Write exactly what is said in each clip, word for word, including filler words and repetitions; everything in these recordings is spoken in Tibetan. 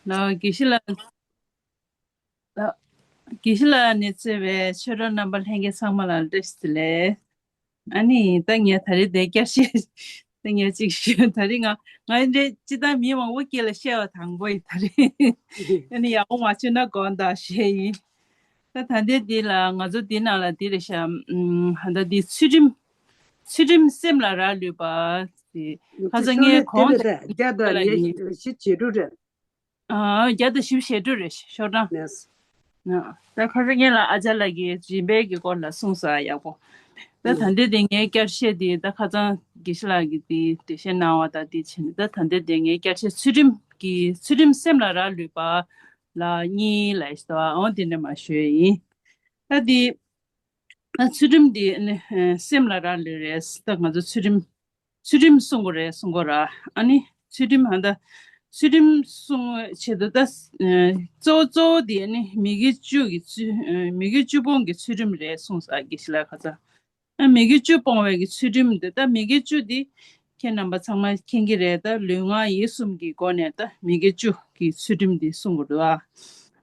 ལགས། དགེ་བཤེས་ལགས། ལགས། དགེ་བཤེས་ལགས་ནས་གཙོས་པའི་ཆོས་གྲོགས་རྣམ་པ་ལྷན་རྒྱས་ཚང་མ་ལ་བཀྲ་ཤིས་བདེ་ལེགས། ཨ་ནི་ད་ངས་ད་རེས་དེ་བསྐྱར་བཤད། ད་ངས་གཅིག་ཞུ། ད་རེས་ང་ང་འདྲའི་སྤྱིར་བཏང་མི་མང་པོ་སྐད་ལ་བཤད་པ་དང་པོ་ཡིན། ད་རེས་ཨ་ནི་ཡག་པོ་མ་བྱུང་ན་དགོངས་དག་ཞུ་ཡིན། ད་ད་ལྟའི་འདི་ལ་ང་ཚོ་འདི་ནང་ལ་འདི་རེད་ཤག་ཨམ། ད་འདི་ཚུལ་ཁྲིམས། ཚུལ་ཁྲིམས་སེམས་ལ་རག་ལུས་པ། དེ་ཁ་སང་ངས་གོང་དུ་བརྒྱ་དང་ཉི་ཤུ་བཅུ་དྲུག་རེད། ཨ། བརྒྱ་དང་བཞི་བཅུ་ཞེ་དྲུག་རེད། ཤོག་གྲངས། ལགས། ད་ཁ་སང་ངས་ལ་ཨ་ཅག་ལགས་ཀྱིས་སྦྱིན་པའི་གི་སྐོར་ལ་གསུངས་ས་ཡག་པོ། ད་ད་ལྟའི་དེ་ངའི་བསྐྱར་བཤད་དེ་ད་ཁ་སང་དགེ་བཤེས་ལགས་ཀྱིས་དེ་འགྲེལ་བཤད་གནང་བ་དང་དེ་བྱས་ནས། ད་ད་ལྟའི་དེ་ངའི་བསྐྱར་བཤད་ཚུལ་ཁྲིམས་ཀྱི་ཚུལ་ཁྲིམས་སེམས་ལ་རག་ལུས་པ་ལ་གཉིས་ལ་ཡིས་ཏོ་འོང་དེ་འདྲ་མ་ཞུས་ཡིན། ད་དེ་ད་ཚུལ་ཁྲིམས་དེ་ནི་སེམས་ལ་རག་ལུས་རེད། ད་ང་ཚོ་ཚུལ་ཁྲིམས་ཚུལ་ཁྲིམས་སྲུང་དགོས་རེད། སྲུང་དགོས་ར། ཨ་ནི་ཚུལ་ཁྲིམས་ཧ་ད་ཚུལ་ཁྲིམས་སྲུང་ཆེད་དུ་ད་གཙོ་བོ་གཙོ་བོ་དེ་ནི་མི་དགེ་བཅུ་གི་ཚུལ་མི་དགེ་བཅུ་སྤོང་གི་ཚུལ་ཁྲིམས་རེད་གསུངས་ས་དགེ་བཤེས་ལགས་ཁ་ཚ། ཨ། མི་དགེ་བཅུ་སྤོང་བའི་གི་ཚུལ་ཁྲིམས་དེ། ད་མི་དགེ་བཅུ་དེ་ཁྱེད་རྣམ་པ་ཚང་མ་མཁྱེན་གྱི་རེད། ད་ལུས་ངག་ཡིད་གསུམ་གྱི་སྒོ་ནས་ད་མི་དགེ་བཅུ་གི་ཚུལ་ཁྲིམས་དེ་སྲུང་དགོས་འདུག་ཨ།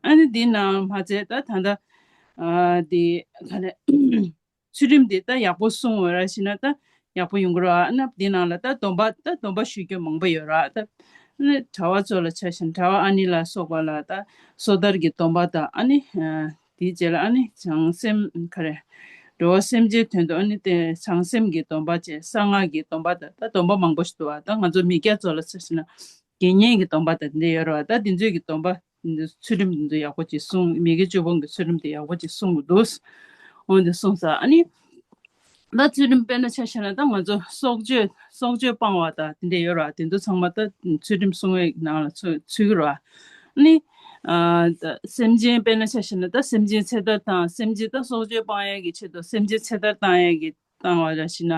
ཨ་ནི་དེ་ནང་མ་ཚད་ད་ད་ད་ཨ་དེ་ག་ནས་ཚུལ་ཁྲིམས་དེ་ད་ཡག་པོ་སྲུང་བ་ར་ཞིག་ན་ད་ཡག་པོ་ཡོང་གི་རེད་ཨ། ན་དེ་ནང་ལ་ད་སྡོམ་པ་ད་སྡོམ་པ་ཞུ་རྒྱུ་མང་པོ་ཡོད་ར། ད་ནི་གྲྭ་བ་ཚོ་ལ་ཆ་བཞག་ན་གྲྭ་བ་ཨ་ནི་ལ་སོགས་པ་ལ་ད་སོ་ཐར་གྱི་སྡོམ་པ་དང་། ཨ་ནི་དེའི་རྗེས་ལ་ཨ་ནི་བྱང་སེམས་ག་རེ་འགྲོ་བ་སེམས་ཅན་དོན་དུ་ཨ་ནི་དེ་བྱང་སེམས་ཀྱི་སྡོམ་པ་བཅས། གསང་སྔགས་ཀྱི་སྡོམ་པ་དང་། ད་སྡོམ་པ་མང་པོ་ཞིག་འདུག་བ། ད་ང་ཚོ་མི་སྐྱ་ཚོ་ལ་ཆ་བཞག་ན་དགེ་བསྙེན་གྱི་སྡོམ་པ་དང་འདི་ཡོད་རེད་བ། ད་འདི་ཚོའི་གི་སྡོམ་པ་འདི་ཚོ་ཚུལ་ཁྲིམས་འདི་ཚོ་ཡག་པོ་ཅིག་སྲུང་། མི་དགེ་བཅུ་སྤོང་གི་ཚུལ་ཁྲིམས་དེ་ཡག་པོ་ཅིག་སྲུང་དགོས་འདུག་འོན་ཏེ་གསུངས་ས་ཨ་ནི། ད་ཚུལ་ཁྲིམས་དཔེར་ན་ཆ་བཞག་ན་ད་ང་ཚོ་སྲོག་གཅོད་སྲོག་གཅོད་སྤང་བ་དང་དེ་འདྲ་ཡོད་ར། དེ་ཚོ་ཚང་མ་ད་ཚུལ་ཁྲིམས་སྲུང་བའི་ནང་ལ་ཚུད་ཚུད་ཀྱི་ར། ཨ་ནི། ཨ། ད་སེམས་ཅན་དཔེར་ན་ཆ་བཞག་ན་ད་སེམས་ཅན་ཚེ་ཐར་དང་། སེམས་ཅན་ད་སྲོག་གཅོད་སྤང་ཡས་ཀྱི་ཆེད་དུ་སེམས་ཅན་ཚེ་ཐར་བཏང་ཡས་ཀྱི་བཏང་བ་ར་ཞིག་ན།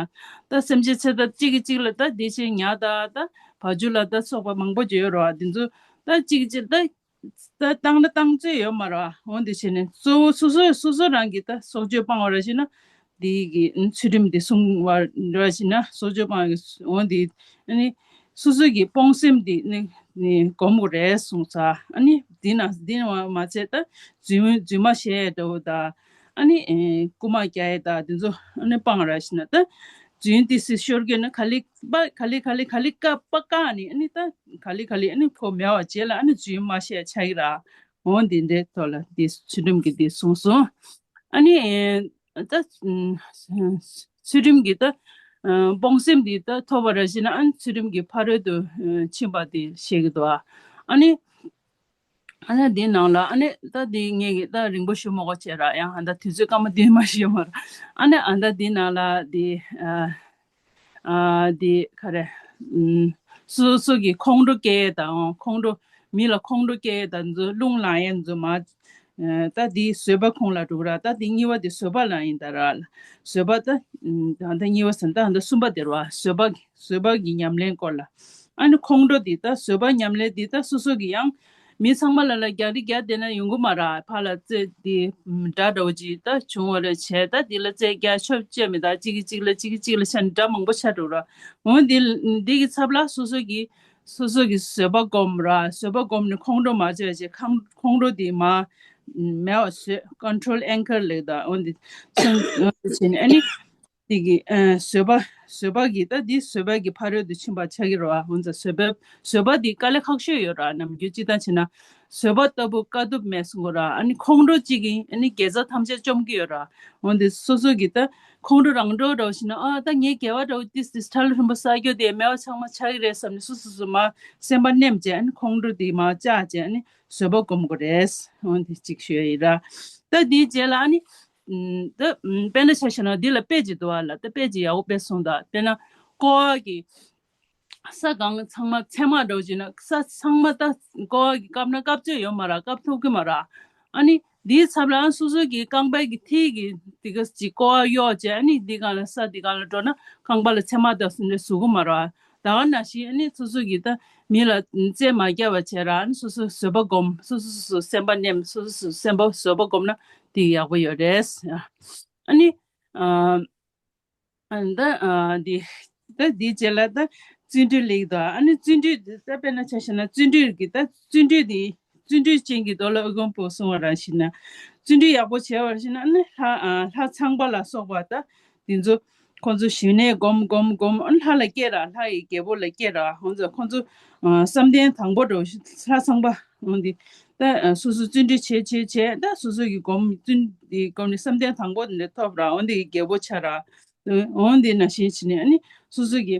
ད་སེམས་ཅན་ཚེ་ཐར་གཅིག་གིས་གཅིག་ལ་ད་བདེ་ཆེན་ཉ་དང་ད་བ་ཕྱུགས་ལ་ད་སོགས་པ་མང་པོ་ཅིག་ཡོད་ར། དེ་ཚོ་ད་གཅིག་གིས་གཅིག་ད་ད་བཏང་ན་བཏང་རྩིས་ཡོད་མ་རེད་བ། འོན་ཏེ་བྱས་ནས་གཙོ་བོ་སོ་སོ་སོ་སོ་རང་གིས་ད་སྲོག་གཅོད་སྤང་བ་ར་ཞིག་ན་དེ་གི་ཚུལ་ཁྲིམས་དེ་སྲུང་བ་ར་ཞིག་ན་སྲོག་གཅོད་སྤང་བའི་འོན་ཏེ་ཨ་ནི་སོ་སོ་གི་སྤོང་སེམས་དེ་ནི་ནི་སྒོམ་དགོས་རེད་གསུངས་ས། ཨ་ནི་དེ་ན་དེ་ན་མ་ཚད་ད་རྫུན་རྫུན་མ་བཤད་འདྲ་བོ་དང་། ཨ་ནི་ཨེ་རྐུ་མ་རྒྱག་ཡས་དང་དེ་ཚོ་ཨ་ནི་སྤང་ར་ཞིག་ན་ད་རྫུན་དེ་སྲིད་ཤོར་གྱི་ན་ག་ལེ་པ་ག་ལེ་ག་ལེ་ག་ལེ་ཀ་པ་ཀ་ནི་ཨ་ནི་ད་ག་ལེ་ག་ལེ་ཨ་ནི་ཁོ་མེད་པ་བྱས་ལ་ཨ་ནི་རྫུན་མ་བཤད་ཆགས་ཀྱི་ར། འོ་འདི་འདྲའི་ཐོག་ལ་འདི་ཚུལ་ཁྲིམས་ཀྱི་འདི་གསུངས་སོང་། ཨ་ནི་ཨེ་ད་ཚུལ་ཁྲིམས་ཀྱི་ད་སྤོང་སེམས་འདི་ད་ཐོབ་པ་ར་ཞིག་ན་ཨ་ནི་ཚུལ་ཁྲིམས་ཀྱི་ཕ་རོལ་ཏུ་ཕྱིན་པ་དེ་བཤད་ཀྱི་འདུག་ཨ་ནི། ཨ་ནི་འདི་ནང་ལ་ཨ་ནི་ད་འདི་ངས་ཀྱི་ད་རིང་པོ་ཞུ་མ་དགོས་བྱས་ར། ཡང་ཨ་ད་དུས་ཚོད་སྐར་མ་བདུན་མ་ཞིག་ཡོད་མ་རེད། ཨ་ནི་ཨ་ད་འདི་ནང་ལ་འདི་ཨ་ཨ་འདི་ག་རེ་ཨུམ་སོ་སོ་གི་ཁོང་ཁྲོ་སྐྱེ་དང་ཁོང་ཁྲོ་མི་ལ་ཁོང་ཁྲོ་སྐྱེ་དང་ཚོ་རླུང་ལངས་ཡས་ཚོ་མ་ཨ་ད་འདི་བཟོད་པ་ཁོང་ལ་འགྲོ་གི་ར། ད་འདི་གཉིས་པ་འདི་བཟོད་པ་ལ་ཡིན་ད་ར། བཟོད་པ་ད་ཨ་ད་གཉིས་པ་ཟེར་ན་ད་ཨ་ད་གསུམ་པ་དེ་ར་བ། བཟོད་པ་བཟོད་པ་གི་ཉམས་ལེན་སྐོར་ལ། ཨ་ནི་ཁོང་ཁྲོ་འདི་ད་བཟོད་པ་ཉམས་ལེན་འདི་ད་སོ་སོ་གི་ཡང་མི་ཚང་མ་ལ་ལ་རྒྱག་རི་རྒྱག་བསྡད་ན་ཡོང་གི་མ་ར། ཕར་ལ་རྩེ་འདི་དགྲ་འདྲ་བོ་ཅིག་ད་བྱུང་བ་རེད་བྱས་ད་འདི་ལ་རྩེ་རྒྱག་ཆོབ་བཅད་མི་ད་གཅིག་གིས་གཅིག་ལ་གཅིག་གིས་གཅིག་ལ་ཆ་ནས་དགྲ་མང་པོ་ཆགས་འགྲོ་ར། འོ་འདི་འདི་གི་ཚབ་ལ་སོ་སོ་གི་སོ་སོ་གི་བཟོད་པ་སྒོམ་ར། བཟོད་པ་སྒོམ་ནས་ཁོང་ཁྲོ་མ་བྱས་བྱས་ཁང་ཁོང་ཁྲོ་འདི་མ་མེད་པ་བཟོས། ཀོན་ཊོལ་ཨེང་ཀར་ལེགས་ད་འོ་འདི་ཚང་འོ་འདི་བྱས་ནས་ཨ་ནི། དེ་གི་ཨ་བཟོད་པ་བཟོད་པ་གི་ད་འདི་བཟོད་པ་གི་ཕ་རོལ་ཏུ་ཕྱིན་པ་ཆགས་ཀྱི་རེད་བ། འོན་ཙང་བཟོད་པ་བཟོད་པ་འདི་དཀའ་ལས་ཁག་ཤོས་ཡོད་ར། ནམ་རྒྱུན་སྤྱིར་བཏང་བྱས་ན་བཟོད་པ་ལྟ་བུ་དཀའ་ཐུབ་མེད་གསུང་གི་ར། ཨ་ནི་ཁོང་ཁྲོ་གཅིག་གིས་ཨ་ནི་དགེ་རྩ་ཐམས་ཅད་བཅོམ་གྱི་ཡོད་ར། འོན་ཏེ་སོ་སོ་གི་ད་ཁོང་ཁྲོ་རང་གྲོལ་འདྲ་བོ་ཞིག་ན་ཨ་ད་ངའི་དགེ་བ་འདྲ་བོ་ཏིས་ཏིས་ཁྲ་ལ་ཧྲིམ་པ་བསགས་རྒྱུ་དེ་མེད་པ་ཚང་མ་ཆགས་ཀྱི་རེད་བསམ་ནས་སོ་སོ་སོ་མ་སེམས་པ་ནེམ་བྱས་ཨ་ནི་ཁོང་ཁྲོ་དེ་མ་བཅག་བྱས་ཨ་ནི་བཟོད་པ་སྒོམ་དགོས་རེད། འོན་ཏེ་གཅིག་ཤོད་ཡིན་ར། ད་དེའི་རྗེས་ལ་ཨ་ནི། ད་དཔེར་ན་ཆ་བཞག་ན་འདི་ལ་དཔེ་ཅིག་འདུག་བ་ལ། ད་དཔེ་ཅིག་ཡག་པོ་དཔེ་གསུངས་དང་། དཔེར་ན་ཀོ་བ་གི་ས་སྒང་ཚང་མ་ཚེར་མ་འདྲ་བོ་ཅིག་ན་ས་ཚང་མ་ད་ཀོ་བ་གི་བཀབ་ན་བཀབ་ཚོད་ཡོད་མ་ར། བཀབ་ཐུབ་ཀྱི་མ་ར། ཨ་ནི་འདིའི་ཚབ་ལ་སོ་སོ་གི་རྐང་པའི་གི་མཐིལ་གི་དེ་ག་ཅིག་ཀོ་བ་གཡོག་བྱས་ཨ་ནི་འདི་སྒང་ལ་ས་འདི་སྒང་ལ་འགྲོ་ན་རྐང་པ་ལ་ཚེར་མ་དང་འདྲ་ཟུག་གི་མ་ར། ད་ག་ནང་བཞིན་ཨ་ནི་སོ་སོ་གི་ད་མི་ལ་རྩེད་མ་རྒྱབ་པ་བྱས་ར། ཨ་ནི་སོ་སོ་བཟོད་པ་སྒོམ། སོ་སོ་སོ་སོ་སེམས་པ་ནེམ། སོ་སོ་སོ་སོ་སེམས་པ་བཟོད་པ་སྒོམ་ན་དེ་ཡག་པོ་ཡོད་རེད། ཨ་ནི་ཨ་ཨ་ནི་ད་ཨ་འདི་ད་འདི་རྗེས་ལ་ད་ བརྩོན་འགྲུས་ལེགས་དང་། ཨ་ནི་བརྩོན་འགྲུས་དེ་ད་དཔེར་ན་ཆ་བཞག་ན་བརྩོན་འགྲུས་ཀྱི་ད་བརྩོན་འགྲུས་དེ་བརྩོན་འགྲུས་ཅན་གྱི་མདོ་ལ་ཨ་དཀོན་པོ་གསུང་བ་རང་བཞིན་ན། བརྩོན་འགྲུས་ཡག་པོ་བྱས་པར་བཞིན་ན་ཨ་ནི་ལྷ་ཨ་ལྷ་ཚངས་པ་ལ་སོགས་པ་ད་དེ་ཚོ་ཁོང་ཚོ་ཞི་གནས་སྒོམ་སྒོམ་སྒོམ་ཨ་ནི་ལྷ་ལ་སྐྱེས་ར། ལྷ་ཡི་རྒྱལ་པོ་ལ་སྐྱེས་ར། ཁོང་ཚོ་ཁོང་ཚོ་ཨ་བསམ་གཏན་དང་པོ་འགྲོ་ལྷ་ཚངས་པ་འོང་དེ་ད་སོ་སོ་བརྩོན་འགྲུས་བྱས་བྱས་བྱས། ད་སོ་སོ་གི་སྒོམ་བརྩོན་དེ་སྒོམ་ནས་བསམ་གཏན་དང་པོ་དེ་འདྲ་ཐོབ་ར། འོང་དེ་རྒྱལ་པོ་ཆགས་ར། འོང་དེ་ནང་བཞིན་བྱས་ནས་ཨ་ནི་སོ་སོ་གི་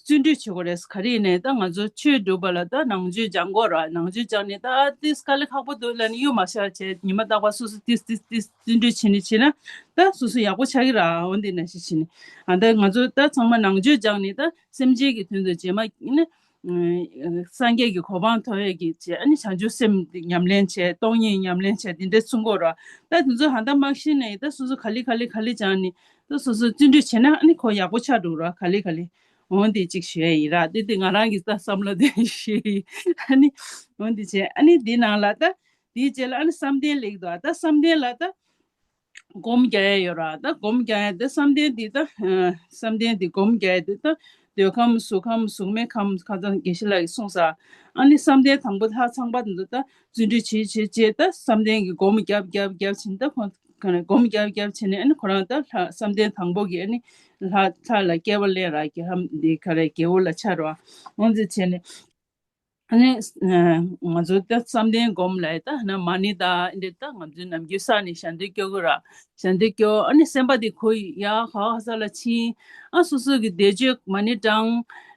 བརྩོན་འགྲུས་བྱེད་དགོས་རེད། ག་རེ་ཡིན་ནའི་ད་ང་ཚོ་ཆོས་སྒྲུབ་པ་ལ་ད་ནང་ཆོས་སྦྱང་དགོས་ར། ནང་ཆོས་སྦྱངས་ནས་ད་ཏིས་དཀའ་ལས་ཁག་པོ་འདུག་ལབ་ནས་གཡུག་མ་བཞག་བྱས། ཉི་མ་རྟག་པར་སོ་སོ་ཏིས་ཏིས་ཏིས་བརྩོན་འགྲུས་བྱས་ནས་བྱས་ན་ད་སོ་སོ་ཡག་པོ་ཆགས་ཀྱི་ར། འོ་འདི་ནང་བཞིན་བྱས་ནས་ཨ་ད་ང་ཚོ་ད་ཚང་མ་ནང་ཆོས་སྦྱངས་ནས་ད་སེམས་ཅན་གྱི་དོན་དུ་རྗེས་མ་ནི་སངས་རྒྱས་ཀྱི་གོ་འཕང་ཐོབ་ཡས་ཀྱི་བྱས། ཨ་ནི་བྱང་ཆུབ་སེམས་ཉམས་ལེན་བྱས། སྟོང་ཉིད་ཉམས་ལེན་བྱས། འདི་འདྲ་གསུང་གོ་ར། ད་དེ་ཚོ་ཧ་ད་མ་ཤེས་ནས་ད་སོ་སོ་ག་ལེ་ག་ལེ་ག་ལེ་སྦྱངས་ནས་ད་སོ་སོ་བརྩོན་འགྲུས་བྱས་ན་ཨ་ནི་ཁོ་ཡག་པོ་ཆགས་འགྲོ་ར། ག་ལེ་ག་ལེ། འོ་འདི་གཅིག་ཞུ་ཡ་ཡིན་ར། དེ་དེ་ང་རང་གི་ད་བསམ་བློ་དེ་ཞུ་ཡ་ཡིན། ཨ་ནི་འོ་འདི་བྱས། ཨ་ནི་འདི་ནང་ལ་ད་དེའི་རྗེས་ལ་ཨ་ནི་བསམ་གཏན་ལེགས་འདུག་ད་བསམ་གཏན་ལ་ད་སྒོམ་རྒྱག་ཡ་ཡོད་ར། ད་སྒོམ་རྒྱག་ཡ་དེ་བསམ་གཏན་འདི་ད་བསམ་གཏན་འདི་སྒོམ་རྒྱག་ཡ་དེ་ད་འདོད་ཁམས་གཟུགས་ཁམས་གཟུགས་མེད་ཁམས་ཁ་སང་དགེ་བཤེས་ལགས་ཀྱིས་གསུངས་ས། ཨ་ནི་བསམ་གཏན་དང་པོ་ལྷ་ཚངས་པ་དེ་ཚོ་ད་བརྩོན་འགྲུས་བྱེད་བྱེད་བྱེད། ད་བསམ་གཏན་གྱི་སྒོམ་རྒྱབ་རྒྱབ་རྒྱབ་བྱས་ནས་ད་ཁོང་ག་ནས་སྒོམ་རྒྱབ་རྒྱབ་བྱས་ནས་ཨ་ནི་ཁོ་རང་ད་ལྷ་བསམ་གཏན་དང་པོ་གི་ཨ་ནི་ལྷ་ལྷ་ལ་སྐྱེ་བ་ལེན་ར། རྒྱལ་ཁམས་འདི་ག་རེ་རྒྱལ་པོ་ལ་ཆགས་ར། འོ་འདི་བྱས་ནས་ཨ་ནི་ང་ཚོ་ད་བསམ་གཏན་སྒོམ་ལ་ད་ན་མ་ཎི་ད་འདི་ད་ང་ཚོའི་ནམ་རྒྱུན་བསགས་ནས་ཞལ་འདོན་སྐྱོར་གི་ར། ཞལ་འདོན་སྐྱོར། ཨ་ནི་སེམས་པ་འདི་ཁོ་ཡ་ག་ས་ལ་ཕྱིན། ཨ་སོ་སོ་གི་བཟླས་བརྗོད་མ་ཎི་བགྲང་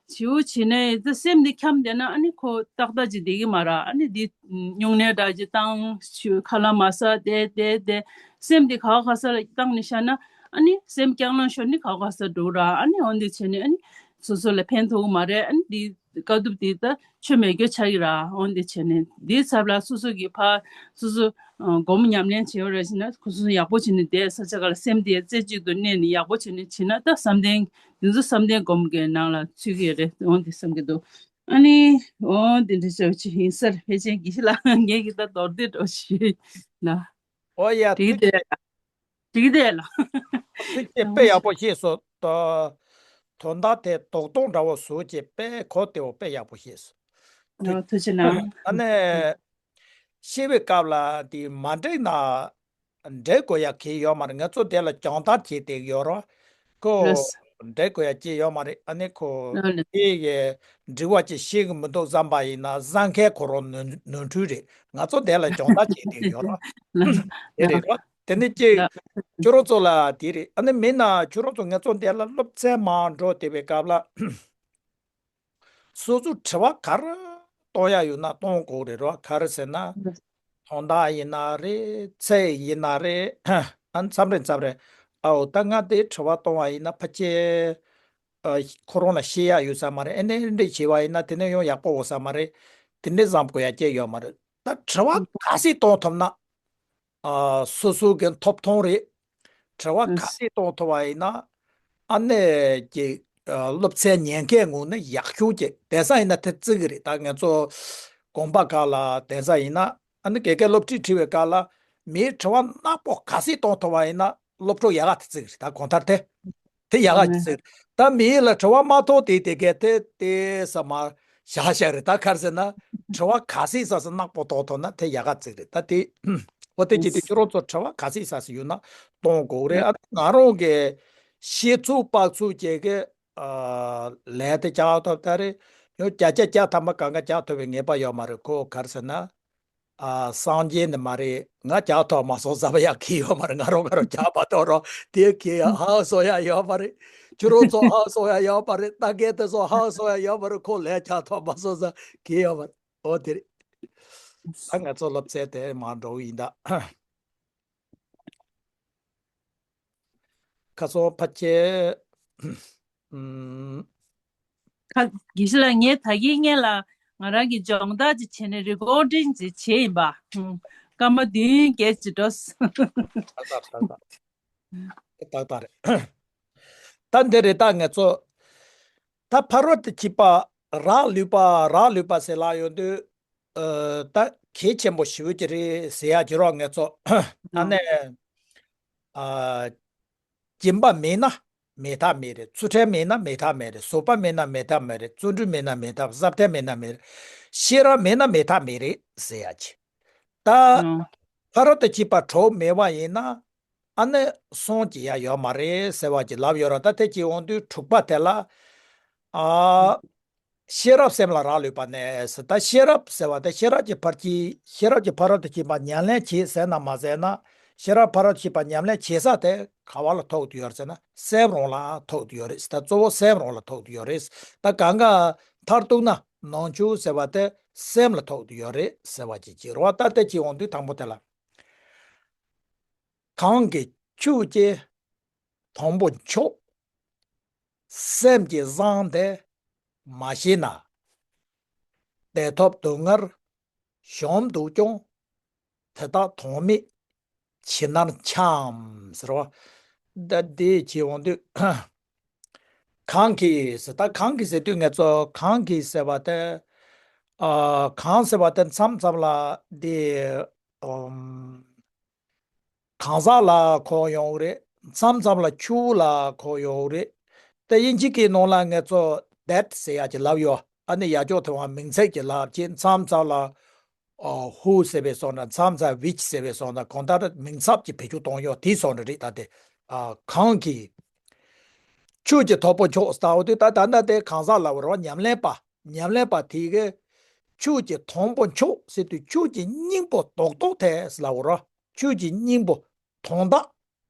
བྱིའུ་བྱས་ནས་ད་སེམས་འདི་འཁྱམས་བསྡད་ན་ཨ་ནི་ཁོ་ཏག་ཏག་ཅིག་བསྡད་ཀྱི་མ་ར། ཨ་ནི་འདི་སྨྱུང་གནས་འདྲ་ཅིག་བཏང་། ཆུ་ཁ་ལག་མ་ཟ་བསྡད་བསྡད་བསྡད། སེམས་འདི་ག་ག་ས་ལ་བཏང་ནས་བཞག་ན་ཨ་ནི་སེམས་སྐྱག་ལང་ཤོར་ནི་ག་ག་ས་འགྲོ་ར། ཨ་ནི་འོ་འདི་བྱས་ནས་ཨ་ནི་སོ་སོ་ལ་ཕན་ཐོགས་ཀྱི་མ་རེད། ཨ་ནི་འདི་དཀའ་ཐུབ་དེ་ད་ཆོ་མེད་རྒྱུ་ཆགས་ཀྱི་ར། འོ་འདི་བྱས་ནས་འདིའི་ཚབ་ལ་སོ་སོ་གི་ཕ་སོ་སོ་ཨ་སྒོམ་ཉམས་ལེན་བྱེད་ཡོད་རེད་ཟེར་ན་ཁོ་སོ་སོ་ཡག་པོ་བྱས་ནས་བསྡད་ས་ཆ་ག་ལ་སེམས་དེ་རྩེ་གཅིག་ཏུ་གནས་ནས་ཡག་པོ་བྱས་ནས་བྱས་ན་ད་བསམ་གཏན་འདི་ཚོ་བསམ་གཏན་སྒོམ་གྱི་ནང་ལ་ཚུད་ཀྱི་རེད། འོ་འདི་བསམ་གྱི་འདུག་ཨ་ནི་འོ་འདི་འདྲ་ཞབས་ཕྱི་ཡིན་སར་ཕལ་ཆེན་དགེ་བཤེས་ལགས་ངས་ཀྱི་ད་མདོར་བསྡུས་འགྲོ་ཞུས་ལ། ཨོ་ཡ་དེ་ཐུགས་རྒྱལ་རྒྱལ་ལ། ཐུགས་རྒྱལ་དཔེ་ཡག་པོ་ཤེས་སོང་། དོན་དག་དེ་རྡོག་རྡོག་འདྲ་བོ་བཟོ་བྱས་དཔེ་གོ་བདེ་བོ་དཔེ་ཡག་པོ་ཤེས་སོང་། ཨ་ཐུགས་རྗེ་གནང་། ཨ་ནི་ཤེས་པའི་སྐབས་ལ་དེ་མ་འགྲིག་ན་འགྲིག་དགོས་ཡ་གི་ཡོད་མ་རེད། ང་ཚོ་དེ་ལ་སྦྱོང་བརྡར་བྱེད་བསྡད་ཡོད་རོགས་ཁོ་ལགས། འགྲིག་དགོས་ཡ་ཅི་ཡོད་མ་རེད། ཨ་ནི་ཁོ་ལགས་ལགས། དེ་ཡི་འགྲིག་པ་ཅི་ཤེས་གི་མི་འདུག་བསམ་པ་ཡིན་ན་བཟང་མཁན་ཁོ་རང་ནོར་ནོར་འཁྲུལ་རེད། ང་ཚོ་དེ་ལ་སྦྱོང་བརྡར་བྱེད་བསྡད་ཡོད་རོགས། ལགས་དེ་རེད་རོགས། དེ་ནི་ཅི་ལགས། ཁྱོད་རང་ཚོ་ལ་དེ་རེད། ཨ་ནི་མིན་ན་ཁྱོད་རང་ཚོ་ང་ཚོ་འདི་ལ་སློབ་ཚན་མར་འགྲོ་བསྡད་པའི་སྐབས་ལ་སོ་སོ་དྲི་བ་ག་རེ་གཏོང་ཡ་ཡོད་ན་གཏོང་དགོས་རེད་རོགས། ག་རེ་ཟེར་ན་དོན་དག་ཡིན་ན་རེད། ཚིག་ཡིན་ན་རེད། ཨ་མཚམས་རེ་མཚམས་རེ་ཨའོ་ད་ང་དེ་དྲི་བ་གཏོང་བ་ཡིན་ན་ཕལ་ཆེར་ཨ་ཁོ་རང་ལ་ཤེས་ཡ་ཡོད་ས་མ་རེད། ཨེ་འདྲ་འདྲ་བྱས་པ་ཡིན་ན་དེ་ནས་ཡང་ཡག་པོ་འོང་ས་མ་རེད། དེ་འདྲ་བསམ་དགོས་ཡ་ཅི་ཡོད་མ་རེད། ད་དྲི་བ་ག་ཚོད་གཏོང་ཐུབ་ན། ཨ་སོ་སོ་གི་ཐོབ་ཐང་རེད། དྲི་བ་ག་ཚོད་གཏོང་ཐུབ་པ་ཡིན་ན་ཨ་ནི་ཀྱི་ཨ་སློབ་ཚན་ཉན་མཁན་ངོས་ནས་ཡག་ཤོས་ཀྱི་དེང་སང་ཡིན་ན་དེ་བརྩི་གི་རེད། ད་ང་ཚོ་དགོན་པ་ཁག་ལ་དེང་སང་ཡིན་ན་ཨ་ནི་དགེ་རྒན་སློབ་ཁྲིད་ཁྲིད་པའི་སྐབས་ལ་མིའི་དྲི་བ་ནག་པོ་ག་ཚོད་གཏོང་ཐུབ་པ་ཡིན་ན་སློབ་ཕྲུག་ཡག་ག་དེ་བརྩི་གི་རེད། ད་གང་ལྟར་དེ། དེ་ཡག་ག་ཅིག་ཟེར། ད་མི་ཡིན་ལ་དྲི་བ་མ་ཐོག་དེ་དེ་གས་དེ་དེ་ས་མ་བཞག་བཞག་རེད། ད་ག་རེ་ཟེར་ན་དྲི་བ་ག་ཚོད་ས་ས་ནག་པོ་ཐོག་ཐོག་ན་དེ་ཡག་ག་ཅིག་རེད། ད་དེ་འོ་དེ་ཅི་དེ་ཁྱོད་རང་ཚོ་དྲི་བ་ག་ཚོད་ས་ས་ཡོད་ན་གཏོང་དགོས་རེད། ཨ་ང་རང་གི་ཤེས་ཚུལ་དཔག་ཚུལ་བཅས་ཀྱི་ལས་དེ་རྒྱག་ཐོབ་ད་རེད། ཡང་བརྒྱ་ཆ་བརྒྱ་ཐམ་པ་གང་ག་རྒྱག་ཐུབ་པའི་ངེས་པ་ཡོད་མ་རེད། ཁོ་ག་རེ་ཟེར་ན། ཨ་སངས་རྒྱས་ནི་མ་རེད། ང་ལྕགས་ཐོག་མ་སོང་ཟ་བ་ཡག་གི་ཡོད་མ་རེད། ང་རང་ང་རང་ལྕགས་མ་ཐོག་རོགས་དེ་གི་ཧང་སོ་ཡ་ཡོད་མ་རེད། ཁྱོད་རང་ཚོ་ཧང་སོ་ཡ་ཡོད་མ་རེད། ད་གལ་ཏེ་སོ་ཧང་སོ་ཡ་ཡོད་མ་རེད། ཁོ་ལས་ལྕགས་ཐོག་མ་སོང་ཟ་གི་ཡོད་མ་རེད། འོ་དེ་རེད། ད་ང་ཚོ་སློབ་ཚན་དེ་མ་འགྲོ་ཡིན་ད། ཁ་སང་ཕ་ཁྱེད། ཨུམ། ཁ་དགེ་བཤེས་ལགས་ངས་ད་གིན་སྔོན་ལ་ང་རང་གི་སྦྱོང་བརྡར་ཅིག་བྱས་ནས་རི་ཀོར་ཌིང་ཅིག་བྱས་ཡིན་པ། ཨུམ། སྐར་མ་བདུན་བརྒྱད་ཅིག་འགྲོ་སོང་། ཏག་ཏག་ཏག་ཏག་ཏག་ཏག་རེད། ད་འདི་རེད། ད་ང་ཚོ་ད་ཕ་རོལ་ཏུ་ཕྱིན་པ་རག་ལུས་པ་རག་ལུས་པ་ཟེར་ལབ་ཡོང་དུས། ཨ་ད་གལ་ཆེན་པོ་ཞེ་པོ་ཅིག་རེད་ཟེར་ཡ་ཅིག་རོགས། ང་ཚོ་ཨ་ནི་ཨ་སྦྱིན་པ་མེད་ན་ མེད་ཐབས་མེད་རེད། ཚུལ་ཁྲིམས་མེད་ན་མེད་ཐབས་མེད་རེད། བཟོད་པ་མེད་ན་མེད་ཐབས་མེད་རེད། བརྩོན་འགྲུས་མེད་ན་མེད་ཐབས། བཟབ་ཐབས་མེད་ན་མེད་རེད། ཤེས་རབ་མེད་ན་མེད་ཐབས་མེད་རེད་ཟེར་ཡ་ཅིག་ད་ཨང་ཕ་རོལ་ཏུ་ཕྱིན་པ་དྲུག་མེད་པ་ཡིན་ན་ཨ་ནི་སངས་རྒྱས་ཡ་ཡོད་མ་རེད་ཟེར་བ་ཅིག་ལབ་ཡོད་ར། ད་དེ་ཅིག་འོང་དུས་དྲུག་པ་དེ་ལ་ཨ། ཤེས་རབ་སེམས་ལ་རག་ལུས་པ་ནས་ཟེར། ད་ཤེས་རབ་ཟེར་བ་དེ་ཤེས་རབ་ཀྱི་ཕར་ཕྱིན། ཤེས་རབ་ཀྱི་ཕ་རོལ་ཏུ་ཕྱིན་པ་ཉམས་ལེན་བྱེད་ཟེར་ན་མ་ཟེར་ན། ཤེས་རབ་ཕ་རོལ་ཏུ་ཕྱིན་པ་ཉམས་ལེན་བྱེད་ས་དེ་ག་བ་ལ་ཐུག་ཏུ་ཡོད་ཟེར་ན་སེམས་རང་ལ་ཐུག་ཏུ་ཡོད་རེད། ད་གཙོ་བོ་སེམས་རང་ལ་ཐུག་ཏུ་ཡོད་རེད། ད་གང་ག་མཐར་གཏུགས་ན་ནང་ཆོས་ཟེར་བ་དེ་སེམས་ལ་ཐུག་ཏུ་ཡོད་རེད་ཟེར་བ་ཅིག་བྱེད་རོགས། ད་དེ་ཅིག་འོང་དུས་དང་པོ་དེ་ལ། གང་གིས་ཆོས་ཀྱི་དང་པོ་མཆོག་སེམས་ཀྱི་བཟང་དེ་མ་ཤེས་ན། དེ་ཐོབ་སྡུག་བསྔལ་གཞོམ་འདུག་ཀྱང་། དེ་དག་དོན་མེད་ཕྱི་ནར་འཁྱམས་ཟེར་བ། ད་དེ་བྱེད་འོང་དུས། གང་གིས་ཟེར། ད་གང་གིས་ཟེར་དུས་ངེད་ཚོ་གང་གིས་ཟེར་བ་དེ། ཨ་གང་ཟེར་བ་དེ་མཚམས་མཚམས་ལ་དེ། ཨམ། གང་ཟག་ལ་གོ་ཡོང་གི་རེད། མཚམས་མཚམས་ལ་ཆོས་ལ་གོ་ཡོང་གི་རེད། ད་དབྱིན་ཇི་སྐད་ནང་ལ་ངེད་ཚོ་that ཟེར་ཡ་ཅིག་ལབ་ཡོད། ཨ་ནི་ཡ་ཅོག་ཐེ་བ་མིང་ཚད་ཀྱི་ལབ་ཅིག་མཚམས་མཚམས་ལ་ཨ་who ཟེར་བའི་སོགས་འདྲ། མཚམས་མཚམས་which ཟེར་བའི་སོགས་འདྲ། གང་ལྟར་མིང་ཚབ་ཀྱི་བེད་སྤྱོད་གཏོང་ཡོད་དེ་སོགས་འདྲ་རེད། ད་དེ་ཨ་གང་གིས་ཆོས་ཀྱི་དང་པོ་མཆོག་ཟེར་བ་དེ། ད་ད་ལྟ་དེ་གང་ཟག་ལབ་རོགས། ཉམས་ལེན་པ། ཉམས་ལེན་པ་དེ་གིས་ཆོས་ཀྱི་དང་པོ་མཆོག་ཟེར་དུས་ཆོས་ཀྱི་སྙིང་པོ་རྡོག་རྡོག་དེ་ལབ་རོགས། ཆོས་ཀྱི་སྙིང་པོ། དོན་དག་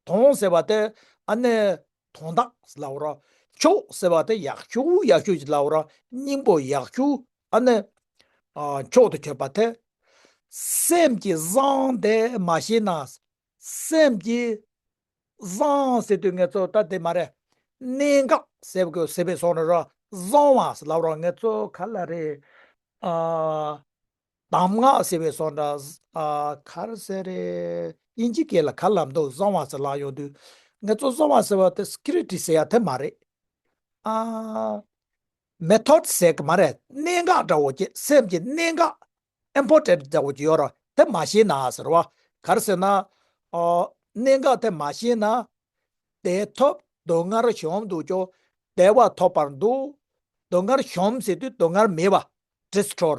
དོན་ཟེར་བ་དེ་ཨ་ནི་དོན་དག་ལབ་རོགས། མཆོག་ཟེར་བ་དེ་ཡག་ཤོས་ཡག་ཤོས་ཅིག་ལབ་རོགས། སྙིང་པོ་ཡག་ཤོས་ཨ་ནི་ཨ་མཆོག་ཏུ་གྱུར་པ་དེ། སེམས་ཀྱི་བཟང་དེ་མ་ཤེས་ན། སེམས་ཀྱི་བཟང་ཟེར་དུས་ངེད་ཚོ་ད་དེ་མ་རེད། གནད་འགག་ཟེར་དགོས་ཟེར་བའི་སོགས་འདྲ་ར། བཟང་བ་ཟེར་ལབ་ར། ངེད་ཚོ་ག་ལ་རེད། ཨ་གདམས་ངག་ཟེར་བའི་སོགས་འདྲ། ཨ་ག་རེ་ཟེར་རེད། དབྱིན་ཇི་སྐད་ལ་ག་ལབ་འདུག་བཟང་བ་ཟེར་ལབ་ཡོང་དུས། ངེད་ཚོ་བཟང་བ་ཟེར་བ་དེ་security ཟེར་ཡ་དེ་མ་རེད། ཨ་method ཟེར་གི་མ་རེད། གནད་འགག་འདྲ་བོ་ཅིག་སེམས་ཀྱི་གནད་འགག important འདྲ་བོ་ཅིག་ཡོད་ར། དེ་མ་ཤེས་ན་ཟེར་བ། ག་རེ་ཟེར་ན། ཨོ། གནད་འགག་དེ་མ་ཤེས་ན། དེ་ཐོབ་སྡུག་བསྔལ་གཞོམ་འདུག་ཀྱང་། བདེ་བ་ཐོབ་པར་འདུག་སྡུག་བསྔལ་གཞོམ་ཟེར་དུས་སྡུག་བསྔལ་མེད་པ། Destroy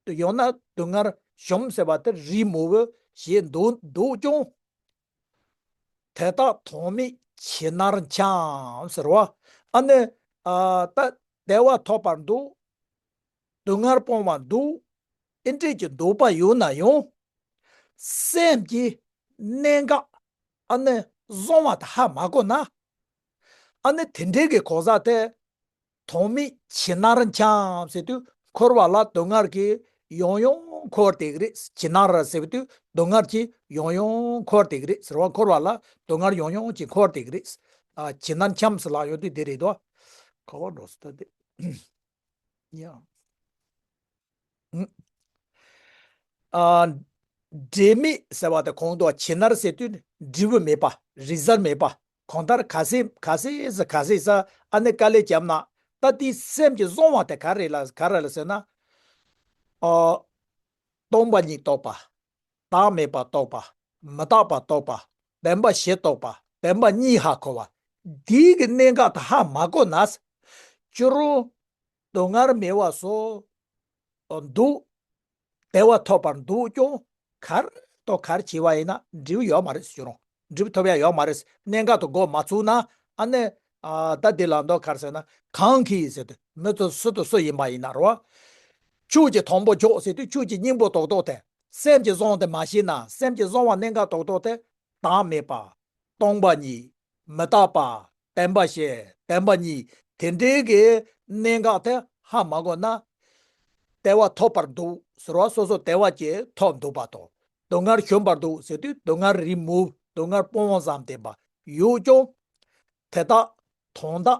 ཡང་ན་སྡུག་བསྔལ་གཞོམ་ཟེར་བ་དེ་remove བྱེད་འདུག་འདུག་ཀྱང་། དེ་དག་དོན་མེད་ཕྱི་ནར་འཁྱམས་ཟེར་བ། ཨ་ནི། ཨ་ད་བདེ་བ་ཐོབ་པར་འདུག་སྡུག་བསྔལ་སྤོང་བར་འདུག་ཨེ་འདྲས་ཀྱི་འདོད་པ་ཡོད་ན་ཡང་། སེམས་ཀྱི་གནད་འགག་ཨ་ནི་བཟང་བ་དེ་ཧ་མ་གོ་ན། ཨ་ནི་དེ་འདྲའི་གི་གོ་ས་དེ། དོན་མེད་ཕྱི་ནར་འཁྱམས་ཟེར་དུས་འཁོར་བ་ལ་སྡུག་བསྔལ་གྱིས་ཡང་ཡང་འཁོར་བསྡད་ཀྱི་རེད། ཕྱི་ནར་ཟེར་དུས་སྡུག་བསྔལ་གྱིས་ཡང་ཡང་འཁོར་བསྡད་ཀྱི་རེད་ཟེར་བ། འཁོར་བ་ལ་སྡུག་བསྔལ་ཡང་ཡང་ཅིག་འཁོར་བསྡད་ཀྱི་རེད། ཨ་ཕྱི་ནར་འཁྱམས་ཟེར་ལབ་ཡོང་དུས་དེ་རེད་དོ། ག་བ་འགྲོ་སོང་ད་དེ། ཡ། ཨ། འབྲས་མེད་ཟེར་བ་དེ་གོང་དུ་ཕྱི་ནར་ཟེར་དུས་འབྲས་བུ་མེད་པ། result མེད་པ། གང་ལྟར་ག་ཟེ་ག་ཟེ་ཟེར་ག་ཟེ་ཟེར་ཨ་ནི་དཀའ་ལས་བརྒྱབ་ན། ད་དེའི་སེམས་ཀྱི་བཟང་བ་དེ་ག་རེ་ལ་ག་རེ་ལ་ཟེར་ན། ཨ། སྟོང་པ་ཉིད་རྟོགས་པ། བདག་མེད་པ་རྟོགས་པ། མི་རྟག་པ་རྟོགས་པ། བདེན་པ་བཞི་རྟོགས་པ། བདེན་པ་གཉིས་ཧ་གོ་བ། འདིའི་གི་གནད་འགག་དེ་ཧ་མ་གོ་ན། སྤྱིར་རུང་སྡུག་བསྔལ་མེད་པ་བཟོ་འདུག་བདེ་བ་ཐོབ་པར་འདུག་ཀྱང་། གར་དང་གར་བྱས་པ་ཡིན་ན་འབྲས་བུ་ཡོད་མ་རེད་ཟེར་རུང་། འབྲས་བུ་ཐོབ་ཡ་ཡོད་མ་རེད། གནད་འགག་ཏུ་འགོ་མ་ཚུགས་ན། ཨ་ནི། ཨ་ད་འདི་ལ་མདོ་གར་ཟེར་ན། གང་གིས་ཟེར་དུས་མི་ཚོ་སུ་དང་སུ་ཡིན་པ་ཡིན་ན་རོ། ཆོས་ཀྱི་དང་པོ་མཆོག་ཟེར་དུས་ཆོས་ཀྱི་སྙིང་པོ་རྡོག་རྡོག་དེ། སེམས་ཀྱི་བཟང་དེ་མ་ཤེས་ན། སེམས་ཀྱི་བཟང་བ་གནད་འགག་རྡོག་རྡོག་དེ། བདག་མེད་པ། སྟོང་པ་ཉིད། མི་རྟག་པ། བདེན་པ་བཞི། བདེན་པ་གཉིས། དེ་འདྲའི་གི་གནད་འགག་དེ་ཧ་མ་གོ་ན། བདེ་བ་ཐོབ་པར་འདུག་ཟེར་བ། སོ་སོ་བདེ་བ་ཅིག་ཐོབ་འདུག་པ་དང་། སྡུག་བསྔལ་གཞོམ་པར་འདུག་ཟེར་དུས་སྡུག་བསྔལ་remove། སྡུག་བསྔལ་སྤོང་བ་ཙམ་བསྟན་པ་ཡོད་ཀྱང་། དེ་དག་དོན་དག་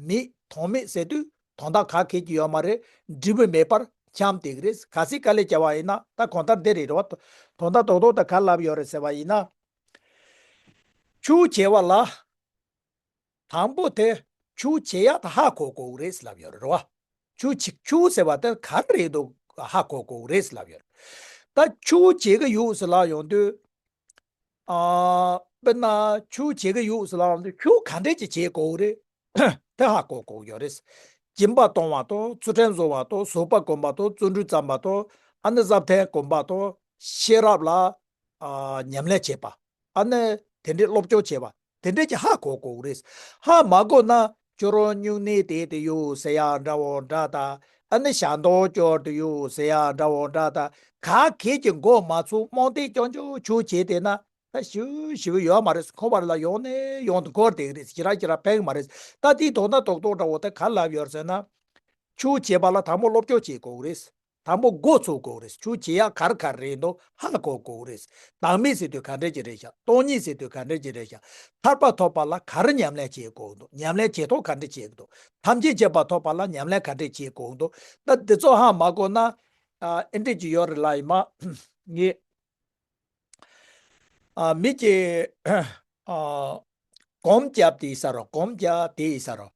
མེད། དོན་མེད་ཟེར་དུས་དོན་དག་ག་གེ་ཅིག་ཡོད་མ་རེད། འབྲས་བུ་མེད་པར་འཁྱམས་བསྡད་ཀྱི་རེད། གལ་སྲིད་དཀའ་ལས་བརྒྱབ་པ་ཡིན་ན། ད་གང་ལྟར་འདི་རེད་རེད་བ། དོན་དག་རྡོག་རྡོག་དེ་ག་ལབ་ཡོད་རེད་ཟེར་བ་ཡིན་ན། ཆོས་བྱེད་པ་ལ། དང་པོ་དེ་ཆོས་བྱེད་ཡག་དེ་ཧ་གོ་དགོས་རེད་ལབ་ཡོད་རེད་བ། ཆོས་བྱེད། ཆོས་ཟེར་བ་དེ་ག་རེ་རེད་འདུག་ཧ་གོ་དགོས་རེད་ལབ་ཡོད་རེད། ད་ཆོས་བྱེད་ཀྱི་ཡོད་ཟེར་ལབ་ཡོང་དུས། ཨ། དཔེར་ན་ཆོས་བྱེད་ཀྱི་ཡོད་ཟེར་ལབ་དུས་ཆོས་ག་འདྲས་ཀྱི་བྱེད་དགོས་རེད། དེ་ཧ་གོ་དགོས་ཡོད་རེད། སྦྱིན་པ་གཏོང་བ་དང་། ཚུལ་ཁྲིམས་བཟུང་བ་དང་། བཟོད་པ་སྒོམ་པ་དང་། བརྩོན་འགྲུས་བརྩམས་པ་དང་། ཨ་ནི་བཟང་པོ་སྒོམ་པ་དང་། ཤེས་རབ་ལ་ཨ། ཉམས་ལེན་བྱེད་པ། ཨ་ནི་དེ་འདྲའི་སློབ་སྦྱོང་བྱེད་པ། དེ་འདྲའི་ཀྱི་ཧ་གོ་དགོས་རེད། ཧ་མ་གོ་ན་ཁྱོད་རང་སྨྱུང་གནས་དེ་དེ་ཡོད་ཟེར་ཡ་འདྲ་བོ་འདྲ་ད། ཨ་ནི་ཞལ་འདོན་སྐྱོར་དུ་ཡོད་ཟེར་ཡ་འདྲ་བོ་འདྲ་ད། ག་གེ་ཀྱི་མགོ་མ་ཚོས་རྨོངས་དད་རྐྱང་རྐྱང་ཆོས་བྱེད་བསྡད་ན། ད་ཞིབ་ཞིབ་ཡོད་མ་རེད། ཁོ་པ་ལ་ཡོང་ནས་ཡོང་དུ་འཁོར་བསྡད་ཀྱི་རེད། ཅི་ར་ཅི་ར་ཕན་གྱི་མ་རེད། ད་དེའི་དོན་དག་རྡོག་རྡོག་འདྲ་བོ་དེ་ག་ལབ་ཡོད་ཟེར་ན། ཆོས་བྱེད་པ་ལ་དང་པོ་སློབ་སྦྱོང་བྱེད་དགོས་རེད། དང་པོ་མགོ་ཚོས་དགོས་རེད། ཆོས་བྱེད་ཡག་ག་རེ་ག་རེ་རེད་འདུག་ཧ་གོ་དགོས་རེད། བདག་མེད་ཟེར་དུས་ག་འདྲས་ཅིག་རེད་ཤག་སྟོང་ཉིད་ཟེར་དུས་ག་འདྲས་ཅིག་རེད་ཤག་ཐར་པ་ཐོབ་པ་ལ་ག་རེ་ཉམས་ལེན་བྱེད་དགོས་འདུག་ཉམས་ལེན་བྱེད་སྟངས་ག་འདྲས་བྱེད་དགོས་འདུག་ཐམས་ཅད་མཁྱེན་པ་ཐོབ་པ་ལ་ཉམས་ལེན་ག་འདྲས་བྱེད་དགོས་འདུག་ད་འདི་ཚོ་ཧ་མ་གོ་ན། ཨ། ཨེ་འདྲས་ཅིག་ཡོད་རེད་ལ་ཡིན་མ། ངས། ཨ། མི་གཅིག་ཨ། སྒོམ་རྒྱབ་དེ་ཡིན་ས་རོ། སྒོམ་རྒྱབ་དེ་ཡིན་ས་རོ།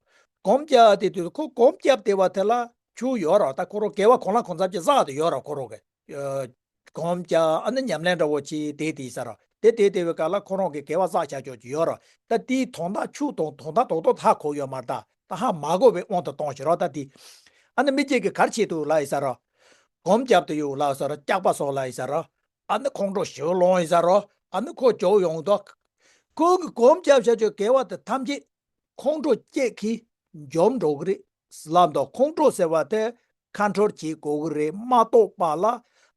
སྒོམ་རྒྱབ་དེ་དུས་ཁོ་སྒོམ་རྒྱབ་དེ་བ་དེ་ལ་ཆོས་ཡོད་རོ། ད་ཁོ་རང་དགེ་བ་གང་ལ་གང་འཚམ་ཅིག་བསགས་དེ་ཡོད་རོ། ཁོ་རང་གི། ཨ། སྒོམ་རྒྱབ། ཨ་ནི་ཉམས་ལེན་འདྲ་བོ་ཅིག་དེ་དེ་ཡིན་ས་རོ། དེ་དེ་དེ་བའི་སྐབས་ལ་ཁོ་རང་གི་དགེ་བ་བསགས་བྱ་ཆོག་ཅིག་ཡོད་རོ། ད་དེའི་དོན་དག་ཆོས་དང་དོན་དག་རྡོག་རྡོག་ཧ་གོ་ཡོད་མ་རེད། ད་ད་ཧ་མ་གོ་བའི་དབང་དུ་གཏོང་ཞིག་རོ། ད་དེ། ཨ་ནི་མི་གཅིག་གིས་ག་རེ་བྱེད་འདུག་ལབ་ཡིན་ས་རོ། སྒོམ་རྒྱབ་དེ་ཡོད་ལབ་ས་རོ། སྐྱག་པ་བཟོ་ལབ་ཡིན་ས་རོ། ཨ་ནི་ཁོང་ཁྲོ་ཞེ་པོ་ལངས་ཡིན་ས་རོ། ཨ་ནི་ཁོ་འཇོག་ཡོང་འདུག་ཁོང་གིས་སྒོམ་རྒྱབ་བྱ་ཆོག་དགེ་བ་དེ་ཐམས་ཅད་ཁོང་ཁྲོ་སྐྱེད་ཀྱིས་འཇོམས་འགྲོ་གི་རེད་ལབ་འདུག་ཁོང་ཁྲོ་ཟེར་བ་དེ་ཁ་འཕྲོར་བྱེད་དགོས་ཀྱི་རེད་མ་གཏོགས་པ་ལ།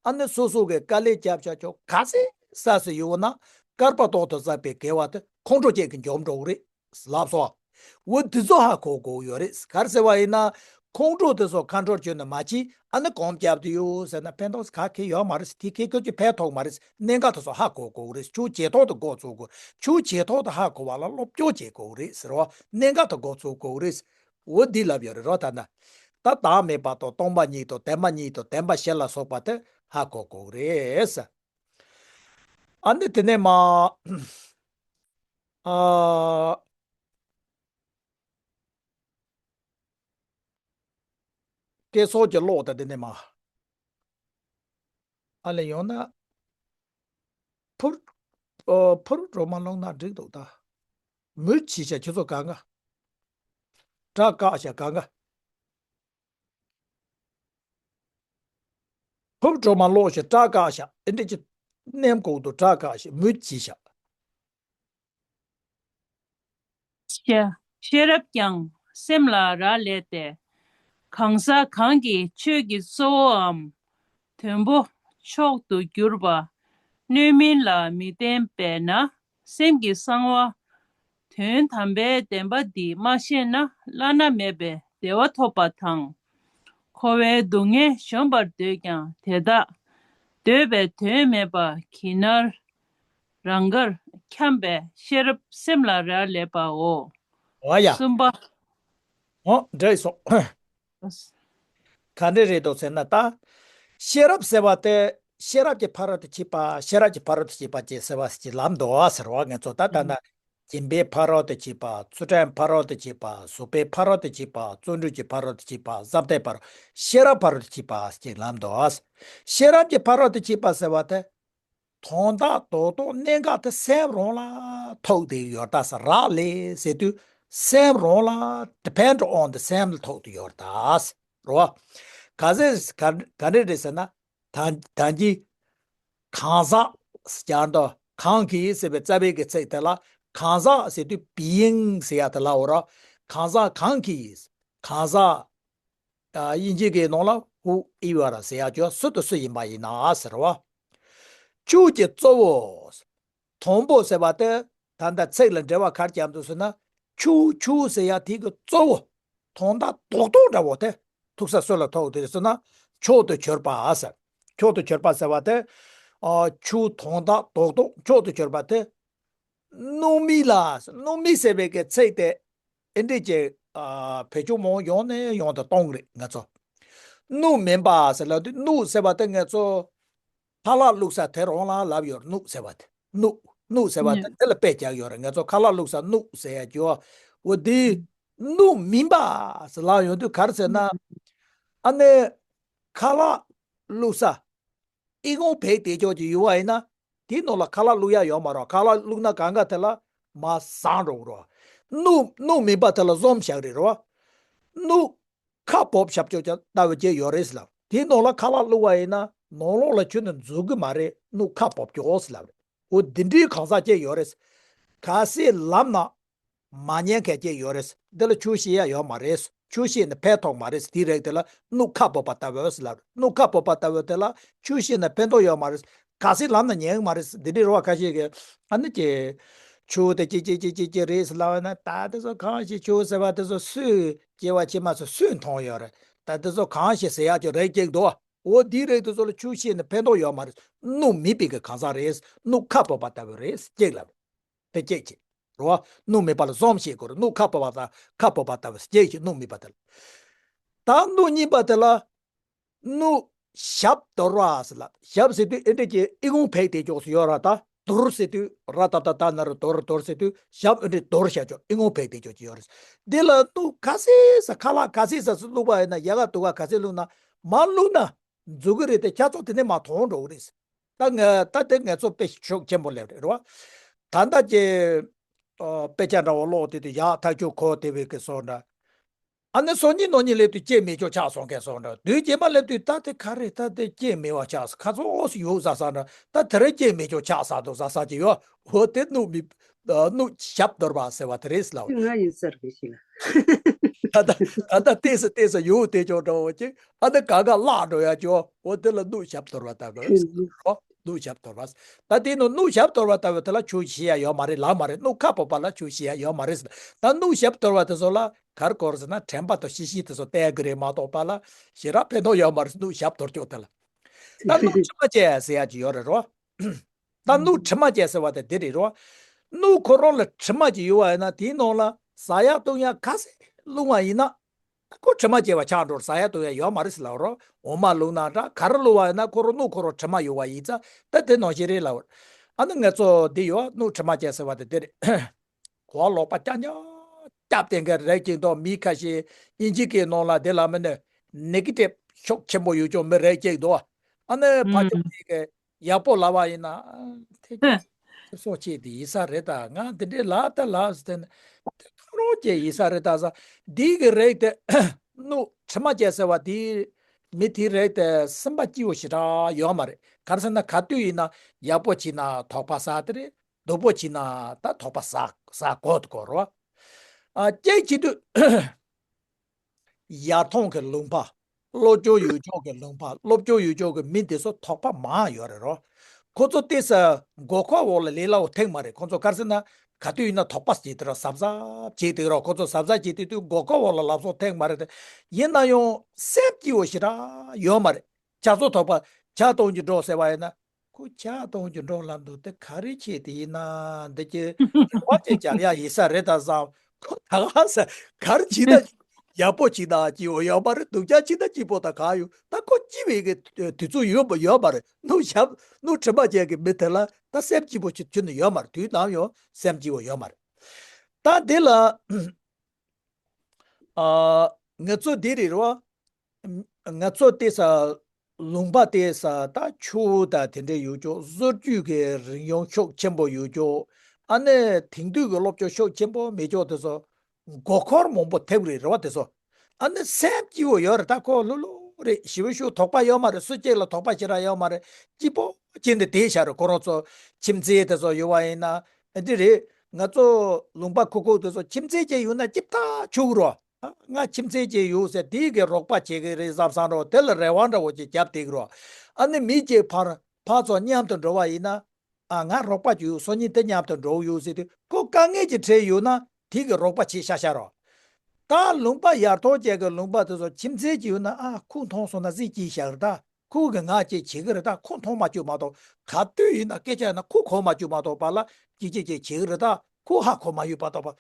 ཨ་ནི་སོ་སོ་གིས་དཀའ་ལས་རྒྱབ་བྱ་ཆོག་ག་ཚད་བསགས་སུ་ཡོད་ན། བསྐལ་པ་ཐོག་ཏུ་བསགས་པའི་དགེ་བ་དེ་ཁོང་ཁྲོ་སྐྱེད་ཀྱིས་འཇོམས་འགྲོ་གི་རེད་ལབ་སོང་། འོ་འདི་ཚོ་ཧ་གོ་དགོས་ཡོད་རེད། ག་རེ་ཟེར་བ་ཡིན་ན། ཁོང་ཁྲོ་དེ་ཚོ་ཁ་འཕྲོར་བྱས་ནས་མ་བྱེད། ཨ་ནི་སྒོམ་རྒྱབ་དེ་ཡོད་ཟེར་ན་ཕན་ཐོགས་ག་གེ་ཡོད་མ་རེད། དེ་གེ་ཁྱོད་ཀྱི་ཕན་ཐོགས་མ་རེད། གནད་འགག་དེ་ཚོ་ཧ་གོ་དགོས་རེད། ཆོས་བྱེད་སྟངས་དེ་མགོ་ཚོས་དགོས། ཆོས་བྱེད་སྟངས་དེ་ཧ་གོ་བ་ལ་སློབ་སྦྱོང་བྱེད་དགོས་རེད་ཟེར་བ། གནད་འགག་དེ་མགོ་ཚོས་དགོས་རེད། འོ་འདི་ལབ་ཡོད་རེད་རོ། ད་ན། ད་བདག་མེད་པ་དང་སྟོང་པ་ཉིད་དང་བདེན་པ་གཉིས་དང་བདེན་པ་བཞི་ལ་སོགས་པ་དེ་ཧ་གོ་དགོས་རེད། ཨ་ནི་དེ་ནས་མ། ཨ། སྐད་སོགས་ཀྱི་ཀློག་དང་དེ་ནས་མ། ཨ་ལས་ཡོང་ན། ཕུར། ཨོ། ཕུར་སྒྲོལ་མ་ཀློག་ན་འགྲིག་འདུག་ད། མུ་བྱེད་ཤག་ཁྱོད་ཚོ་གང་ག་སྐྲག་ཤག་གང་ག་ཕུར་སྒྲོལ་མ་ཀློག་ཤག་སྐྲག་ཤག་ཨེ་འདྲ་ཅིག་མནན་དགོས་འདུག་སྐྲག་ཤག་མུ་བྱེད་ཤག་ཤ། ཤེས་རབ་ཀྱང་སེམས་ལ་རག་ལས་ཏེ། གང་ཟག་གང་གིས་ཆོས་ཀྱི་གཙོ་བོའམ་དོན་པོ་མཆོག་ཏུ་གྱུར་པ་སྣོད་མིན་ལ་མི་བརྟེན་པས་ན། སེམས་ཀྱི་གསང་བ་དོན་དམ་པའི་བདེན་པ་འདི་མ་ཤེས་ན། བླ་ན་མེད་པའི་བདེ་བ་ཐོབ་པ་དང་། འཁོར་བའི་སྡུག་བསྔལ་གཞོམ་པར་འདོད་ཀྱང་དེ་དག་འདོད་པའི་དོན་མེད་པ་གྱི་ནར། རང་དགར་འཁྱམས་པས་ཤེས་རབ་སེམས་ལ་རག་ལས་པའོ། ཨོ་ཡ། གསུམ་པ། ཨོ་འདྲ་སོང་། ག་འདྲ་རེད་འདུག་ཟེར་ན་ད། ཤེས་རབ་ཟེར་བ་དེ་ཤེས་རབ་ཀྱི་ཕ་རོལ་ཏུ་ཕྱིན་པ། ཤེས་རབ་ཀྱི་ཕ་རོལ་ཏུ་ཕྱིན་པ་ཅེས་ཟེར་བ་ཞིག་ལབ་འདུག་ཟེར་བ། ང་ཚོ་ད་ལྟ་ན་སྦྱིན་པའི་ཕ་རོལ་ཏུ་ཕྱིན་པ། ཚུལ་ཁྲིམས་ཕ་རོལ་ཏུ་ཕྱིན་པ། བཟོད་པའི་ཕ་རོལ་ཏུ་ཕྱིན་པ། བརྩོན་འགྲུས་ཀྱི་ཕ་རོལ་ཏུ་ཕྱིན་པ། བསམ་གཏན་ཕ་རོལ། ཤེས་རབ་ཕ་རོལ་ཏུ་ཕྱིན་པ་ཞིག་ལབ་འདུག་ཤེས་རབ་ཀྱི་ཕ་རོལ་ཏུ་ཕྱིན་པ་ཟེར་བ་དེ། དོན་དག་རྡོག་རྡོག་གནད་འགག་དེ་སེམས་རང་ལ་ཐུག་བསྡད་ཡོད་ད་ཟེར། རག་ལས་ཟེར་དུས་སེམས་རང་ལ་depend on དེ་སེམས་ལ་ཐུག་བསྡད་ཡོད་ད་ཟེར་རོ། ག་ཟེར་ག་ག་འདྲ་རེད་ཟེར་ན། ད་ད་གིན་གང་ཟག་ཟེར་འདུག་གང་གིས་ཟེར་བའི་རྩ་བའི་གི་ཚིག་དེ་ལ་གང་ཟག་ཟེར་དུས་being ཟེར་ཡ་དེ་ལ་འོ་ར། གང་ཟག་གང་གིས། གང་ཟག་ཨ། དབྱིན་ཇིའི་ནང་ལ་whoever ཟེར་ཡག་ཅོ་སུ་དང་སུ་ཡིན་པ་ཡིན་ན་ཟེར་བ། ཆོས་ཀྱི་གཙོ་བོ། དང་པོ་ཟེར་བ་དེ་ད་ལྟ་ཚིག་ལ་འགྲེལ་བ་ག་རེ་བརྒྱབ་འདུག་ཟེར་ན། ཆོས་ཆོས་ཟེར་ཡག་དེ་གི་གཙོ་བོ། དོན་དག་རྡོག་རྡོག་འདྲ་བོ་དེ་ཐུག་ས་སུ་ལ་ཐུག་དེ་ཟེར་ན། མཆོག་ཏུ་གྱུར་པ་ཟེར། མཆོག་ཏུ་གྱུར་པ་ཟེར་བ་དེ། ཨ། ཆོས་དོན་དག་རྡོག་རྡོག་མཆོག་ཏུ་གྱུར་པ་དེ། སྣོད་མིན་ལ། སྣོད་མིན་ཟེར་བའི་གི་ཚིག་དེ་ཨེ་འདྲས་ཀྱི། ཨ། བེད་སྤྱོད་མང་ཡོང་ནས་ཡོང་དུ་གཏོང་གི་རེད་ང་ཚོ། སྣོད་མིན་པ་ཟེར་ལབ་དུས་སྣོད་ཟེར་བ་དེ་ང་ཚོ་ཁ་ལག་བླུགས་ས་དེ་རང་ལ་ལབ་ཡོད་རེད། སྣོད་ཟེར་བ་དེ། སྣོད། སྣོད་ཟེར་བ་དེ་ཉོ་དེ་ལ་དཔེ་རྒྱག་ཡོད་རེད། ང་ཚོ་ཁ་ལག་བླུགས་ས་སྣོད་ཟེར་ཡ་ཅོ། འོ་དེ་སྣོད་མིན་པ་ཟེར་ལབ་ཡོང་དུས་ག་རེ་ཟེར་ན། ཨ་ནི་ཁ་ལག་བླུགས་ས། ཨི་ཁུང་བེག་དེ་ཅོག་ཅིག་ཡོད་པ་ཡིན་ན། དེའི་ནང་ལ་ཁ་ལག་བླུག་ཡ་ཡོད་མ་རེད། ཁ་ལག་བླུག་ན་གང་ག་དེ་ལ་མར་ཟག་འགྲོ་གི་རེད། སྣུམ་སྣུམ་མིན་པ་དེ་ལ་བཟོམ་བཞག་རེད་རེད་བ། སྣུམ་ཁ་བབས་ཞབས་ཀྱོག་ཅན་ལྟ་བུ་ཅིག་ཡོད་རེད་ཟེར་ལབ། དེའི་ནང་ལ་ཁ་ལག་བླུག་པ་ཡིན་ན་ནང་ལོགས་ལ་ཁྱོན་ནས་འཛུལ་གི་མ་རེད། སྣུམ་ཁ་བབས་ཀྱོག་ཟེར་ལབ་རེད། འོ་འདི་འདྲའི་གང་ཟག་ཅིག་ཡོད་རེད། གལ་སྲིད་ལམ་ན་མ་ཉན་མཁན་ཅིག་ཡོད་རེད། འདི་ལ་ཆོས་བཤད་ཡ་ཡོད་མ་རེད། ཆོས་བཤད་ནས་ཕན་ཐོགས་མ་རེད། དེའི་རིགས་དེ་ལ་སྣུམ་ཁ་བབས་པ་ལྟ་བུ་ཟེར་ལབ་རེད། སྣུམ་ཁ་བབས་པ་ལྟ་བུ་དེ་ལ་ཆོས་བཤད་ནས་ཕན་ཐོགས་ཡོད་མ་རེད། གལ་སྲིད་ལམ་ན་ཉན་གི་མ་རེད། འདི་འདྲའི་རེད་བ། ཁ་ཤས་ཀྱིས་ཨ་ནི་ཀྱེ་ཆོས་དེ་ཅི་ཅི་ཅི་ཅི་ཅི་རེད་ཟེར་ལབ་ན། ད་དེ་ཚོ་གང་ཞིག་ཆོས་ཟེར་བ་དེ་ཚོ་སུས་སྐྱེ་བ་ཕྱི་མ་ཚོ་སུས་མཐོང་ཡོད་རེད། ད་དེ་ཚོ་གང་ཞིག་ཟེར་ཡག་ཅིག་རེད་ཅིག་འདུག་འོ་འདིའི་རིགས་དེ་ཚོ་ལ་ཆོས་བཤད་ནས་ཕན་ཐོགས་ཡོད་མ་རེད། སྣུམ་མིན་པའི་གི་གང་ཟག་རེད། སྣུམ་ཁ་བབས་པ་ལྟ་བུ་རེད་ཅིག་ལབ། དེ་གཅིག་བྱེད། རེད་བ། སྣུམ་མིན་པ་ལ་བཟོམ་བྱེད་དགོས་རེད། སྣུམ་ཁ་བབས་པ་དང་ཁ་བབས་པ་ལྟ་བུ་གཅིག་བྱེད། སྣུམ་མིན་པ་དེ་ལ། ད་སྣུམ་གཉིས་པ་དེ་ལ་སྣུམ་ཞབས་དོར་བ་ཟེར་ལབ། ཞབས་ཟེར་དུས་ཨེ་འདྲ་ཅིག་ཨི་ཁུང་ཕེབས་བསྡད་ཅོག་ཙམ་ཡོད་ར། ད་དོར་ཟེར་དུས་ར་ད་ད་ད་ན་རོ་དོར་དོར་ཟེར་དུས་ཞབས་ཨེ་འདྲ་དོར་བྱས་ཅོག་ཨི་ཁུང་ཕེབས་བསྡད་ཅོག་ཅིག་ཡོད་རེད། འདི་ལ་སྣུམ་ག་ཚོད་ཙམ་ཁ་ལག་ག་ཚོད་ཙམ་བླུགས་པ་ཡིན་ན། ཡལ་ག་དུ་ག་ག་ཚོད་བླུགས་ན་མར་བླུགས་ན། འཛུལ་གི་རེད་དེ། ཁྱེད་ཚོ་དེ་ནས་མར་ཐོན་འགྲོ་གི་རེད། ད་ངས་ད་དེ་ངེད་ཚོ་དཔེ་ཤུགས་ཆེན་པོ་སླེབས་རེད་རེད་བ། ད་ལྟ་ཀྱི་ཨ་དཔེ་ཆ་འདྲ་བོ་ཀློག་དེ་དུས་ཡག་ཐག་ཆོད་གོ་བདེ་བའི་གི་བཟོ་འདྲ། ཨ་ནི་སང་ཉིན་གནངས་ཉིན་སླེབས་དུས་སྐྱེས་མེད་ཅོག་ཆགས་སོང་མཁན་བཟོ་འདྲ། དུས་རྗེས་མ་སླེབས་དུས་ད་དེ་ག་རེ་ད་དེ་སྐྱེས་མེད་པ་ཆགས་སོང་། ཁ་ཚོ་ཨོ་སི་ཡོད་ཟ་ས་འདྲ། ད་དེ་རིང་སྐྱེས་མེད་ཅོག་ཆགས་ས་འདུག་ཟ་ས་ཅིག་ཡོད། འོ་དེ་སྣུམ་མི་སྣུམ་ཞབས་དོར་བ་ཟེར་བ་དེ་རེད་ཟེར་ལབ། ང་ཡིན་ཟེར་གི་ཞིག་ལ། ད་ལྟ་ད་ལྟ་ཏོག་ཙམ་ཏོག་ཙམ་ཡོང་བསྡད་ཅོག་འདྲ་བོ་ཅིག་ཨ་ནི་ག་ག་བརླག་འགྲོ་ཡ་ཅོག་འོ་དེ་ལ་སྣུམ་ཞབས་དོར་བ་ལྟ་བུ་རོ། སྣུམ་ཞབས་དོར་བ། ད་དེ་ནི་སྣུམ་ཞབས་དོར་བ་ལྟ་བུ་དེ་ལ་ཆོས་བཤད་ཡ་ཡོད་མ་རེད་ལབ་མ་རེད། སྣུམ་ཁ་བབས་པ་ལ་ཆོས་བཤད་ཡ་ཡོད་མ་རེད་ཟེར། ད་སྣུམ་ཞབས་དོར་བ་དེ་ཚོ་ལ་ག་རེ་དགོས་རེད་ཟེར་ན། དྲན་པ་དང་ཤེས་བཞིན་དེ་ཚོ་བསྟེན་གི་རེད་མ་གཏོགས་པ་ལ་ཞེ་དྲག་ཕན་ཐོགས་ཡོད་མ་རེད། སྣུམ་ཞབས་དོར་ཅོག་དེ་ལ། ད་སྣུམ་དྲི་མ་བཅད་ཟེར་ཡ་ཅིག་ཡོད་རེད་རོ། ད་སྣུམ་དྲི་མ་བཅད་ཟེར་བ་དེ་འདི་རེད་རོ། སྣུམ་ཁོ་རང་ལ་དྲི་མ་ཅིག་ཡོད་པ་ཡིན་ན། དེའི་ནང་ལ་ཟ་ཡག་བཏུང་ཡག་ག་ཚོད་བླུགས་པ་ཡིན་ན། ཁོ་དྲི་མ་བཅད་པ་ཆགས་འགྲོ། ཟ་ཡག་བཏུང་ཡག་ཡོད་མ་རེད་ཟེར་ལབ་རོ། འོ་མ་བླུགས་ན་འདྲ། ག་རེ་བླུགས་པ་ཡིན་ན་ཁོ་རང་སྣུམ་ཁོ་རང་དྲི་མ་ཡོད་པ་ཡིན་ཙང་ད་དེ་ནང་བཞིན་རེད་ལབ། ཨ་ནི་ངེད་ཚོ་འདི་ཡོད། སྣུམ་དྲི་མ་བཅད་ཟེར་བ་དེ་འདི་རེད། གོ་བ་ལོག་པ་རྐྱང་རྐྱང་བཏང་མཁན་རེད་ཅིག་འདུག་མི་ཁ་ཤས་དབྱིན་ཇི་སྐད་ནང་ལ་དེ་ལ་མི་ནི་ནེ་གེ་ཊིབ་ཤུགས་ཆེན་པོ་ཡོད་ཅོག་མི་རེད་ཅིག་འདུག་ཨ་ནི་ཕར་ཕྱོགས་ཅིག་གི་ཡག་པོ་ལབ་པ་ཡིན་ན། ཨ་དེ་ཁྱོད་སོ་སྐྱེས་དེ་ཡིན་ས་རེད་ད། ང་དེ་འདྲའི་ལབ་ད་ལབ་ཟེར་ནས་དེ་ཁོ་རང་སྐྱེས་ཡིན་ས་རེད་ད་ཟེར། འདི་གི་རིགས་དེ་སྣུམ་དྲི་མ་བཅད་ཟེར་བ་དེ་མི་དེའི་རིགས་དེ་སེམས་པ་སྐྱིད་པོ་ཞེ་དྲག་ཡོད་མ་རེད། ག་རེ་ཟེར་ན་ག་དུས་ཡིན་ན་ཡག་པོ་བྱས་ན་དོགས་པ་ཟ་དེ་རེད། སྡུག་པོ་བྱས་ན་ད་དོགས་པ་ཟ་ཟ་གོ་དགོས་རོ། ཨ་སྐྱེས་བྱེད་དུས་ཡར་ཐོན་གྱི་ལུང་པ། སློབ་སྦྱོང་ཡོད་ཅོག་གི་ལུང་པ། སློབ་སྦྱོང་ཡོད་ཅོག་གི་མི་དེ་ཚོ་དོགས་པ་མང་ཡོད་རེད་རོ། ཁོ་ཚོ་ཏོག་ཙམ་མགོ་སྐོར་འོག་ལ་ལས་སླ་བོ་ཐེངས་མ་རེད། ཁོ་ཚོ་ག་རེ་ཟེར་ན་ག་དུས་ཡིན་ན་དོགས་པ་བྱེད་དེ་རོ། གཟབ་གཟབ་བྱེད་དེ་རོ། ཁོ་ཚོ་གཟབ་གཟབ་བྱེད་དེ་དུས་མགོ་སྐོར་འོག་ལ་ལབ་སོང་ཐེངས་མ་རེད་དེ། ཡིན་ན་ཡང་སེམས་སྐྱིད་པོ་ཞེ་དྲག་ཡོད་མ་རེད། ཇ་ཚོ་དོགས་པ་ཇ་གཏོང་རྒྱུ་འགྲོ་ཟེར་བ་ཡིན་ན། ཁོ་ཇ་གཏོང་རྒྱུ་འགྲོ་ལབ་འདུག་དེ་ག་རེ་བྱས་དེ་ཡིན་ན། འདི་ཀྱི་རེ་བ་ཅིག་རྒྱག་ཡ་ཡིན་ས་རེད་ད་བསམ། ཁོ་ད་ག་ས་ག་རེ་བྱས་ན་ཡག་པོ་བྱས་ན་སྐྱིད་པོ་ཡོད་མ་རེད། སྡུག་ཅག་བྱས་ན་སྐྱིད་པོ་དང་གང་ཡོད། ད་ཁོ་སྐྱིད་པའི་གི་དུས་ཚོད་ཡོད་པ་ཡོད་མ་རེད། སྣུམ་ཞབས་སྣུམ་དྲི་མ་ཅན་གྱི་མི་དེ་ལ་ད་སེམས་སྐྱིད་པོ་ཅིག་ཁྱོན་ནས་ཡོད་མ་རེད། དུས་ནམ་ཡང་སེམས་སྐྱིད་པོ་ཡོད་མ་རེད། ད་འདི་ལ་ཨ་ང་ཚོ་འདི་རེད་རོ། ང་ཚོ་ཏོག་ཙམ་ལུང་པ་ཏོག་ཙམ་ད་ཆུ་བོ་དང་དེ་འདྲ་ཡོད་ཅོག་བཟོ་བཅོས་ཀྱི་རིན་གོང་ཤུགས་ཆེན་པོ་ཡོད་ཅོག་ཨ་ནི་དེང་དུས་ཀྱི་སློབ་སྦྱོང་ཤུགས་ཆེན་པོ་མེད་ཅོག་དེ་ཚོ་མགོ་འཁོར་མང་པོ་ཐེབས་རེད་རེད་བ། དེ་ཚོ་ཨ་ནི་སེམས་སྐྱིད་པོ་ཡོད་རེད། ད་ཁོ་ལྷོད་ལྷོད་རེད། ཞེ་པོ་ཞིག་དོགས་པ་ཡོད་མ་རེད། སུ་གཅིག་ལ་དོགས་པ་ཞེ་དྲག་ཡོད་མ་རེད། སྐྱིད་པོ་བྱས་ནས་བསྡད་བཞག་རེད། ཁོ་རང་ཚོ་ཁྱིམ་མཚེས་དེ་ཚོ་ཡོད་པ་ཡིན་ན་འདི་རེད། ང་ཚོ་ལུང་པ་ཁུག་ཁུག་དེ་ཚོ་ཁྱིམ་མཚེས་ཅིག་ཡོད་ན་སྐྱིད་ཐག་ཆོད་རོ། ང་ཁྱིམ་མཚེས་ཅིག་ཡོད་ཟེར་དེའི་གི་རོགས་པ་བྱེད་གི་རེད་བསམ་བསམ་རོགས། དེ་ལ་རེ་བ་འདྲ་བོ་ཅིག་བརྒྱབ་བསྡད་གི་རོགས། ཨ་ནི་མི་གཅིག་ཕར་ཕར་ཚུར་མཉམ་དུ་འགྲོ་བ་ཡིན་ན། ཨ་ང་རོགས་པ་ཅིག་ཡོད། སང་ཉིན་དེ་མཉམ་དུ་འགྲོ་གི་ཡོད་ཟེར་དུས་ཁོ་དཀའ་ངལ་ཅིག་འཕྲད་ཡོད་ན་དེའི་གི་རོགས་པ་བྱེད་ཤག་ཤག་རོགས། ད་ལུང་པ་ཡར་ཐོན་ཅན་གི་ལུང་པ་དེ་ཚོ་ཁྱིམ་མཚེས་ཅིག་ཡོད་ན། ཨ་ཁོ་མཐོང་སོང་ན་ཟིག་སྐྱིད་ཤག་རེད་ད། ཁོ་གི་ང་ཅིག་བྱེད་གི་རེད་ད། ཁོ་མཐོང་མ་བཅུག་མ་གཏོགས། ག་དུས་ཡིན་ན་སྐད་ཆ་ཡིན་ན་ཁོ་གོ་མ་བཅུག་མ་གཏོགས་པ་ལ་ཅིག་ཅིག་ཅིག་བྱེད་གི་རེད་ད། ཁོ་ཧ་གོ་མ་ཡོད་པ་ལྟ་བུ།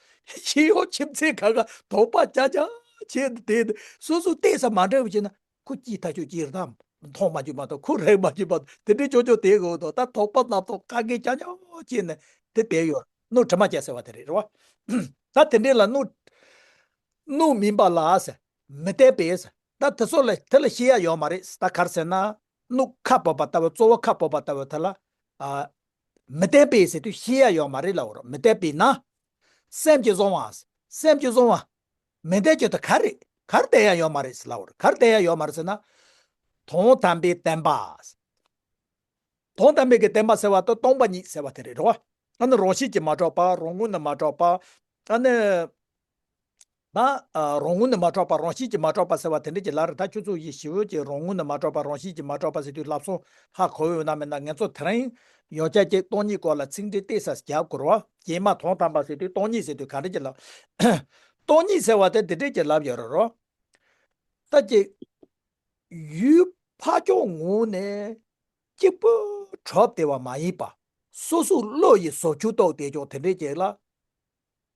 ཞེ་པོ་ཁྱིམ་མཚེས་ཁ་ཁ་དོགས་པ་རྐྱང་རྐྱང་བྱས་ནས་བསྡད་ནས་སོ་སོ་ཏོག་ཙམ་མ་འདྲ་བ་བྱས་ན་ཁོ་སྐྱིད་ཐག་ཆོད་ཀྱི་རེད་ད། མཐོང་མ་བཅུག་མ་གཏོགས། ཁོ་རེག་མ་བཅུག་མ་གཏོགས། དེ་འདྲའི་ཅོག་ཅོག་བསྡད་དགོས་འདུག་ད་དོགས་པ་རྣམ་རྟོག་དཀའ་ངལ་རྐྱང་རྐྱང་བྱས་ནས་དེ་བསྡད་ཡོད། སྣུམ་དྲི་མ་བཅད་ཟེར་བ་དེ་རེད་རེད་བ། ད་དེ་འདྲའི་ལ་སྣུམ་སྣུམ་མིན་པ་ལ་ཟེར། མི་བསྟན་པས་ཟེར། ད་དེ་ཚོ་ལ་དེ་ལ་བཤད་ཡ་ཡོད་མ་རེད། ད་ག་རེ་ཟེར་ན། སྣུམ་ཁ་བབས་པ་ལྟ་བུ། གཙོ་བོ་ཁ་བབས་པ་ལྟ་བུ་དེ་ལ། ཨ། མི་བདེན་པས་ཟེར་དུས་ཤེས་ཡ་ཡོད་མ་རེད་ལབ་པ་རེད། མི་བདེན་པས་ན། སེམས་ཀྱིས་བཟུང་བ། སེམས་ཀྱིས་བཟུང་བ། མི་བདེན་རྒྱུ་དེ་ག་རེད། ག་རེ་བསྡད་ཡ་ཡོད་མ་རེད་ཟེར་ལབ་པ་རེད། ག་རེ་བསྡད་ཡ་ཡོད་མ་རེད་ཟེར་ན། དོན་དམ་པའི་བདེན་པ། དོན་དམ་པའི་གི་བདེན་པ་ཟེར་བ་དེ་སྟོང་པ་ཉིད་ཟེར་བ་དེ་རེད་རོ། ཨ་ནི་རང་བཞིན་གྱིས་མ་གྲུབ་པ། རང་ངོས་ནས་མ་གྲུབ་པ། ཨ་ནི། ད། ཨ། རང་ངོས་ནས་མ་གྲུབ་པ། རང་བཞིན་གྱིས་མ་གྲུབ་པ་ཟེར་བ་དེ་འདྲ་ཅིག་ལབ་རེད། ད་ཁྱོད་ཚོ་ཡིན་ཞེ་པོ་ཅིག་རང་ངོས་ནས་མ་གྲུབ་པ། རང་བཞིན་གྱིས་མ་གྲུབ་པ་ཟེར་དུས་ལབ་སོང་ཧ་གོ་ཡོད་ན་མེད་ན། ང་ཚོ་དེ་རིང་ཡང་བསྐྱར་གྱི་སྟོང་ཉིད་སྐོར་ལ་ཚིག་འགྲེལ་ཏོག་ཙམ་རྒྱབ་དགོས་རེད་བ། རྗེས་མ་དོན་དམ་པ་ཟེར་དུས་སྟོང་ཉིད་ཟེར་དུས་ག་འདྲ་ཅིག་ལབ། སྟོང་ཉིད་ཟེར་བ་དེ་དེ་འདྲ་ཅིག་ལབ་ཡོད་རེད་རོ། ད་ཅིག་ཡུལ་ཕ་ཕྱོགས་ངོས་ནས་གཅིག་པུ་གྲུབ་བསྡད་པ་མ་ཡིན་པ། སོ་སོའི་བློ་ཡིས་བཟོ་བཅོས་གཏོང་བསྡད་ཀྱོག་དེ་འདྲའི་རྐྱེན་ལ་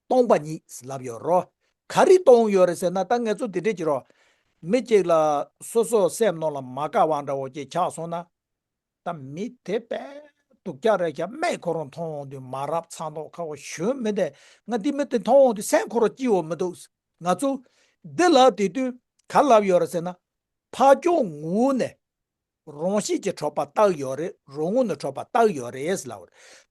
སྟོང་པ་ཉིད་ལབ་ཡོད་རོ། ག་རེ་སྟོང་ཡོད་རེད་ཟེར་ན། ད་ང་ཚོ་དེ་འདྲའི་ཅིག་རོ། མི་གཅིག་ལ་སོ་སོའི་སེམས་ནང་ལ་མ་དགའ་བ་འདྲ་བོ་ཅིག་ཆགས་སོང་ན། ད་མི་དེ་དཔེ་སྡུག་ཅག་རེད་ཤག་སྨན་ཁོ་རང་འཐུང་འོང་དུས་མ་རབས་ཚ་མདོག་ཁ་པོ་ཞུ་མི་དེ། ང་འདི་མི་དེ་འཐུང་འོང་དུས་སེམས་ཁོ་རང་སྐྱིད་པོ་མི་འདུག་ང་ཚོ་འདི་ལབ་དེ་དུས་ག་ལབ་ཡོད་རེད་ཟེར་ན། ཕ་ཕྱོགས་ངོས་ནས་རང་བཞིན་གྱིས་གྲུབ་པ་བཏགས་ཡོད་རེད། རང་ངོས་ནས་གྲུབ་པ་བཏགས་ཡོད་རེད་ལབ་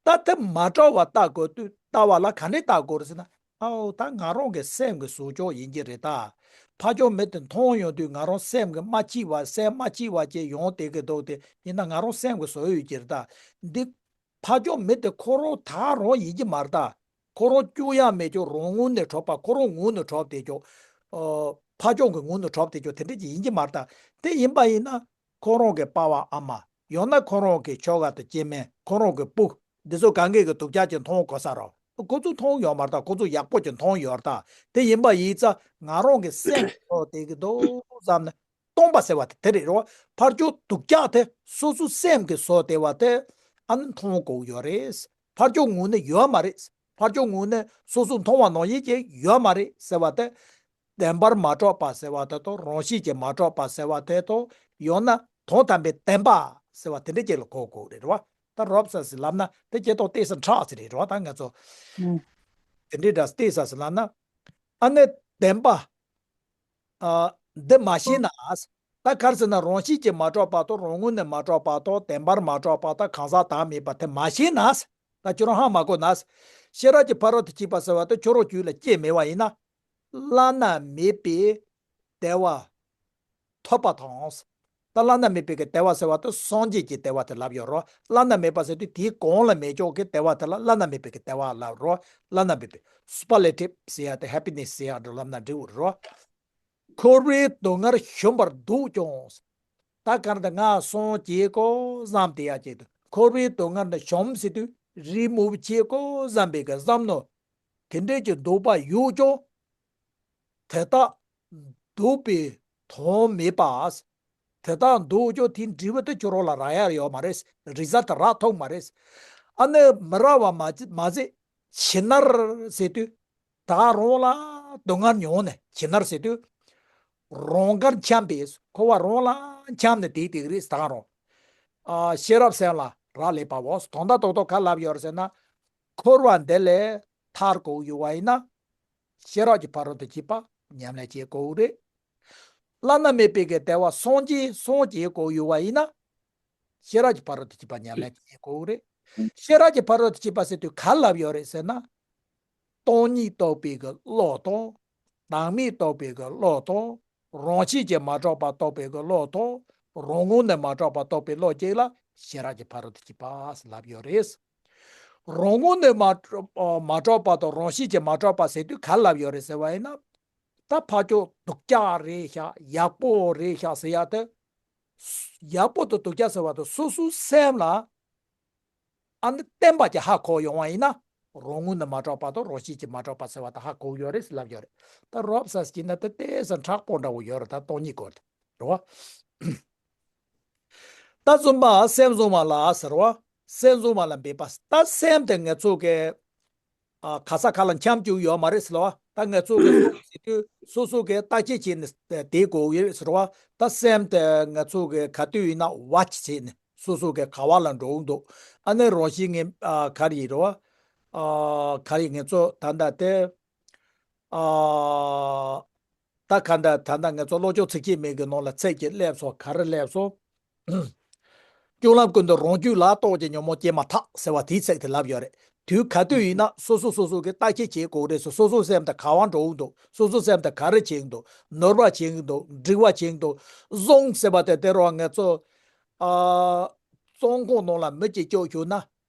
པ་རེད། ད་དེ་མ་གྲུབ་པ་བཏགས་དགོས་དུས་ལྟ་བ་ལ་ག་འདྲས་བལྟ་དགོས་རེད་ཟེར་ན། ཨའོ། ད་ང་རང་གི་སེམས་ཀྱི་བཟོ་བཅོས་ཡིན་གྱི་རེད་ད། ཕ་ཕྱོགས་མི་དེ་འཐུང་ཡོང་དུས་ང་རང་སེམས་ཀྱི་མ་སྐྱིད་པ། སེམས་མ་སྐྱིད་པ་ཅིག་ཡོང་བསྡད་ཀྱི་འདུག་དེ་ཡིན་ན་ང་རང་སེམས་ཀྱི་བཟོ་ཡོད་ཀྱི་རེད་ད། འདི་ཕ་ཕྱོགས་མི་དེ་ཁོ་རང་ད་རང་ཡིན་གྱི་མ་རེད་ད། ཁོ་རང་སྐྱོ་ཡ་མེད་ཀྱོག་རང་ངོས་ནས་གྲུབ་པ། ཁོ་རང་ངོས་ནས་གྲུབ་བསྡད་ཀྱོག་ཨོ། ཕ་ཕྱོགས་ཀྱི་ངོས་ནས་གྲུབ་བསྡད་ཀྱོག་དེ་འདྲ་ཅིག་ཡིན་གྱི་མ་རེད་ད། དེ་ཡིན་པ་ཡིན་ན། ཁོ་རང་གི་པ་ཕ་ཨ་མ། ཡང་ན་ཁོ་རང་གི་ཁྱོ་ག་དང་སྐྱེ་དམན། ཁོ་རང་གི་སྤུ། འདི་ཚོ་གང་གས་ཀྱི་སྡུག་ཅག་ཅིག་མཐོང་དགོས་ས་རེད། ཁོ་ཚོ་མཐོང་ཡོད་མ་རེད་ད། ཁོ་ཚོ་ཡག་པོ་ཅིག་མཐོང་ཡོད་རེད་ད། དེ་ཡིན་པ་ཡིན་ཙང་ང་རང་གི་སེམས་ཀྱིས་བཟོ་བསྡད་ཀྱི་འདུག་བསམ་ནས། སྟོང་པ་ཟེར་བ་དེ་དེ་རེད་རོ། ཕར་ཕྱོགས་སྡུག་ཅག་དེ་སོ་སོའི་སེམས་ཀྱིས་བཟོ་བསྡད་པ་དེ་ཨ་ནི་མཐོང་དགོས་ཡོད་རེད། ཕར་ཕྱོགས་ངོས་ནས་ཡོད་མ་རེད། ཕར་ཕྱོགས་ངོས་ནས་སོ་སོས་མཐོང་བ་ནང་བཞིན་ཅིག་ཡོད་མ་རེད་ཟེར་བ་དེ། བདེན་པར་མ་གྲུབ་པ་ཟེར་བ་དེ་དང་། རང་བཞིན་གྱིས་མ་གྲུབ་པ་ཟེར་བ་དེ་དང་། ཡང་ན་དོན་དམ་པའི་བདེན་པ་ཟེར་བ་དེ་འདྲ་ཅིག་ལ་གོ་དགོས་རེད་རོ། ད་རོབ་ཙམ་ཞིག་ལབ་ན་དེ་སྐྱེ་སྟོབས་ཏོག་ཙམ་ཕྲ་ཙམ་རེད་རོ། ད་ང་ཚོ་ཨུ། དེ་འདྲའི་འདྲ་ཏོག་ཙམ་ཞིག་ལབ་ན། ཨ་ནི་བདེན་པ། ཨ། འདི་མ་ཤེས་ན། ད་ག་རེ་ཟེར་ན། རང་བཞིན་གྱིས་མ་གྲུབ་པ་དང་། རང་ངོས་ནས་མ་གྲུབ་པ་དང་། བདེན་པར་མ་གྲུབ་པ་དང་། གང་ཟག་བདག་མེད་པ་དེ་མ་ཤེས་ན། ད་ཁྱོད་རང་ཧ་མ་གོ་ན། ཤེས་རབ་ཀྱི་ཕ་རོལ་ཏུ་ཕྱིན་པ་ཟེར་བ་དེ་ཁྱོད་རང་རྒྱུད་ལ་སྐྱེས་མེད་པ་ཡིན་ན། བླ་ན་མེད་པའི་བདེ་བ་ཐོབ་པ་དང་། ད་བླ་ན་མེད་པའི་གི་བདེ་བ་ཟེར་བ་དེ་སངས་རྒྱས་ཀྱི་བདེ་བ་དེ་ལབ་ཡོད་རོ། བླ་ན་མེད་པ་ཟེར་དུས་དེའི་གོང་ལ་མེད་ཀྱོག་གི་བདེ་བ་དེ་ལ་བླ་ན་མེད་པའི་གི་བདེ་བ་ལབ་རོ། བླ་ན་མེད་པའི་སུ་པར་ལེ་ཊིབ་ཟེར་ཡ་དེ། ཧེ་པི་ནེ་སི་ཟེར་ཡ་འདྲ་ལབ་ན་འགྲིག་གི་རེད་རོ། འཁོར་བའི་སྡུག་བསྔལ་ཞོམ་པར་འདུག་ཀྱང་། ད་ག་རེ་ད་ང་སངས་རྒྱས་དགོས་བསམ་བསྡད་ཡ་ཅིག་འདུག་འཁོར་བའི་སྡུག་བསྔལ་འདི་ཞོམ་ཟེར་དུས་རི་མོ་བྱེད་དགོས་བསམ་པའི་གི་བསམ་མནོ་དེ་འདྲའི་ཅིག་འདུག་པ་ཡོད་ཀྱང་། དེ་དག་འདུག་པའི་དོན་མེད་པ། དེ་དག་འདུག་ཀྱང་དེའི་འབྲས་བུ་དེ་ཁྱོད་རང་ལ་རག་ཡ་ཡོད་མ་རེད། རི་ཛལ་ཊི་རག་ཐུབ་མ་རེད། ཨ་ནི་མི་རག་པ་མ་མ་ཟད། ཇི་ལྟར་ཟེར་དུས། བདག་རང་ལ་སྡུག་བསྔལ་མྱོང་ནས། ཇི་ལྟར་ཟེར་དུས། རང་དགར་འཁྱམས་པས། འཁོར་བ་རང་ལ་འཁྱམས་ནས་བསྡད་བསྡད་ཀྱི་རེད། བདག་རང་། ཨ། ཤེས་རབ་སེམས་ལ་རག་ལས་པའོ། དོན་དག་རྡོག་རྡོག་ག་ལབ་ཡོད་རེད་ཟེར་ན། འཁོར་བ་འདི་ལས་ཐར་དགོས་ཡོད་པ་ཡིན་ན། ཤེས་རབ་ཀྱི་ཕ་རོལ་ཏུ་ཕྱིན་པ་ཉམས་ལེན་བྱེད་དགོས་རེད། བླ་ན་མེད་པའི་གི་བདེ་བ་སངས་རྒྱས་སངས་རྒྱས་དགོས་ཡོད་པ་ཡིན་ན། ཤེས་རབ་ཀྱི་ཕ་རོལ་ཏུ་ཕྱིན་པ་ཉམས་ལེན་བྱེད་དགོས་རེད། ཤེས་རབ་ཀྱི་ཕ་རོལ་ཏུ་ཕྱིན་པ་ཟེར་དུས་ག་ལབ་ཡོད་རེད་ཟེར་ན། སྟོང་ཉིད་རྟོགས་པའི་གི་བློ་དང་། བདག་མེད་རྟོགས་པའི་གི་བློ་དང་། རང་བཞིན་གྱིས་མ་གྲུབ་པ་རྟོགས་པའི་གི་བློ་དང་། རང་ངོས་ནས་མ་གྲུབ་པ་རྟོགས་པའི་བློ་གཅིག་ལ་ཤེས་རབ་ཀྱི་ཕ་རོལ་ཏུ་ཕྱིན་པ་ལབ་ཡོད་རེད། རང་ངོས་ནས་མ་གྲུབ་མ་གྲུབ་པ་དང་རང་བཞིན་གྱིས་མ་གྲུབ་པ་ཟེར་དུས་ག་ལབ་ཡོད་རེད་ཟེར་བ་ཡིན་ན། ད་ཕ་ཕྱོགས་སྡུག་ཅག་རེད་ཤག་ཡག་པོ་རེད་ཤག་ཟེར་ཡ་དེ། ཡག་པོ་དང་སྡུག་ཅག་ཟེར་བ་དེ་སོ་སོའི་སེམས་ལ། ཨ་ནི་བརྟན་པ་ཅིག་ཧ་གོ་ཡོང་བ་ཡིན་ན། རང་ངོས་ནས་མ་གྲུབ་པ་དང་རང་བཞིན་གྱིས་མ་གྲུབ་པ་ཟེར་བ་དེ་ཧ་གོ་ཡོད་རེད་ཟེར་ལབ་ཡོད་རེད། ད་རོབ་ཙམ་ཞིག་ན་དེ་ཏོག་ཙམ་མཁྲེགས་པོ་འདྲ་བོ་ཡོད་རེད། ད་སྟོང་ཉིད་སྐོར་དེ་རེད་བ། ད་བཙུན་པ་སེམས་བཟུང་བ་ལ་ཟེར་བ། སེམས་བཟུང་བ་ལ་འབད་པ། ད་སེམས་དེ་ང་ཚོ་གི། ཨ། ག་ས་ག་ལ་འཁྱམས་བཅུག་ཡོད་མ་རེད་ཟེར་བ། ད་ང་ཚོ་གི་སེམས་ཟེར་དུས་སོ་སོ་གི་བརྟག་དཔྱད་བྱས་ནས་བསྡད་དགོས་ཡོད་ཟེར་བ། ད་སེམས་དེ་ང་ཚོ་གི་ག་དུས་ཡིན་ན་ཝ་ཆི་བྱས་ནས་སོ་སོ་གི་ག་བ་ལ་འགྲོ་གི་འདུག་ཨ་ནི་རང་བཞིན་ངན། ཨ། ག་རེ་ཡིན་རེད་བ། ཨ། ག་རེ་ང་ཚོ་ད་ལྟ་དེ། ཨ། ད་ག་འདྲ། ད་ལྟ་ང་ཚོ་བློ་སྦྱོང་ཚིགས་བཅད་མའི་གི་ནང་ལ་ཚིག་གཅིག་སླེབས་སོང་། ག་རེ་སླེབས་སོང་། སྤྱོད་ལམ་ཀུན་ཏུ་རང་རྒྱུད་ལ་རྟོག་གེ་ཉོན་མོངས་སྐྱེས་མ་ཐག་ཟེར་བ་དེའི་ཚིག་དེ་ལབ་ཡོད་རེད། དུས་ག་དུས་ཡིན་ན་སོ་སོ་སོ་སོ་གི་བརྟག་དཔྱད་བྱེད་དགོས་རེད། སོ་སོ་སོ་སེམས་དེ་ག་བ་འགྲོ་གི་འདུག་སོ་སོ་སེམས་དེ་ག་རེ་བྱེད་ཀྱི་འདུག་ནོར་བ་བྱེད་ཀྱི་འདུག་འགྲིག་པ་བྱེད་ཀྱི་འདུག་བཟང་ཟེར་བ་དེ་དེ་རུ་ང་ཚོ་ཨ་བཙོན་ཁང་ནང་ལ་མི་གཅིག་བཅུག་བཅུག་ན།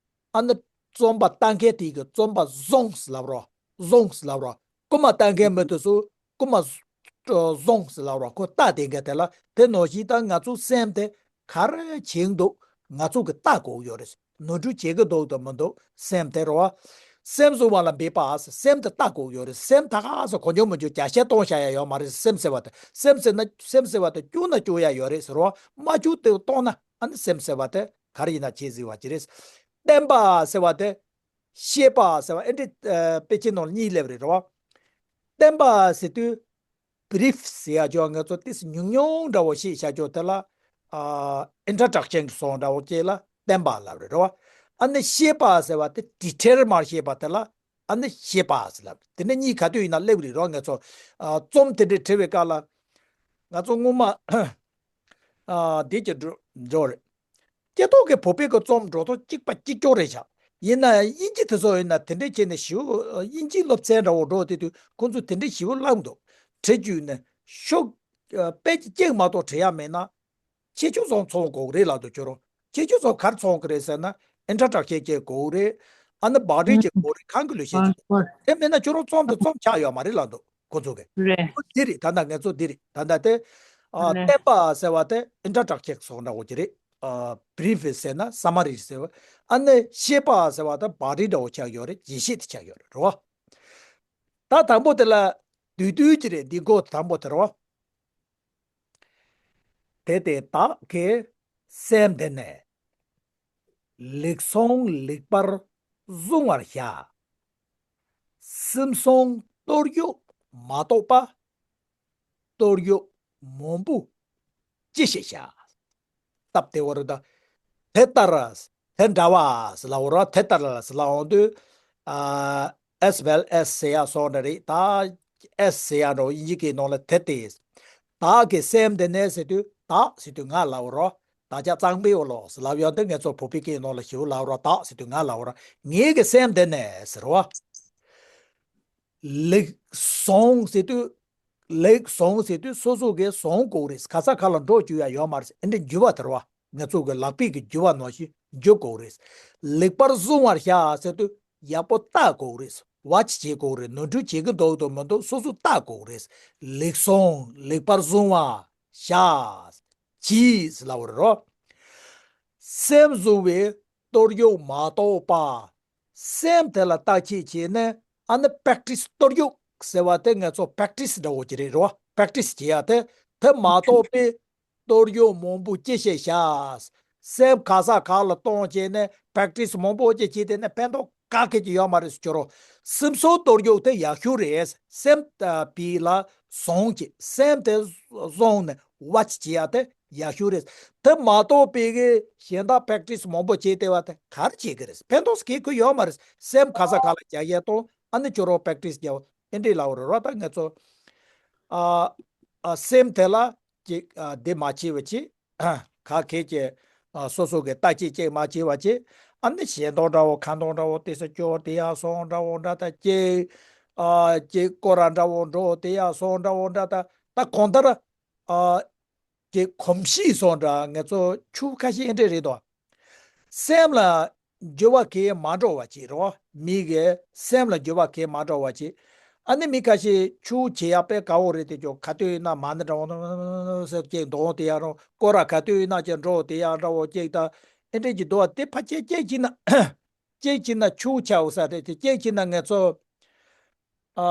ཨ་ནི་བཙོན་པ་ལྟ་མཁན་དེ་གི་བཙོན་པ་བཟང་ཟེར་ལབ་རོགས། བཟང་ཟེར་ལབ་རོགས། རྐུན་མ་ལྟ་མཁན་མི་དེ་ཚོ་རྐུན་མ་བཟང་ཟེར་ལབ་རོགས། ཁོ་ལྟ་བསྡད་མཁན་དེ་ལ། དེ་ནང་བཞིན་ད་ང་ཚོ་སེམས་དེ་ག་རེ་བྱེད་ཀྱི་འདུག་ང་ཚོ་གི་ལྟ་དགོས་ཡོད་རེད། ནོར་འཁྲུལ་བྱེད་ཀྱི་འདུག་དང་མི་འདུག་སེམས་དེ་རེད་བ། སེམས་བཟུང་བ་ལ་འབད་པ་ཟེར། སེམས་དེ་ལྟ་དགོས་ཡོད་རེད། སེམས་ད་ག་ཟེར་གོ་འཇོག་མི་འཇོག་བརྒྱ་ཆ་གཏོང་བྱ་ཡ་ཡོད་མ་རེད། སེམས་ཟེར་བ་དེ། སེམས་ཟེར་ན། སེམས་ཟེར་བ་དེ་བཅོས་ན་བཅོས་ཡ་ཡོད་རེད་ཟེར་བ། མ་བཅོས་དེ་གཏོང་ན་ཨ་ནི་སེམས་ཟེར་བ་དེ་ག་རེ་ཡིན་ན་བྱེད་ཟེར་བ་ཅི་རེད། བརྟན་པ་ཟེར་བ་དེ། ཤེས་པ་ཟེར་བ་ཨེ་འདྲ་ཨ་དཔེ་ཆའི་ནང་ལ་གཉིས་སླེབས་རེད་རེད་བ། བརྟན་པ་ཟེར་དུས། བྷི་རིཕ་ཟེར་ཡ་ཅོ་ང་ཚོ་ཏིས་ཉུང་ཉུང་འདྲ་བོ་ཞིག་བྱ་ཅོ་དེ་ལ། ཨ་ཨིན་ཊྲོ་ཌག་ཤན་སོང་འདྲ་བོ་ཅིག་ལ་བརྟན་པ་ལབ་རེད་རེད་བ། ཨ་ནི་ཤེས་པ་ཟེར་བ་དེ་ཌི་ཊེལ་མར་ཤེས་པ་དེ་ལ་ཨ་ནི་ཤེས་པ་ཟེར་ལབ། དེ་ནས་གཉིས་ག་དུས་ཡིན་ན་སླེབས་རེད་རོ། ང་ཚོ་ཨ་རྩོམ་དེ་འདྲ་བྲི་བའི་སྐབས་ལ། ང་ཚོ་སྔོན་མ་ཨ་འདི་གྱི་འགྲོ་འགྲོ་རེད། སྐྱེ་ཐོག་གི་བོད་པའི་གི་རྩོམ་འགྲོ་ཐོག་གཅིག་པ་གཅིག་ཀྱོག་རེད་ཤག་ཡིན་ན་ཡང་དབྱིན་ཇི་དེ་ཚོ་ཡིན་ན་དེ་འདྲས་བྱས་ནས་ཞིབ་དབྱིན་ཇིའི་སློབ་ཚན་འདྲ་བོ་འགྲོ་དེ་དུས་ཁོང་ཚོས་དེ་འདྲས་ཞིབ་བསླབ་འདུག་བྲི་རྒྱུ་ནི་ཤོག་དཔེ་གཅིག་མ་གཏོགས་བྲི་ཡ་མེད་ན། ཁྱེད་ཆོ་ཚོ་ཚོང་དགོས་རེད་ལབ་འདུག་ཁྱོད་རང་། ཁྱེད་ཆོ་ཚོ་ག་རེ་ཚོང་གི་རེད་ཟེར་ན། ཨིན་ཊྲོ་ཌག་ཤན་ཅིག་དགོས་རེད། ཨ་ནི་བྷ་ཌི་ཅིག་དགོས་རེད། གང་གི་ལུས་ཤེས་ཅིག་དེ་མེད་ན་ཁྱོད་རང་རྩོམ་དེ་རྩོམ་ཆགས་ཡོད་མ་རེད་ལབ་འདུག་ཁོ་ཚོ་གི། རེད། འོ་འདི་རེད། ད་ལྟ་ང་ཚོ་འདི་རེད། ད་ལྟ་དེ་ཨ་རེད། བརྟན་པ་ཟེར་བ་དེ་ཨིན་ཊྲོ་ཌག་ཤན་སོང་འདྲ་བོ་ཅིག་རེད། ཨ་བྷི་རིཕ་ཟེར་ན་སམ་མ་རི་ཟེར་བ། ཨ་ནི་ཤེས་པ་ཟེར་བ་དེ་བྷ་ཌི་འདྲ་བོ་ཆགས་ཡོད་རེད། རྒྱས་བཤད་དེ་ཆགས་ཡོད་རེད་རོ། ད་དང་པོ་དེ་ལ་བསྡུས་བསྡུས་ཅིག་རེད། འདི་མགོ་དང་པོ་དེ་རོ། དེ་སྟེ་བདག་གི་སེམས་འདི་ནི། ལེགས་སོང་ལེགས་པར་གཟུང་བར་བྱ། སེམས་སོང་སྟོར་གཡོགས་མ་གཏོགས་པ། སྟོར་གཡོགས་མང་པོ་ཅི་ཞིག་བྱ། སྟབས་བདེ་བོ་རེད་ད། དེ་ལྟར། དེ་འདྲ་བ་ཟེར་ལབ་འོ་ར། དེ་ལྟར་ཟེར་ལབ་འོང་དུས། ཨ་ཨེས་ཝེལ་ཨེས་ཟེར་ཡ་སོགས་འདྲ་རེད་ད། ཨེས་ཟེར་ཡ་འགྲོ་དབྱིན་ཇི་གི་ནང་ལ་དེ་སྟེ། བདག་གི་སེམས་འདི་ནི་ཟེར་དུས་བདག་ཟེར་དུས་ང་ལབ་འོ་ར། བདག་ཅག་གཙང་པའི་འོ་ལོ་ཟེར་ལབ་ཡོང་དུས་ང་ཚོ་བོད་པའི་སྐད་ནང་ལ་ཞིབ་ལབ་འོ་ར། བདག་ཟེར་དུས་ང་ལབ་འོ་ར། ངའི་གི་སེམས་འདི་ནི་ཟེར་བ། ལེགས་སོང་ཟེར་དུས། ལེགས་སོང་ཟེར་དུས་སོ་སོ་གིས་སོང་དགོས་རེད། ག་ས་ག་ལ་འགྲོ་བཅུག་ཡ་ཡོད་མ་རེད། ཨེ་འདྲ་འགྱུར་བ་དེ་རེད་བ། ང་ཚོ་གི་ལག་པའི་གི་འགྱུར་བ་ནང་བཞིན་འགྱུར་དགོས་རེད། ལེགས་པར་གཟུང་བར་བྱ་ཟེར་དུས་ཡག་པོ་བལྟ་དགོས་རེད། ཝ་ཆི་བྱེད་དགོས་རེད། ནོར་འཁྲུལ་བྱེད་ཀྱི་འདུག་དང་མི་འདུག་སོ་སོ་བལྟ་དགོས་རེད། ལེགས་སོང་ལེགས་པར་གཟུང་བར་བྱ། གྱིས་ལབ་པ་རེད་རོ། སེམས་གཟུང་བའི་སྟོར་གཡོགས་མ་གཏོགས་པ། སེམས་དེ་ལ་བརྟག་དཔྱད་བྱས་ནས་ཨ་ནི་པྲེག་ཊི་སི། སྟོར་གཡོགས་ཟེར་བ་དེ་ང་ཚོ་པྲེག་ཊི་སི་འདྲ་བོ་ཅིག་རེད་རེད་བ། པྲེག་ཊི་སི་བྱེད་ཡ་དེ། དེ་མ་གཏོགས་པའི་སྟོར་གཡོགས་མང་པོ་ཅི་ཞིག་བྱ། སེམས་ག་ས་ག་ལ་གཏོང་བྱས་ནས་པྲེག་ཊི་སི་མང་པོ་ཅིག་བྱས་དེ་ནས་ཕན་ཐོགས་ག་གེ་ཅིག་ཡོད་མ་རེད་ཟེར་ཁྱོད་རང་། སེམས་སོང་སྟོར་གཡོགས་དེ་ཡག་ཤོས་རེད། སེམས་ཨ་པི་ལ་བཟུང་བྱས། སེམས་དེ་བཟུང་ནས་ཝ་ཆི་བྱེད་ཡ་དེ་ཡག་ཤོས་རེད། དེ་མ་གཏོགས་པའི་གི་གཞན་དག་པྲེག་ཊི་སི་མང་པོ་བྱས་བསྡད་པ་དེ་ག་རེ་བྱེད་ཀྱི་རེད། ཕན་ཐོགས་གང་ཡང་ཡོད་མ་རེད། སེམས་ག་ས་ག་ལ་རྒྱག་ཡས་གཏོང་། ཨ་ནི་ཁྱོད་རང་པྲེག་ཊི་སི་རྒྱག་པ་ཨེ་འདྲས་ལབ་པ་རེད་རོ། ད་ང་ཚོ་ཨ་ཨ་སེམས་དེ་ལ་ཅིག་ཨ་འདི་མ་བྱེད་པ་བྱེད། ག་གེ་ཅིག་ཨ་སོ་སོ་གི་བརྟག་དཔྱད་ཅིག་མ་བྱེད་པ་བྱེད། ཨ་ནི་ཞེ་འདོད་འདྲ་བོ་ཁ་འདོན་འདྲ་བོ་དེ་ཚོ་སྐྱོར་དེ་ཡར་སོང་འདྲ་བོ་འདྲ་ད་ཅིག་ཨ་ཅིག་སྐོར་ར་འདྲ་བོ་འགྲོ་དེ་ཡར་སོང་འདྲ་བོ་འདྲ་ད། ད་གང་ལྟར་ཨ་ཀྱི་གོམས་གཤིས་སོགས་འདྲ་ང་ཚོ་ཆུ་ཁ་ཤས་ཨེ་འདྲས་རེད་དོ། སེམས་ལ་འགྱུར་བ་གང་ཡང་མ་འགྲོ་བ་ཅིག་རེད་བ། མི་གི་སེམས་ལ་འགྱུར་བ་གང་ཡང་མ་འགྲོ་བ་ཅིག་ཨ་ནི་མི་ཁ་ཤས་ཆུ་བྱེད་ཡག་དཔེ་དགའ་བོ་རེད་དེ། ཅོ་ག་དུས་ཡིན་ན་མ་ཎི་འདྲ་བོ་ཟེར་ཅིག་འདོན་དེ་ཡག་རུང་། སྐོར་ར་ག་དུས་ཡིན་ན་ཅིག་འགྲོ་དེ་ཡག་འདྲ་བོ་ཅིག་ད་ཨེ་འདྲས་ཀྱི་འདུག་བ། དེ་ཕལ་ཆེར་ཅིག་བྱས་ན་ཅིག་བྱས་ན་ཆུ་ཆགས་ས་རེད་དེ། ཅིག་བྱས་ན་ང་ཚོ་ཨ་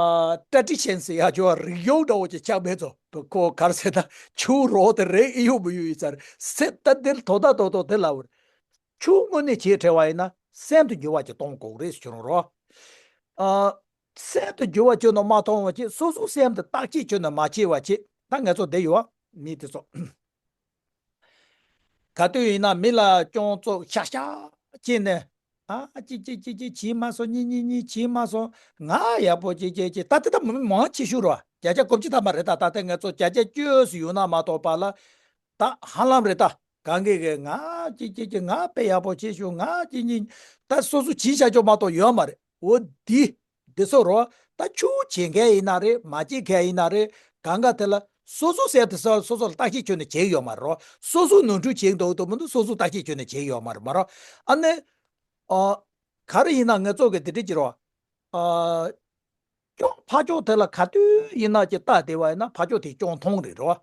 ཊ་ཌི་ཤན་ཟེར་ཡག་ཅོ་རིག་གཞུང་འདྲ་བོ་ཅིག་ཆགས་མེད་ཚོ། ཁོ་ག་རེ་ཟེར་ན་ཆུ་རོ་དེ་རེད་ཨེ་ཡོད་མི་ཡོད་ཡིན་ས་རེད་ཟེར། ད་འདིར་དོ་ད་དོ་དོ་དེ་ལབ་པ་རེད། ཆུ་དངོས་གནས་བྱེད་བྲལ་བ་ཡིན་ན་སེམས་དུ་འགྱུར་བ་ཅིག་གཏོང་དགོས་རེད་ཟེར་རོ། ཨ་སེམས་དུ་འགྱུར་བ་ཅིག་ནང་མ་གཏོང་བ་ཅིག་སོ་སོ་སེམས་དུ་བརྟག་དཔྱད་ཅིག་ནང་མ་བྱས་པ་ཅིག་ད་ང་ཚོ་བསྡད་ཡོད་བ་མི་དེ་ཚོ། ག་དུས་ཡིན་ན་མི་ལ་སྐྱོན་བཙུགས་ཤག་ཤག་བྱས་ནས། ཨ་གཅིག་གཅིག་གཅིག་གཅིག་བྱས་མ་སོང་། གཉིས་གཉིས་གཉིས་བྱས་མ་སོང་། ང་ཡག་པོ་གཅིག་གཅིག་གཅིག་ད་དེ་ད་མི་མང་ཆེ་ཤོས་རེད་བ། བརྒྱ་ཆ་དགུ་བཅུ་ཐམ་པ་རེད་ད། ད་ལྟ་ང་ཚོ་བརྒྱ་ཆ་བཅུ་ཡོད་ན་མ་གཏོགས་པ་ལ་ད་ཧ་ལམ་རེད་ད། གང་གི་གི་ང་ཅི་ཅི་ཅི་ང་དཔེ་ཡག་པོ་བྱེད་ཤོག་ང་ཅི་ཉི་ད་སོ་སོ་བྱིས་བྱ་ཆོག་མ་གཏོགས་ཡོད་མ་རེད། འོ་འདི་འདི་སོ་རོ། ད་ཆུ་བྱེད་མཁན་ཡིན་ན་རེད། མ་བྱེད་མཁན་ཡིན་ན་རེད། གང་ག་དེ་ལ་སོ་སོ་ཟེར་དེ་སོ་སོ་ལ་བརྟག་དཔྱད་བྱས་ནས་བྱེད་ཡོད་མ་རེད་རོ། སོ་སོ་ནོར་འཁྲུལ་བྱེད་འདུག་འདུག་མི་འདུག་སོ་སོ་བརྟག་དཔྱད་བྱས་ནས་བྱེད་ཡོད་མ་རེད་མ་རོ། ཨ་ནི་ཨ་ག་རེ་ཡིན་ན་ང་ཚོ་གི་དེ་འདྲ་ཅི་རོ། ཨ་སྐྱོན་ཕར་ཕྱོགས་དེ་ལ་ག་དུས་ཡིན་ན་ཅི་བལྟ་བསྡད་པ་ཡིན་ན་ཕར་ཕྱོགས་དེ་སྐྱོན་མཐོང་རེད་རོ།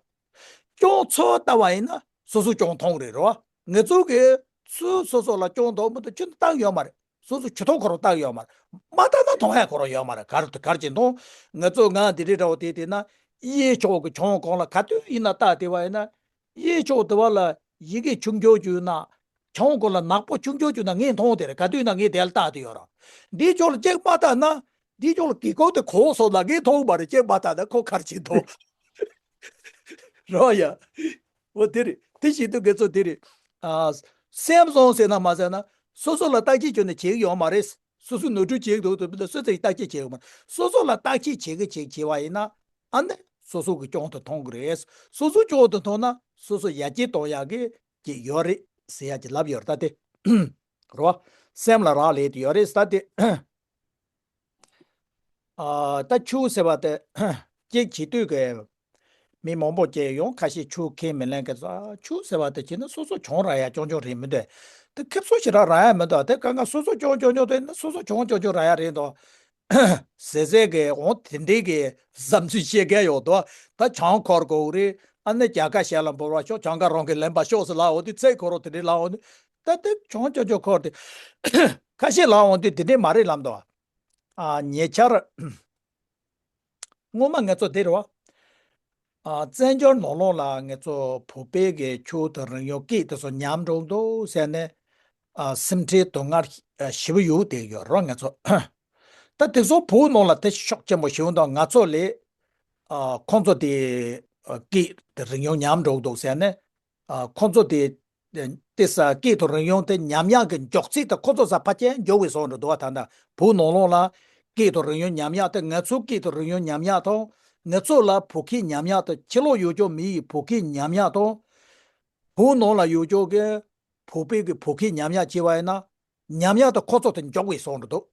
སྐྱོན་ཚུར་བལྟ་བ་ཡིན་ན་སོ་སོ་སྐྱོན་མཐོང་རེད་རོ། ང་ཚོ་གི་ཚུར་སོ་སོ་ལ་སྐྱོན་འདུག་མི་འདུག་ཅི་བལྟ་ཡོད་མ་རེད། སོ་སོ་ཇུས་གཏོགས་ཁོ་རང་བལྟ་ཡོད་མ་རེད། མ་བལྟ་ན་མཐོང་ཡ་ཁོ་རང་ཡོད་མ་རེད། གར་གར་གྱིས་མཐོང་། ང་ཚོ་ང་འདི་འདྲའི་འདྲ་བོ་དེ་དེ་ན་གཡས་ཕྱོགས་ཀྱི་གྱང་གོང་ལ་ག་དུས་ཡིན་ན་བལྟ་བསྡད་པ་ཡིན་ན། གཡས་ཕྱོགས་དེ་བ་ལ་ཡི་གེ་ཆུང་ཆུང་བྱུང་ན། གྱང་གོང་ལ་ནག་པོ་ཆུང་ཆུང་བྱུང་ན་ངས་མཐོང་དེ་རེད། ག་དུས་ན་ངས་དེ་ལ་བལྟ་དེ་ཡོད་ར། འདིའི་ཕྱོགས་ལ་གཅིག་མ་བལྟ་ན། འདིའི་ཕྱོགས་ལ་གི་གོང་དེ་གོང་སོང་ན་ངས་མཐོང་མ་རེད། གཅིག་མ་བལྟ་ན་ཁོ་གར་གྱིས་མཐོང་། རོ་ཡ། འོ་དེ་རེད། དེ་བཞིན་དུ་ང་ཚོ་དེ་རེད། ཨ་སེམས་བཟང་ཟེར་ན་མ་ཟེར་ན། སོ་སོ་ལ་བརྟག་དཔྱད་བྱས་ནས་བྱེད་ཀྱི་ཡོད་མ་རེད། སོ་སོ་ནོར་འཁྲུལ་བྱེད་ཀྱི་འདུག་དུས་སོ་སོས་བརྟག་དཔྱད་བྱེད་ཀྱི་མ་རེད། སོ་སོ་ལ་བརྟག་དཔྱད་བྱེད་ཀྱི་བྱེད་བྱེད་པ་ཡིན་ན། ཨ་ནི་སོ་སོ་གི་སྐྱོན་དུ་མཐོང་གི་རེད། སོ་སོ་སྐྱོན་དུ་མཐོང་ན་སོ་སོ་ཡར་རྒྱས་གཏོང་ཡག་གི་ཅིག་ཡོད་རེད་ཟེར་ཡག་ཅིག་ལབ་ཡོད་རེད་ད་དེ། རོ། སེམས་ལ་རག་ལས་དེ་ཡོད་རེད་ད་དེ། ཨ་ད་ཆུ་ཟེར་བ་དེ་གཅིག་བྱེད་དུས་ཀྱི་མི་མང་པོ་སྐྱེས་ཡོང་། ཁ་ཤས་ཆུ་ཁས་མི་ལེན་མཁན་ཚོ། ཨ་ཆུ་ཟེར་བ་དེ་བྱས་ན་སོ་སོ་གྱོང་རག་ཡ་ཅོང་ཅོང་རེད་མི་འདུག་དེ་ཁེབས་སོ་ཞེ་དྲག་རག་ཡ་མི་འདུག་དེ་གང་ག་སོ་སོ་གྱོང་ཅོང་ཅོང་དེ་ན་སོ་སོ་གྱོང་ཅོང་ཅོང་རག་ཡ་རེད་འདུག་ཟེར་ཟེར་གི་འོང་དེ་འདྲའི་གི་བསམ་ཚུལ་བཤད་མཁན་ཡོད་འདུག་ད་གྱོང་འཁོར་དགོས་རེད། ཨ་ནི་རྒྱལ་ཁ་ཞལ་ལ་འབུལ་བ་ཤོག་གྱོང་ཁ་རང་གི་ལེན་པ་ཤོག་ཟེར་ལབ་འོང་དུས་ཚེ་ཁོ་རང་དེ་འདྲའི་ལབ་འོང་དུས། ད་དེ་གྱོང་ཅོང་ཅོང་འཁོར་དེ་ཁ་ཤས་ལབ་འོང་དུས་དེ་འདྲའི་མ་རེད་ལབ་འདུག་ཨ་ཉེ་ཆར། སྔོན་མ་ང་ཚོ་དེ་རེད་བ། ཨ་བཙན་བྱོལ་ནང་ལོགས་ལ་ང་ཚོ་བོད་པའི་གི་ཆོས་དང་རིག་གཞུང་སྐད་དེ་ཚོ་ཉམས་འགྲོ་འདུག་ཟེར་ནས། ཨ་སེམས་ཁྲལ་དོན་ངར་ཞེ་པོ་ཡོད་དེ་ཡོད་རོགས་ང་ཚོ། ད་དེ་ཚོ་བོད་ནང་ལ་དེ་ཤུགས་ཆེན་པོ་ཞེ་པོ་འདུག་ང་ཚོ་ལས། ཨ་ཁོང་ཚོ་དེ་སྐད་དེ་རིག་གཞུང་ཉམས་འགྲོ་འདུག་ཟེར་ནས། ཨ་ཁོང་ཚོ་དེ། དེ་ས་སྐད་དང་རིག་གཞུང་དེ་ཉམས་ཡག་གི་མགྱོགས་ཚད་དེ་ཁོ་ཚོ་ས་ཕལ་ཆེར་མགྱོགས་པའི་བཟོ་འདྲ་འདུག་བ། ད་ལྟ་བོད་ནང་ལོགས་ལ་སྐད་དང་རིག་གཞུང་ཉམས་ཡག་དེ་ང་ཚོའི་སྐད་དང་རིག་གཞུང་ཉམས་ཡག་དང་། ང་ཚོ་ལ་བོད་སྐད་ཉམས་ཡག་དང་ཕྱི་ལོགས་ཡོད་ཀྱང་མི་ཡི་བོད་སྐད་ཉམས་ཡག་དང་། བོད་ནང་ལ་ཡོད་ཀྱང་གི་བོད་པའི་གི་བོད་སྐད་ཉམས་ཡག་བྱས་པ་ཡིན་ན། ཉམས་ཡག་དེ་ཁོ་ཚོ་དེ་མགྱོགས་པའི་བཟོ་འདྲ་འདུག་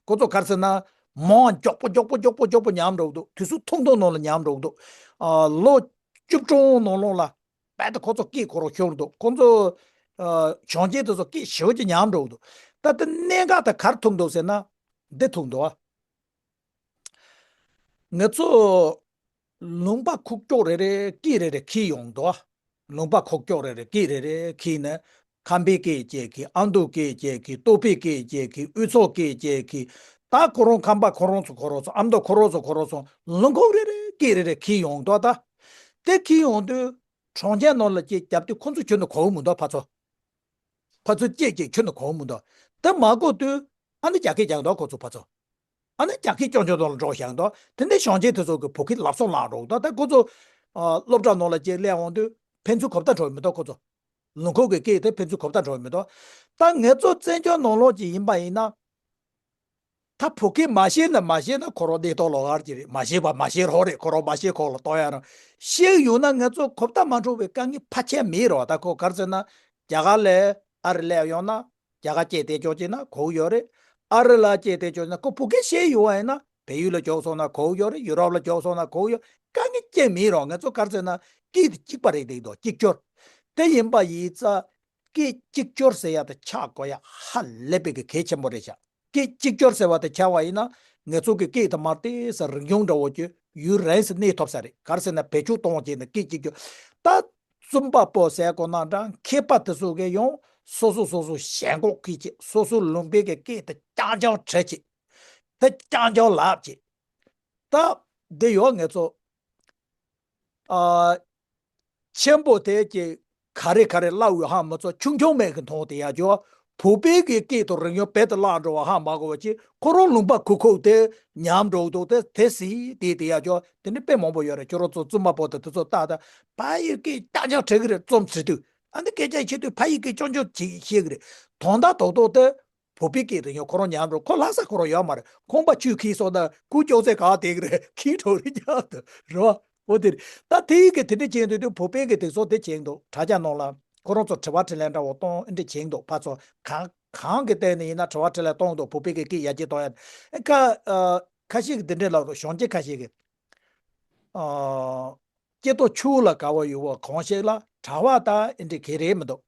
ཁོ་ཚོ་ག་རེ་ཟེར་ན། མང་མགྱོགས་པོ་མགྱོགས་པོ་མགྱོགས་པོ་མགྱོགས་པོ་ཉམས་འགྲོ་འདུག་དུས་ཚོད་ཐུང་ཐུང་ནང་ལ་ཉམས་འགྲོ་འདུག་ཨ་ལོ་བཅུ་གྲངས་ནང་ལོགས་ལ། རྦད་དེ་ཁོ་ཚོ་སྐད་ཁོ་རང་ཤོར་འདུག་ཁོ་ཚོ་ཨ་གཞོན་སྐྱེས་དེ་ཚོ་སྐད་ཞེ་པོ་ཅིག་ཉམས་འགྲོ་འདུག་ད་ལྟ་གནད་འགག་དེ་ག་རེ་ཐུག་འདུག་ཟེར་ན། འདི་ཐུག་འདུག་ང་ཚོ་ལུང་པ་ཁུག་ཀྱོག་རེ་རེ་སྐད་རེ་རེ་འཁྱེར་ཡོང་འདུག་ལུང་པ་ཁུག་ཀྱོག་རེ་རེ་སྐད་རེ་རེ་འཁྱེར་ནས། ཁམས་པའི་སྐད་ཅིག་འཁྱེར། ཨ་མདོའི་སྐད་ཅིག་འཁྱེར། སྟོད་པའི་སྐད་ཅིག་འཁྱེར། དབུས་གཙང་སྐད་ཅིག་འཁྱེར། ད་ཁོ་རང་ཁམས་པ་ཁོ་རང་ཚོ་ཁོ་རང་ཚོ། ཨ་མདོ་ཁོ་རང་ཚོ་ཁོ་རང་ཚོ། ལུང་ཁུག་རེ་རེ་སྐད་རེ་རེ་འཁྱེར་ཡོང་འདུག་ད་དེ་འཁྱེར་ཡོང་དུས། གྲོང་ཁྱེར་ནང་ལ་ཅིག་རྒྱབ་དུས་ཁོ་ཚོ་ཁྱོན་ནས་གོ་གི་མི་འདུག་ཕར་ཚུར། ཕར་ཚུར་སྐད་ཅིག་ཁྱོན་ནས་གོ་གི་མི་འདུག་དེ་མ་གོ་དུས་ཨ་ནི་རྒྱ་སྐད་རྒྱག་འདུག་ཁོ་ཚོ་ཕར་ཚུར། ཨ་ནི་རྒྱ་སྐད་ཅོང་ཅོང་དུ་ལ་འགྲོ་བཞག་འདུག་དེ་འདྲའི་གཞོན་སྐྱེས་དེ་ཚོ་གི་བོད་སྐད་ལབ་སོང་ལངས་འགྲོ་འདུག་ད་ཁོ་ཚོ་ཨ་སློབ་གྲྭ་ནང་ལ་ཅིག་སླེབས་འོང་དུས་ཕན་ཚུན་གོ་བརྡ་འགྲོ་མི་འདུག་ཁོ་ཚོ། ལུང་ཁུག་གི་སྐད་དེ་ཕན་ཚུན་གོ་བརྡ་འགྲོ་མི་འདུག་ད་ང་ཚོ་བཙན་བྱོལ་ནང་ལོགས་ཅིག་ཡིན་པ་ཡིན་ན། ད་བོད་སྐད་མ་ཤེས་ན་མ་ཤེས་ན་ཁོ་རང་གནས་སྟངས་ལོགས་ཀ་ཅིག་རེད། མ་ཤེས་པ་མ་ཤེས་རོགས་རེད། ཁོ་རང་མ་ཤེས་ཁོག་ལ་གཏོང་ཡ་རང་། ཤེས་ཡོང་ན་ང་ཚོ་གོ་བརྡ་མ་འགྲོ་བའི་དཀའ་ངལ་ཕལ་ཆེར་མེད་རོགས། ད་ཁོ་ག་རེ་ཟེར་ན། རྒྱ་གར་ལ་ཨ་རི་སླེབས་ཡོང་ན། རྒྱ་གར་སྐད་བདེ་ཅོག་ཅིག་ན་གོ་གི་ཡོད་རེད། ཨ་རི་ལ་སྐད་བདེ་ཅོག་ཅིག་ན་ཁོ་བོད་སྐད་ཤེས་ཡོང་བ་ཡིན་ན་བལ་ཡུལ་ལ་འགྱོགས་སོང་ན་གོ་གི་ཡོད་རེད། ཡུ་རོབ་ལ་འགྱོགས་སོང་ན་གོ་གི་ཡོད། དཀའ་ངལ་ཅིག་མེད་རོགས། ང་ཚོ་ག་རེ་ཟེར་ན་སྐད་དེ་གཅིག་པ་རེད། དེ་དོ་གཅིག་གྱུར། དེ་ཡིན་པ་ཡིན་ཙང་། སྐད་གཅིག་གྱུར་ཟེར་ཡ་དེ་ཆགས་དགོས་ཡ་ཧ་ལས་པའི་གི་གལ་ཆེན་པོ་རེད་ཤག་སྐད་གཅིག་གྱུར་ཟེར་བ་དེ་ཆགས་པ་ཡིན་ན་ང་ཚོ་གི་སྐད་དེ་མར་ཏོག་ཙམ་རིག་གཞུང་འདྲ་བོ་ཅིག་ཡུན་རིང་སེ་གནས་ཐུབ་ས་རེད། ག་རེ་ཟེར་ན་བེད་སྤྱོད་གཏོང་བྱས་ནས་སྐད་གཅིག་གྱུར། ད་རྩོམ་པ་པོ་ཟེར་དགོས་ན་འདྲ། མཁས་པ་དེ་ཚོ་གིས་ཡང་སོ་སོ་སོ་སོ་ཞེན་ཁོག་གིས་བྱས། སོ་སོ་ལུང་པའི་གི་སྐད་དེ་རྐྱང་རྐྱང་བྲི་བྱས། དེ་རྐྱང་རྐྱང་ལབ་བྱས། ད་འདི་ཡོད་ང་ཚོ། ཨ། ཆེན་པོ་དེ་ཀྱི་ག་རེ་ག་རེ་ལབ་ཡོད་ཧ་མ་གོ། ཆུང་ཆུང་མེད་གི་མཐོང་དེ་ཡ་ཅོ། བོད་པའི་གི་སྐད་དང་རིག་གཞུང་རྦད་དེ་བརླག་འགྲོ་བ་ཧ་མ་གོ་བ་ཅིག་ཁོ་རང་ལུང་པ་ཁུག་ཁུག་དེ་ཉམས་འགྲོ་འདུག་དེ་དེ་སྲིད་དེ་དེ་ཡ་ཅོ། དེ་འདྲ་དཔེ་མང་པོ་ཡོད་རེད། ཁྱོད་རང་ཚོ་རྩོམ་པ་པོ་དེ་དེ་ཚོ་ལྟ་ད། ཕ་ཡི་སྐད་རྐྱང་རྐྱང་བྲི་གི་རེད། རྩོམ་བྲི་དུས་ཨ་འདི་སྐད་ཆ་བཤད་དུས་ཕ་ཡི་སྐད་རྐྱང་རྐྱང་ཅིག་བཤད་གི་རེད། དོན་དག་རྡོག་རྡོག་དེ། བོད་པའི་སྐད་རིག་གཞུང་ཁོ་རང་ཉམས་འགྲོ། ཁོ་ལྷག་ས་ཁོ་རང་ཡོད་མ་རེད། ཁང་པ་ཆུས་ཁེངས་སོང་ན་ཁོ་ཅོག་ཙེ་གང་དེ་གི་རེད། ཁེངས་འགྲོ་རེད་ཀྱང་དུ་རེད་བ། འོ་དེ་རེད། ད་དེ་ཡི་གི་དེ་འདྲ་བྱས་འདུག་དུས་བོད་པའི་གི་དེ་ཚོ་དེ་བྱས་འདུག་དྲ་རྒྱ་ནང་ལ་ ཁོ་རང་ཚོ་དྲི་བ་དྲིས་ལན་འདྲ་བོ་གཏོང་ཨེ་འདྲ་བྱེད་འདུག་ཕར་ཚུར་གང་གང་གི་སྟེང་ནས་ཡིན་ན་དྲི་བ་དྲིས་ལན་གཏོང་འདུག་བོད་པའི་གི་སྐད་ཡར་རྒྱས་གཏོང་ཡ། ཨེ་ཁ་ཨ་ཁ་ཤས་ཀྱི་འདི་འདྲའི་ལབ་འདུག་གཞོན་སྐྱེས་ཁ་ཤས་ཀྱི། ཨ། སྐྱེ་སྟོབས་ཆུང་ལ་དགའ་བ་ཡོད་པ་གང་ཞིག་ལ་གྲྭ་པ་དང་ཨེ་འདྲ་ག་རེ་མི་འདུག་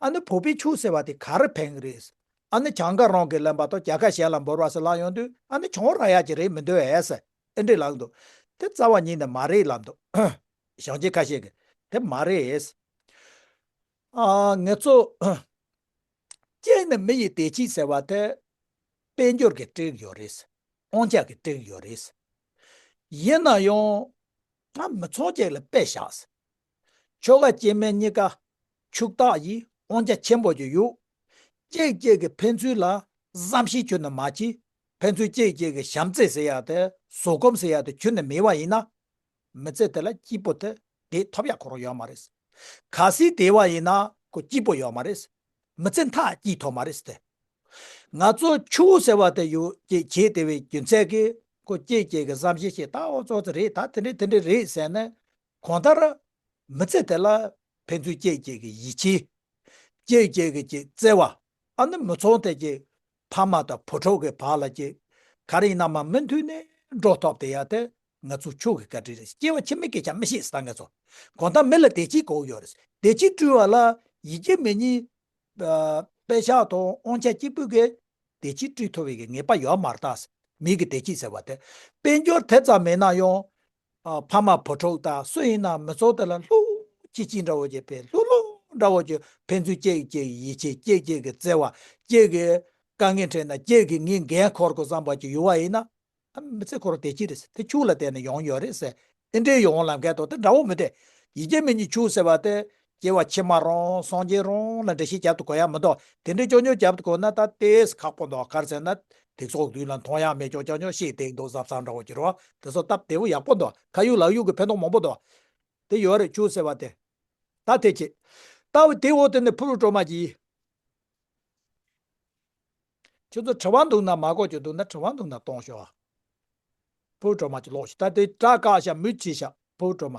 ཨ་ནི་བོད་པའི་ཆོས་ཟེར་བ་དེ་ག་རེ་ཕན་གི་རེད། ཨ་ནི་གྱངས་ཁ་རང་གིས་ལེན་པ་དང་རྒྱལ་ཁ་གཞན་ལ་འབུལ་བ་ཟེར་ལབ་ཡོང་དུས་ཨ་ནི་གྱོང་རག་ཡ་ཅིག་རེད་མི་འདུག་ཨེ་ཟེར་ཨེ་འདྲ་ལབ་འདུག་དེ་རྩ་བ་ཉིད་ནས་མ་རེད་ལབ་འདུག་གཞོན་སྐྱེས་ཁ་ཤས་ཀྱིས་དེ་མ་རེད། ཨ་ང་ཚོ་གཅིག་ནི་མི་ཡི་བདེ་སྐྱིད་ཟེར་བ་དེ་དཔལ་འབྱོར་གྱིས་སྤྲད་ཀྱི་ཡོད་རེད། དབང་ཆ་གིས་སྤྲད་ཀྱི་ཡོད་རེད། ཡིན་ན་ཡང་ད་མི་ཚང་གཅིག་ལ་དཔེ་བཞག་ཆོལ་ཁ་སྐྱེ་དམན་གཉིས་ཀ་ཕྱུག་བདག་ཡིན། དབང་ཆ་ཆེན་པོ་ཅིག་ཡོད། གཅིག་གཅིག་གི་ཕན་ཚུན་ལ་བསམ་ཤེས་ཁྱོན་ནས་མ་བྱེད། ཕན་ཚུན་གཅིག་གཅིག་གི་བྱམས་བརྩེ་ཟེར་ཡ་དེ་བཟོད་སྒོམ་ཟེར་ཡ་དེ་ཁྱོན་ནས་མེད་པ་ཡིན་ན། མི་ཚེ་དེ་ལ་སྐྱིད་པོ་དེ་བདེ་ཐོབ་ཡ་ཁོ་རང་ཡོད་མ་རེད། གལ་སྲིད་བདེ་བ་ཡིན་ན་ཁོ་སྐྱིད་པོ་ཡོད་མ་རེད། མི་ཚེ་མཐའ་སྐྱིད་ཐོབ་མ་རེད་དེ། ང་ཚོ་ཆོས་ཟེར་བ་དེ་ཡོད་ཅེས་བྱས་བསྡད་པའི་རྒྱུ་མཚན་གྱིས་ཁོ་སྐྱེས་སྐྱེས་ཀྱི་བསམ་ཤེས་ཤིག་ད་འོ་ཙོག་ཙི་རེད། ད་དེ་འདྲས་དེ་འདྲས་རེད་ཟེར་ནས་གང་ལྟར་མི་ཚེ་དེ་ལ་ཕན་ཚུན་སྐྱེས་སྐྱེས་ཀྱི་ཡིད་ཆེས། སྐྱེས་སྐྱེས་ཀྱི་ཅིག་བརྩེ་བ། ཨ་ནི་མི་ཚང་དེ་ཅིག་ཕ་མ་དང་བུ་ཕྲུག་གི་བར་ལ་ཅིག་ག་རེ་ཡིན་ན་མ་མུ་མཐུད་ནས་འགྲོ་ཐུབ་བསྡད་ཡ་དེ་ང་ཚོ་ཆོས་ཀྱི་བཀའ་དྲིན་རེད། སྐྱེ་བ་ཕྱི་མའི་སྐད་ཆ་མི་ཤེས་ཟེར་ད་ང་ཚོ། གང་ལྟར་མི་ལ་བདེ་སྐྱིད་དགོས་ཡོད་རེད། བདེ་སྐྱིད་བསྐྲུན་པ་ལ་ཡིན་གཅིག་མིན་གཉིས། ཨ། པེ་ཤག་དང་དབང་ཆ་གཅིག་པུས་ཀྱི་བདེ་སྐྱིད་བསྐྲུན་ཐུབ་པའི་གི་ངེས་པ་ཡོད་མ་རེད་ད། མི་གི་བདེ་སྐྱིད་ཟེར་བ་དེ། དཔལ་འབྱོར་དེ་ཙམ་མེད་ན་ཡང་། ཨ། ཕ་མ་བུ་ཕྲུག་དང་སུ་ཡིན་ན་མི་ཚོགས་དེ་ལ་ལྷུག་ཅིག་ཅིག་འདྲ་བོ་ཅིག་དཔེ་ལྷུག་ལྷུག་འདྲ་བོ་ཅིག་ཕན་ཚུན་གཅིག་གཅིག་ཡིད་ཆེས། གཅིག་གཅིག་གི་བརྩེ་བ། གཅིག་གི་དཀའ་ངལ་འཕྲད་ན་གཅིག་གིས་ངའི་འགན་འཁུར་དགོས་བསམ་པ་ཅིག་ཡོད་པ་ཡིན་ན། ཨ། མི་ཚེ་ཁོ་རང་བདེ་སྐྱིད་རེད་ཟེར། དེ་ཆོས་ལ་བརྟེན་ནས་ཡོང་ཡོད་རེད་ཟེར། དེ་འདྲའི་ཡོང་ལམ་ཁ་དང་དེ་འདྲ་བོ་མི་འདུག་ཡིན་གཅིག་མིན་གཉིས་ཆོས་ཟེར་བ་དེ་སྐྱེ་བ་ཕྱི་མ་རང་སངས་རྒྱས་རང་ལ་འགྲེལ་བཤད་རྒྱབ་ཏུ་གོ་ཡ་མི་འདུག་དེ་འདྲའི་ཅོ་ཉོ་རྒྱབ་ཏུ་གོ་ན་ད་ཏོག་ཙམ་ཁག་པོ་འདུག་ག་རེ་ཟེར་ན། དེ་ཚོགས་དུས་ལ་མཐོང་ཡ་མེད་ཅོག་ཅོ་ཉོ་ཤེས་དེང་དུ་གཟབ་གཟབ་འདྲ་བོ་ཅིག་རོ། དེ་ཚོ་སྟབས་བདེ་བོ་ཡག་པོ་འདུག་ཁ་ཡོད་ལག་ཡོད་ཀྱི་ཕན་ཐོགས་མང་པོ་འདུག་དེ་ཡོད་རེད། ཆོས་ཟེར་བ་དེ། ད་དེ་ཅི། ད་དེ་འོག་དེ་ནས་ཕུར་བུ་སྒྲོལ་མ་གྱིས། ཁྱོད་ཚོ་དྲི་བ་འདུག་ན། མ་གོ་རྒྱུ་འདུག་ན་དྲི་བ་འདུག་ན་གཏོང་ཤོག་ཨ། ཕུར་བུ་སྒྲོལ་མ་གྱིས་ཀློག་ཤོག་ད་དེ་སྐྲ་བཀག་ཤག་མུ་བྱས་ཤག་ཕུར་བུ་སྒྲོལ་མ།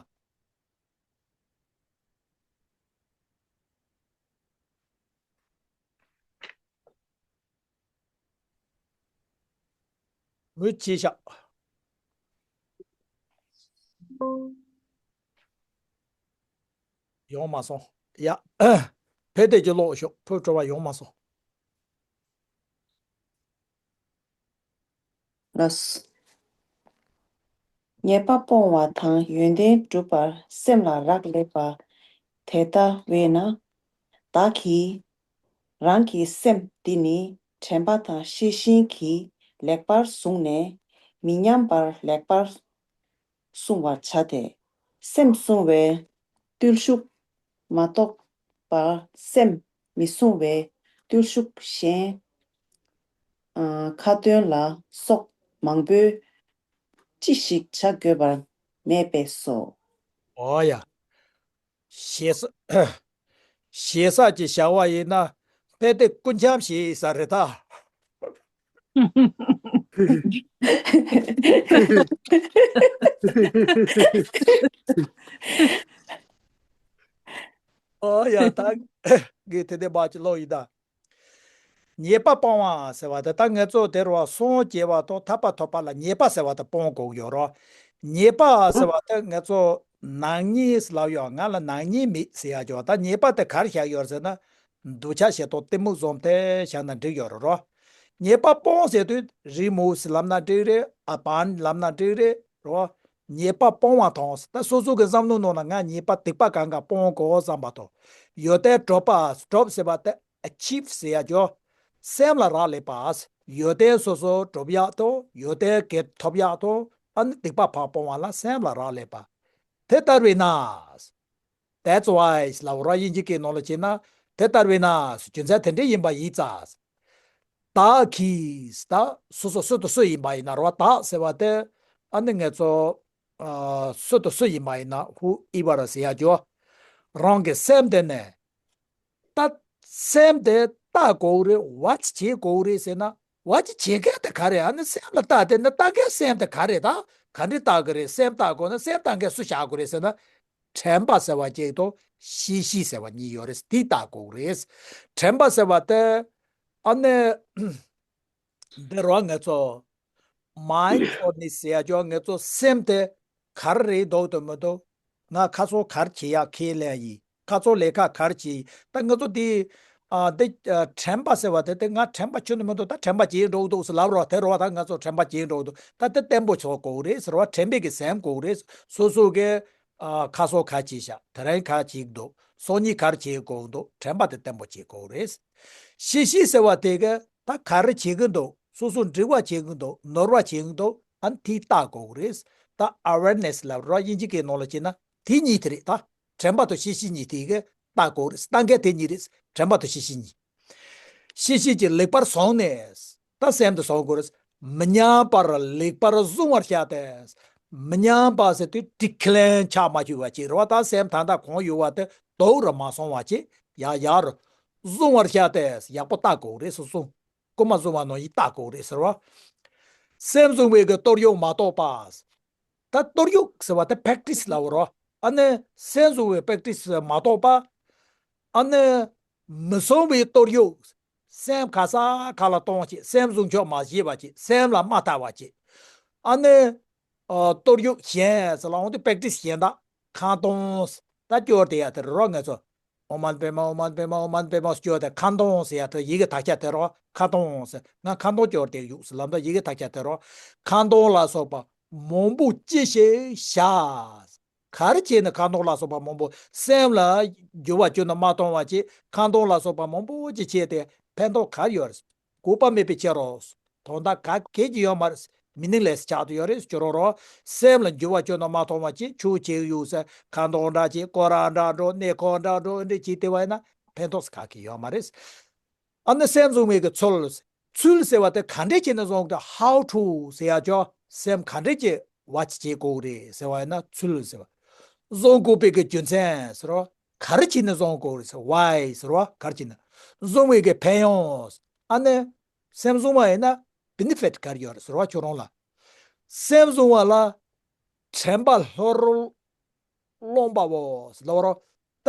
མུ་བྱས་ཤག་ཡོང་མ་སོང་། ཡ། ཕེ་ཏེ་གྱིས་ཀློག་ཤོག་ཕུར་བུ་སྒྲོལ་མ་ཡོང་མ་སོང་། ལགས། ཉེས་པ་སྤོང་བ་དང་ཡོན་ཏན་སྒྲུབ་པར་སེམས་ལ་རག་ལས་པ། དེ་ལྟ་བས་ན། བདག་གིས་རང་གི་སེམས་འདི་ནི་དྲན་པ་དང་ཤེས་བཞིན་གྱིས་ལེགས་པར་བཟུང་ནས་མི་ཉམས་པར་ལེགས་པར་བསྲུང་བར་བྱ་སྟེ། སེམས་བསྲུང་བའི་བརྟུལ་ཞུགས་མ་གཏོགས་པར་སེམས་མི་བསྲུང་བའི་བརྟུལ་ཞུགས་གཞན། ཨ། ཁ་ཏོན་ལ་སོགས་མང་པོས་ཅི་ཞིག་བྱ་དགོས་པ་མེད་པས་སོ། ཨོ་ཡ། ཞེ་ས། ཞེ་ས་ཅིག་བཞག་པ་ཡིན་ན་ཕེ་ཏེ་སྐུ་འཆམ་ཞིག་ཡིན་ས་རེད་ད། ཨོ་ཡ། ད་ངས་དེ་འདྲ་མ་ཅིག་ཀློག་ཡིན་ད། ཉེས་པ་སྤོང་བ་ཟེར་བ་དེ་ད་ང་ཚོ་དེ་རུ་སངས་རྒྱས་པ་དང་ཐར་པ་ཐོབ་པ་ལ་ཉེས་པ་ཟེར་བ་དེ་སྤོང་དགོས་ཡོད་རོ། ཉེས་པ་ཟེར་བ་དེ་ང་ཚོ་ནག་ཉེས་ལབ་ཡོད། ང་ལ་ནག་ཉེས་མེད་ཟེར་ཡ་ཅོ། ད་ཉེས་པ་དེ་ག་རེ་བཞག་ཡོད་ཟེར་ན། འདོད་ཆགས་ཞེ་སྡང་གཏི་མུག་བཟུང་དེ་བཞག་ན་འགྲིག་ཡོད་རེད་རོ། ཉེས་པ་སྤོང་ཟེར་དུས་རི་མོ་ཟེར་ལབ་ན་འགྲིག་རེད། ཨ་བན་ལབ་ན་འགྲིག་རེད་རོ། ཉེས་པ་སྤོང་བ་དང་ཟེར། ད་སོ་སོ་གི་བསམ་བློ་ནང་ན་ང་ཉེས་པ་སྡིག་པ་གང་ག་སྤོང་དགོས་བསམ་པ་དང་། ཡོན་ཏན་སྒྲུབ་པ། སྒྲུབ་ཟེར་བ་དེ་ཨ་ཆིབ་ཟེར་ཡ་ཅོ། སེམས་ལ་རག་ལས་པ། ཡོན་ཏན་སོ་སོ་སྒྲུབ་ཡག་དང་ཡོན་ཏན་གྱི་ཐོབ་ཡག་དང་ཨ་ནི་སྡིག་པ་ཕར་སྤོང་བ་ལ་སེམས་ལ་རག་ལས་པ། དེ་ལྟར་བས་ན། That's why ལབ་ར་དབྱིན་ཇི་སྐད་ནང་ལ་བྱས་ན། དེ་ལྟར་བས་ན། རྒྱུ་མཚན་དེ་འདྲ་ཡིན་པ་ཡིན་ཙང་། བདག་གིས་ད་སོ་སོ་སུ་དང་སུ་ཡིན་པ་ཡིན་ན་རོ། བདག་ཟེར་བ་དེ་ཨ་ནི་ང་ཚོ་ཨ་སུ་དང་སུ་ཡིན་པ་ཡིན་ན་whoever ཟེར་ཡ་ཅོ། རང་གི་སེམས་དེ་ནས་ད་སེམས་དེ་ལྟ་དགོས་རེད། བ་ཅི་བྱེད་དགོས་རེད་ཟེར་ན། བ་ཅི་བྱེད་མཁན་དེ་ག་རེད། ཨ་ནི་སེམས་ལ་ལྟ་དེ་ནི་ལྟ་མཁན་སེམས་དེ་ག་རེད། ད་ག་འདྲ་ལྟ་གི་རེད། སེམས་ལྟ་དགོས་ན་སེམས་ལྟ་མཁན་སུ་བཞག་དགོས་རེད་ཟེར་ན། དྲན་པ་ཟེར་བ་ཅིག་དང་ ཤེས་བཞིན་ཟེར་བ་གཉིས་ཡོད་རེད། དེ་བལྟ་དགོས་རེད། དྲན་པ་ཟེར་བ་དེ་ཨ་ནི་འདི་རོ་ང་ཚོ་མའིན་ཌ་ཕུལ་ནེ་སི་ཟེར་ཡ་ཅོ་ང་ཚོ་སེམས་དེ་ག་རེ་རེད་འདུག་དང་མི་འདུག་ང་ཁ་སང་ག་རེ་བྱེད་ཡ་ཁས་ལེན་ཡིན། ཁ་སང་ལས་ཀ་ག་རེ་བྱེད་ཡིན། ད་ང་ཚོ་འདི་ཨ་འདི་ཨ་དྲན་པ་ཟེར་བ་དེ་དེ་ང་དྲན་པ་ཁྱོན་ནས་མི་འདུག་ད་དྲན་པ་བྱེད་འགྲོ་གི་འདུག་ཟེར་ལབ་རོགས། དེ་རོགས་ད་ང་ཚོ་དྲན་པ་བྱེད་འགྲོ་གི་འདུག་ད་དེ་བརྟན་པོ་ཆགས་དགོས་རེད་ཟེར་བ། དྲན་པའི་གི་སེམས་དགོས་རེད། སོ་སོ་གི་ཨ་ཁ་སང་ག་བྱས་ཤག་དེ་རིང་ག་བྱེད་ཀྱི་འདུག་སང་ཉིན་ག་རེ་བྱེད་དགོས་འདུག་དྲན་པ་དེ་བརྟན་པོ་བྱེད་དགོས་རེད། ཤེས་བཞིན་ཟེར་བ་དེ་གི་ད་ག་རེ་བྱེད་ཀྱི་འདུག་སོ་སོ་འབྲི་བ་བྱེད་ཀྱི་འདུག་ནོར་བ་བྱེད་ཀྱི་འདུག་ཨ་ནི་དེ་བལྟ་དགོས་རེད། ད་ཨ་ཝེར་ནེ་སི་ལབ་རོགས། དབྱིན་ཇི་སྐད་ནང་ལ་བྱས་ན་དེ་གཉིས་དེ་རེད། ད་དྲན་པ་དང་ཤེས་བཞིན་གཉིས་དེ་གི་བལྟ་དགོས་རེད། ལྟ་མཁན་དེ་གཉིས་རེད། དྲན་པ་དང་ཤེས་བཞིན་གཉིས། ཤེས་བཞིན་གྱིས་ལེགས་པར་བཟུང་ནས། ད་སེམས་དེ་བཟུང་དགོས་རེད། མི་ཉམས་པར་ལེགས་པར་བཟུང་བར་བྱ་སྟེ། མི་ཉམས་པ་ཟེར་དུས་ཌི་ཀི་ལེན་ཆགས་མ་བཅུག་པ་བྱེད་རོགས། ད་སེམས་ད་ལྟ་གང་ཡོད་པ་དེ་དུག་རུ་མ་སོང་བ་བྱེད། ཡ་ཡ་རུ་བཟུང་བར་བྱ་སྟེ། ཡག་པོ་བལྟ་དགོས་རེད། སོ་སོ་རྐུན་མ་བཟུང་བ་ནང་བཞིན་བལྟ་དགོས་རེད་ཟེར་བ། སེམས་བཟུང་བའི་གི་སྟོར་གཡོགས་མ་གཏོགས་པ། ད་སྟོར་གཡོགས་ཟེར་བ་དེ་པེག་ཊི་སི་ལབ་རོགས། ཨ་ནི་སེམས་བཟུང་བའི་པེག་ཊི་སི་མ་གཏོགས་པ། ཨ་ནི་མི་བཟུང་བའི་སྟོར་གཡོགས། སེམས་ག་ས་ག་ལ་གཏོང་བྱེད། སེམས་བཟུང་ཆོག་མ་བྱེད་པ་བྱེད། སེམས་ལ་མ་ལྟ་བ་བྱེད། ཨ་ནི་ཨ་སྟོར་གཡོགས་གཞན་ཟེར་ལ་འོང་དུས་པེག་ཊི་སི་གཞན་དག་ཁ་འདོན། ད་སྐྱོར་དེ་ཡ་དེ་རོགས་ང་ཚོ། ཨོཾ་མ་ཎི་པདྨེ་ཧཱུྃ། ཨོཾ་མ་ཎི་པདྨེ་ཧཱུྃ། ཨོཾ་མ་ཎི་པདྨེ་ཧཱུྃ་སྐྱོར་དེ་ཁ་འདོན་ཟེར་ཡ་དེ་ཡི་གེ་དག་ཆ་དེ་རོགས། ཁ་འདོན་ཟེར། ང་ཁ་འདོན་སྐྱོར་དེ་ཡུག་ཟེར་ལབ་ད་ཡི་གེ་དག་ཆ་དེ་རོགས། ཁ་འདོན་ལ་སོགས་པ་མང་པོ་ཅི་ཞིག་བྱ། ག་རེ་བྱས་ནས་ཁ་འདོན་ལ་སོགས་པ་མང་པོ། སེམས་ལ་འགྱུར་བ་ཁྱོན་ནས་མ་གཏོང་བ་བྱེད། ཁ་འདོན་ལ་སོགས་པ་མང་པོ་ཅིག་བྱས་ཏེ་ཕན་ཐོགས་ག་རེ་ཡོད་རེད། དགོས་པ་མེད་པའི་ཕྱིར་རོ། དོན་དག་ག་གེ་ཅི་ཡོད་མ་རེད། མི་ནིང་ལེ་སི་ཆགས་ཏེ་ཡོད་རེད་ཟེར་རོགས་རོགས། སེམས་ལ་འགྱུར་བ་ཁྱོན་ནས་མ་མཐོང་བ་བྱེད། ཆུ་བྱེད་ཡུག་ཟེར། ཁ་འདོན་འདྲ་བྱེད། སྐོར་ར་འདྲ་འགྲོ། གནས་སྐོར་འདྲ་འགྲོ། འདི་འདྲ་བྱེད་བསྡད་པ་ཡིན་ན་ཕན་ཐོགས་ག་གེ་ཡོད་མ་རེད། ཨ་ནི་སེམས་བཟུང་བའི་གི་ཚུལ། ཚུལ་ཟེར་བ་དེ་ག་འདྲས་བྱས་ནས་བཟུང་གི། How to ཟེར་ཡ་ཅོ། སེམས་ག་འདྲས་ཀྱི་བ་ཅི་བྱེད་དགོས་རེད་ཟེར་བ་ཡིན་ན་ཚུལ་ཟེར་བ། བཟུང་དགོས་པའི་གི་རྒྱུ་མཚན་ཟེར་བ། ག་རེ་བྱས་ནས་བཟུང་དགོས་རེད་ཟེར། Why ཟེར་བ། ག་རེ་བྱས་ནས། བཟུང་བའི་གི་ཕན་ཡོན། ཨ་ནི་སེམས་བཟུང་བ་ཡིན་ན་བེ་ནི་ཕིཊ་ག་རེ་ཡོད་རེད་ཟེར་བ། ཁྱོད་རང་ལ། སེམས་བཟུང་བ་ལ་དྲན་པ་ལྷོད་རུ་སློང་པའོ་ལབ་རོ། ད་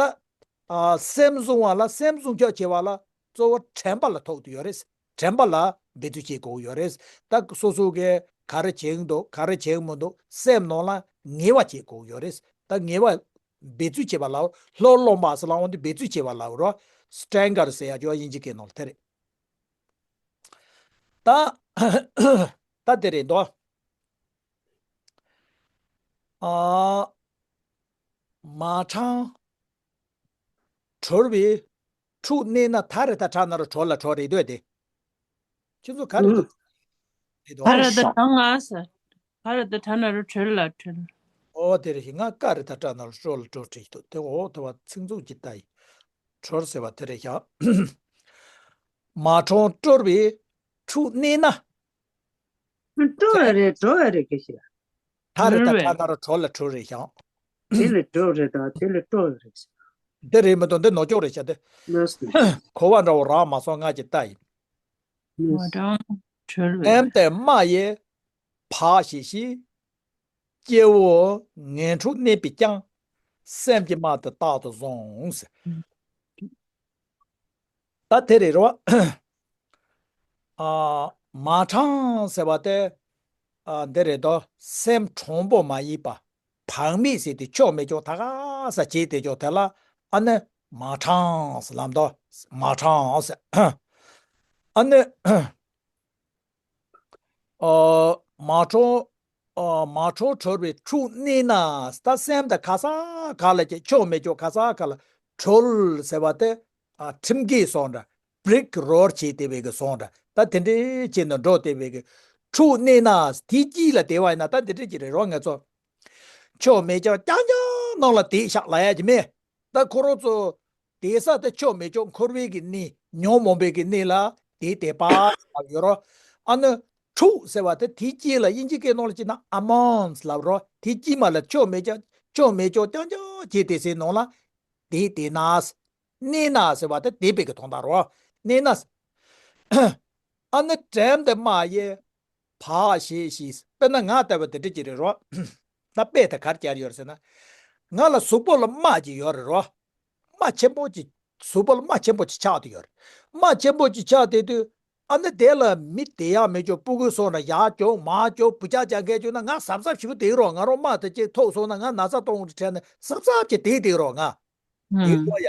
ཨ་སེམས་བཟུང་བ་ལ། སེམས་བཟུང་ཆོག་བྱེད་པ་ལ་གཙོ་བོ་དྲན་པ་ལ་ཐུག་ཏུ་ཡོད་རེད། དྲན་པ་ལ་འབད་རྩོལ་བྱེད་དགོས་ཡོད་རེད། ད་སོ་སོ་གིས་ག་རེ་བྱེད་ཀྱི་འདུག་ག་རེ་བྱེད་ཀྱི་མི་འདུག་སེམས་ནང་ལ་ངེས་པ་བྱེད་དགོས་ཡོད་རེད། ད་ངེས་པ་འབད་རྩོལ་བྱེད་པ་ལ་ལྷོད་སློང་པ་ཟེར་ལ་འོང་དུས་འབད་རྩོལ་བྱེད་པ་ལ་རོ། སི་ཊེང་གར་ཟེར་ཡ་ཅོ་དབྱིན་ཇི་སྐད་ནང་ལ་དེ་རེད། ད་ད་དེ་རེད་འདུག་ཨ། མ་དྲང་གྲོལ་བའི་ཁྲུས་གནས་ན། ད་རེད་ད་དྲག་ན་རུ་གྲོལ་ལ་གྲོལ་རེད་འདོད་དེ། ཁྱེད་ཚོ་ག་རེ་འདུག་རེད་འདུག་ད་རེད་ད་དྲག་ང་ཟེར། ད་རེད་ད་དྲག་ན་རུ་གྲོལ་ལ་གྲོལ། ཨོ་དེ་རེད་ཤི། ང་ཀ་རེད་ད་དྲག་ན་རུ་གྲོལ་ལ་གྲོལ་བྲིས་འདུག་དེ་འོ་དེ་བ་ཚིག་མཛུབ་ཀྱི་ལྟ་ཡི། གྲོལ་ཟེར་བ་དེ་རེད་ཤག་མ་དྲང་གྲོལ་བའི་ཁྲུས་གནས་ན། སྤྲོ་བ་རེད་འགྲོ་བ་རེད་གི་ཞེས། ད་རེད་ད་གྲོལ་བའི་དྲག་ན་རུ་གྲོལ་ལ་གྲོལ་རེད་ཤག་དེ་ལས་འགྲོ་བ་རེད་ད་དེ་ལས་སྤྲོ་བ་རེད་ཟེར། འདི་རེད་མི་འདུག་འདི་ནོར་ཅོག་རེད་ཤག་དེ། ལགས་སོ། གོ་བ་འདྲ་བོ་རག་མ་སོང་ང་གི་ལྟ་ཡིན། མ་དྲང་གྲོལ་བའི། སེམས་དེ་སྨྲ་ཡི་བག་ཞི་ཞིང་། སྐྱེ་བོ་ངན་ཁྲོ་གནས་པས་ཀྱང་། སེམས་ཀྱི་སྨྲ་དེ་རྟག་ཏུ་བཟུང་ཟེར། ད་དེ་རེད་རོ། ཨ། མ་དྲང་ཟེར་བ་དེ། ཨ། འདི་རེད་དོ། སེམས་དྲང་པོ་མ་ཡིན་པ། བག་མེད་ཟེར་དུས་ཆོ་མེད་ཅོག་ད་ག་ས་བྱེད་དེ་ཅོག་དེ་ལ་ཨ་ནི་མ་དྲང་ཟེར་ལབ་དོ། མ་དྲང་ཟེར། ཨ་ནི། ཨ། མ་དྲང་། ཨ། མ་དྲང་གྲོལ་བའི་ཁྲུས་གནས་ན། ད་སེམས་དེ་ག་ས་ག་ལ་ཀྱི་ཆོ་མེད་ཅོག་ག་ས་ག་ལ་གྲོལ་ཟེར་བ་དེ། ཨ། ཁྲིམས་འགལ་སོང་འདྲ། བྲེག་རོལ་བྱེད་དེ་བའི་གི་སོང་འདྲ། ད་དེ་འདྲའི་བྱས་ནས་འགྲོ་དེ་བའི་གི་ཁྲུས་གནས་ན། དེ་དཀྱིལ་ལ་དེ་བ་ཡིན་ན་ད་དེ་འདྲའི་ཅི་རེད་རོ། ང་ཚོ་ཆོ་མེད་ཅོག་རྐྱང་རྐྱང་ནང་ལ་དེ་བཞག་ལ་ཡ་ཅི་མེད། ད་ཁོ་རང་ཚོ་དེ་ས་དེ་ཆོ་མེད་ཅོག་འཁོར་བའི་གི་གནས། ཉོན་མོངས་པའི་གི་གནས་ལ་དེ་དེ་པ་ཡོད་རོ། ཨ་ནི་ཁྲུས་ཟེར་བ་དེ་དེ་དཀྱིལ་ལ་དབྱིན་ཇི་སྐད་ནང་ལ་ཅི་ན་ཨ་མོན་ཟེར་ལབ་རོ། དེ་དཀྱིལ་མ་ལ་ཆོ་མེད་ཅོག་ཆོ་མེད་ཅོག་རྐྱང་རྐྱང་བྱས་དེ་སའི་ནང་ལ་དེ་དེ་ན། གནས་ན་ཟེར་བ་དེ་དེ་བའི་གི་དོན་དག་རོ། གནས་ན། ཨ་ནི་དྲན་དེ་སྨྲ་ཡི་བག་ཞི་ཞིང་། དཔེར་ན་ང་ལྟ་བུ་དེ་འདྲ་ཅིག་རེད་རོ། ད་དཔེ་དེ་ག་རེ་སྦྱར་ཡོད་རེད་ཟེར་ན། ང་ལ་གཟུགས་པོ་ལ་རྨ་ཅིག་ཡོད་རེད་རོ། རྨ་ཆེན་པོ་ཅིག་གཟུགས་པོ་ལ་རྨ་ཆེན་པོ་ཅིག་ཆགས་བསྡད་ཡོད་རེད། རྨ་ཆེན་པོ་ཅིག་ཆགས་བསྡད་དུས། ཨ་ནི་དེ་ལ་མི་བསྡད་ཡག་མེད་ཀྱང་སྤུ་གུ་སོང་ན་ཡར་རྒྱུག་མར་རྒྱུག་བུ་ཆགས་རྒྱག་མཁན་བྱུང་ན་ང་གཟབ་གཟབ་ཞིག་བསྡད་རོགས། ང་རང་རྨ་དེ་གཅིག་ཐུག་སོང་ན་ང་ན་ཚ་གཏོང་གི་དྲན་ནས་གཟབ་གཟབ་ཅིག་བསྡད་བསྡད་རོགས། ང་དེ་ཨུམ། ལོ་ཡ།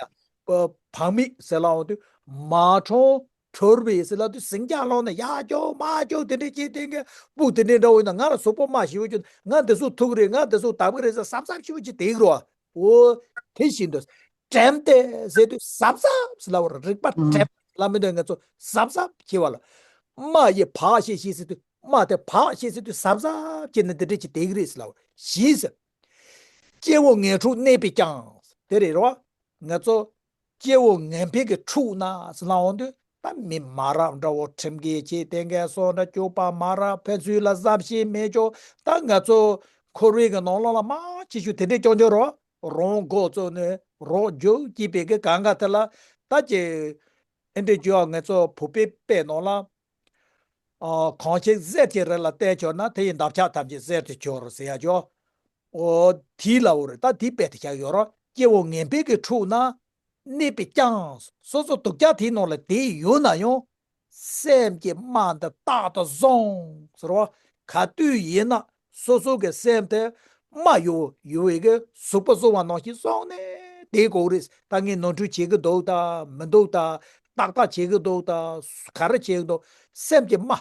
བག་མེད་ཟེར་ལབ་འོང་དུས་མ་གྲོང་གྲོར་བའི་ཟེར་ལབ་དུས་ཟིང་ཆ་སློང་ནས་ཡར་རྒྱུག་མར་རྒྱུག་དེ་འདྲས་བྱེད་དེ་ག་སྤུ་དེ་འདྲས་འདྲ་བོ་ཡིན་ན་ང་ལ་གཟུགས་པོ་རྨ་ཞེ་པོ་ཅིག་ང་དེ་ཚོ་ཐུག་རེད། ང་དེ་ཚོ་བདག་པོ་རེད་ཟེར་གཟབ་གཟབ་ཞེ་པོ་ཅིག་བསྡད་རོགས། འོ། དེ་བཞིན་དུ། དྲན་ཏེ་ཟེར་དུས་གཟབ་གཟབ་ཟེར་ལབ་པ་རེད། རིག་པ་ཨུམ། དྲན་ལབ་མི་འདོད་ང་ཚོ་གཟབ་གཟབ་བྱེད་པ་ལ། རྨ་ཡི་བག་ཞེས་བཤད་ཟེར་དུས་རྨ་དེ་བག་ཞེས་ཟེར་དུས་གཟབ་གཟབ་བྱས་ནས་འདི་འདྲས་ཀྱི་དེ་གི་རེད་ཟེར་ལབ་པ་ཞེས་ཟེར། སྐྱེ་བོ་ངན་ཕྲུག་གནས་པས་ཀྱང་དེ་རེད་རོ། ང་ཚོ་སྐྱེ་བོ་ངན་པའི་གི་ཕྲུག་ན་ཟེར་ལབ་འོང་དུས་ད་མི་མ་རབས་འདྲ་བོ་ཁྲིམས་འགལ་བྱས་དེ་འགལ་སོགས་འདྲ་སྤྱོད་པ་མ་རབས་ཕན་ཚུན་ལ་བསམ་ཤེས་མེད་ཀྱོག་ད་ང་ཚོ་འཁོར་བའི་གི་ནང་ལོགས་ལ་མང་ཆེ་ཤོས་དེ་འདྲས་སྐྱོན་ཀྱོག་རོ། རང་མགོ་བཙུགས་ནས་རོགས་རྒྱུག་སྐྱིད་པའི་གི་གང་ག་དེ་ལ་ད་ཀྱི་ཨེ་འདྲས་ཀྱོག་ང་ཚོ་བོད་པའི་དཔེ་ནང་ལ། ཨ། གང་ཞིག་གསེར་གྱི་རི་ལ་བརྟེན་གྱུར་ན་དེ་ཡི་འདབ་ཆགས་ཐམས་ཅད་གསེར་དུ་གྱུར་ཟེར་ཡ་ཀྱོག་འོ། དེའི་ལ་འོ་རེད། ད་དེའི་དཔེ་དེ་བཞག་ཡོད་རོ། སྐྱེ་བོ་ངན་པའི་གི་ཕྲུག་ན་གནས་པས་ཀྱང་སོ་སོ་སྡུག་ཅག་དེའི་ནང་ལ་བསྡད་ཡོད་ན་ཡང་། སེམས་ཀྱི་རྨ་འདི་རྟག་ཏུ་བཟུང་ཟེར་བ། ག་དུས་ཡིན་ན་སོ་སོ་གི་སེམས་དེ་རྨ་ཡོད་ཡོད་པའི་གི་གཟུགས་པོ་བཟུང་བ་ནང་བཞིན་བཟུང་ནས་བསྡད་དགོས་རེད། ད་ངས་ནོར་འཁྲུལ་བྱེད་ཀྱི་འདུག་ད་མི་འདུག་ད་ཏག་ཏག་བྱེད་ཀྱི་འདུག་ད་ག་རེ་བྱེད་ཀྱི་འདུག་སེམས་ཀྱི་རྨ་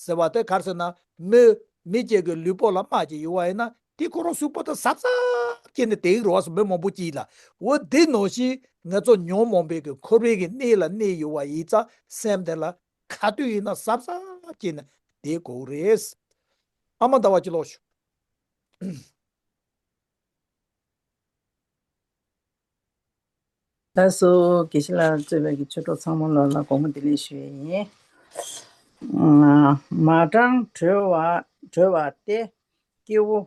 ཟེར་བ་དེ་ག་རེ་ཟེར་ན་མི་མི་གཅིག་གི་ལུས་པོ་ལ་རྨ་ཅིག་ཡོད་པ་ཡིན་ན། དེ་ཁོ་རང་གཟུགས་པོ་དང་གཟབ་གཟབ་བྱས་ནས་བསྡད་ཀྱི་རེད་བ། མི་མང་པོ་ཅིག་ལ། འོ་དེ་ནང་བཞིན་ང་ཚོ་ཉོན་མོངས་པའི་གི་འཁོར་བའི་གི་གནས་ལ་གནས་ཡོད་པ་ཡིན་ཙང་སེམས་དེ་ལ་ག་དུས་ཡིན་ན་གཟབ་གཟབ་བྱས་ནས་བསྡད་དགོས་རེད། ཨ་མ་ཟླ་བ་ཅིག་ལོག་ཤོག་ད་སོ་དགེ་བཤེས་ལགས་གཙོས་པའི་གི་ཆོས་གྲོགས་ཚང་མ་ལོ་ལ་དགོངས་པ་བདེ་ལེགས་ཞུ་ཡས་ཡིན། མ་གྲངས་གྲོལ་བ་གྲོལ་བ་སྟེ། སྐྱེ་བོ།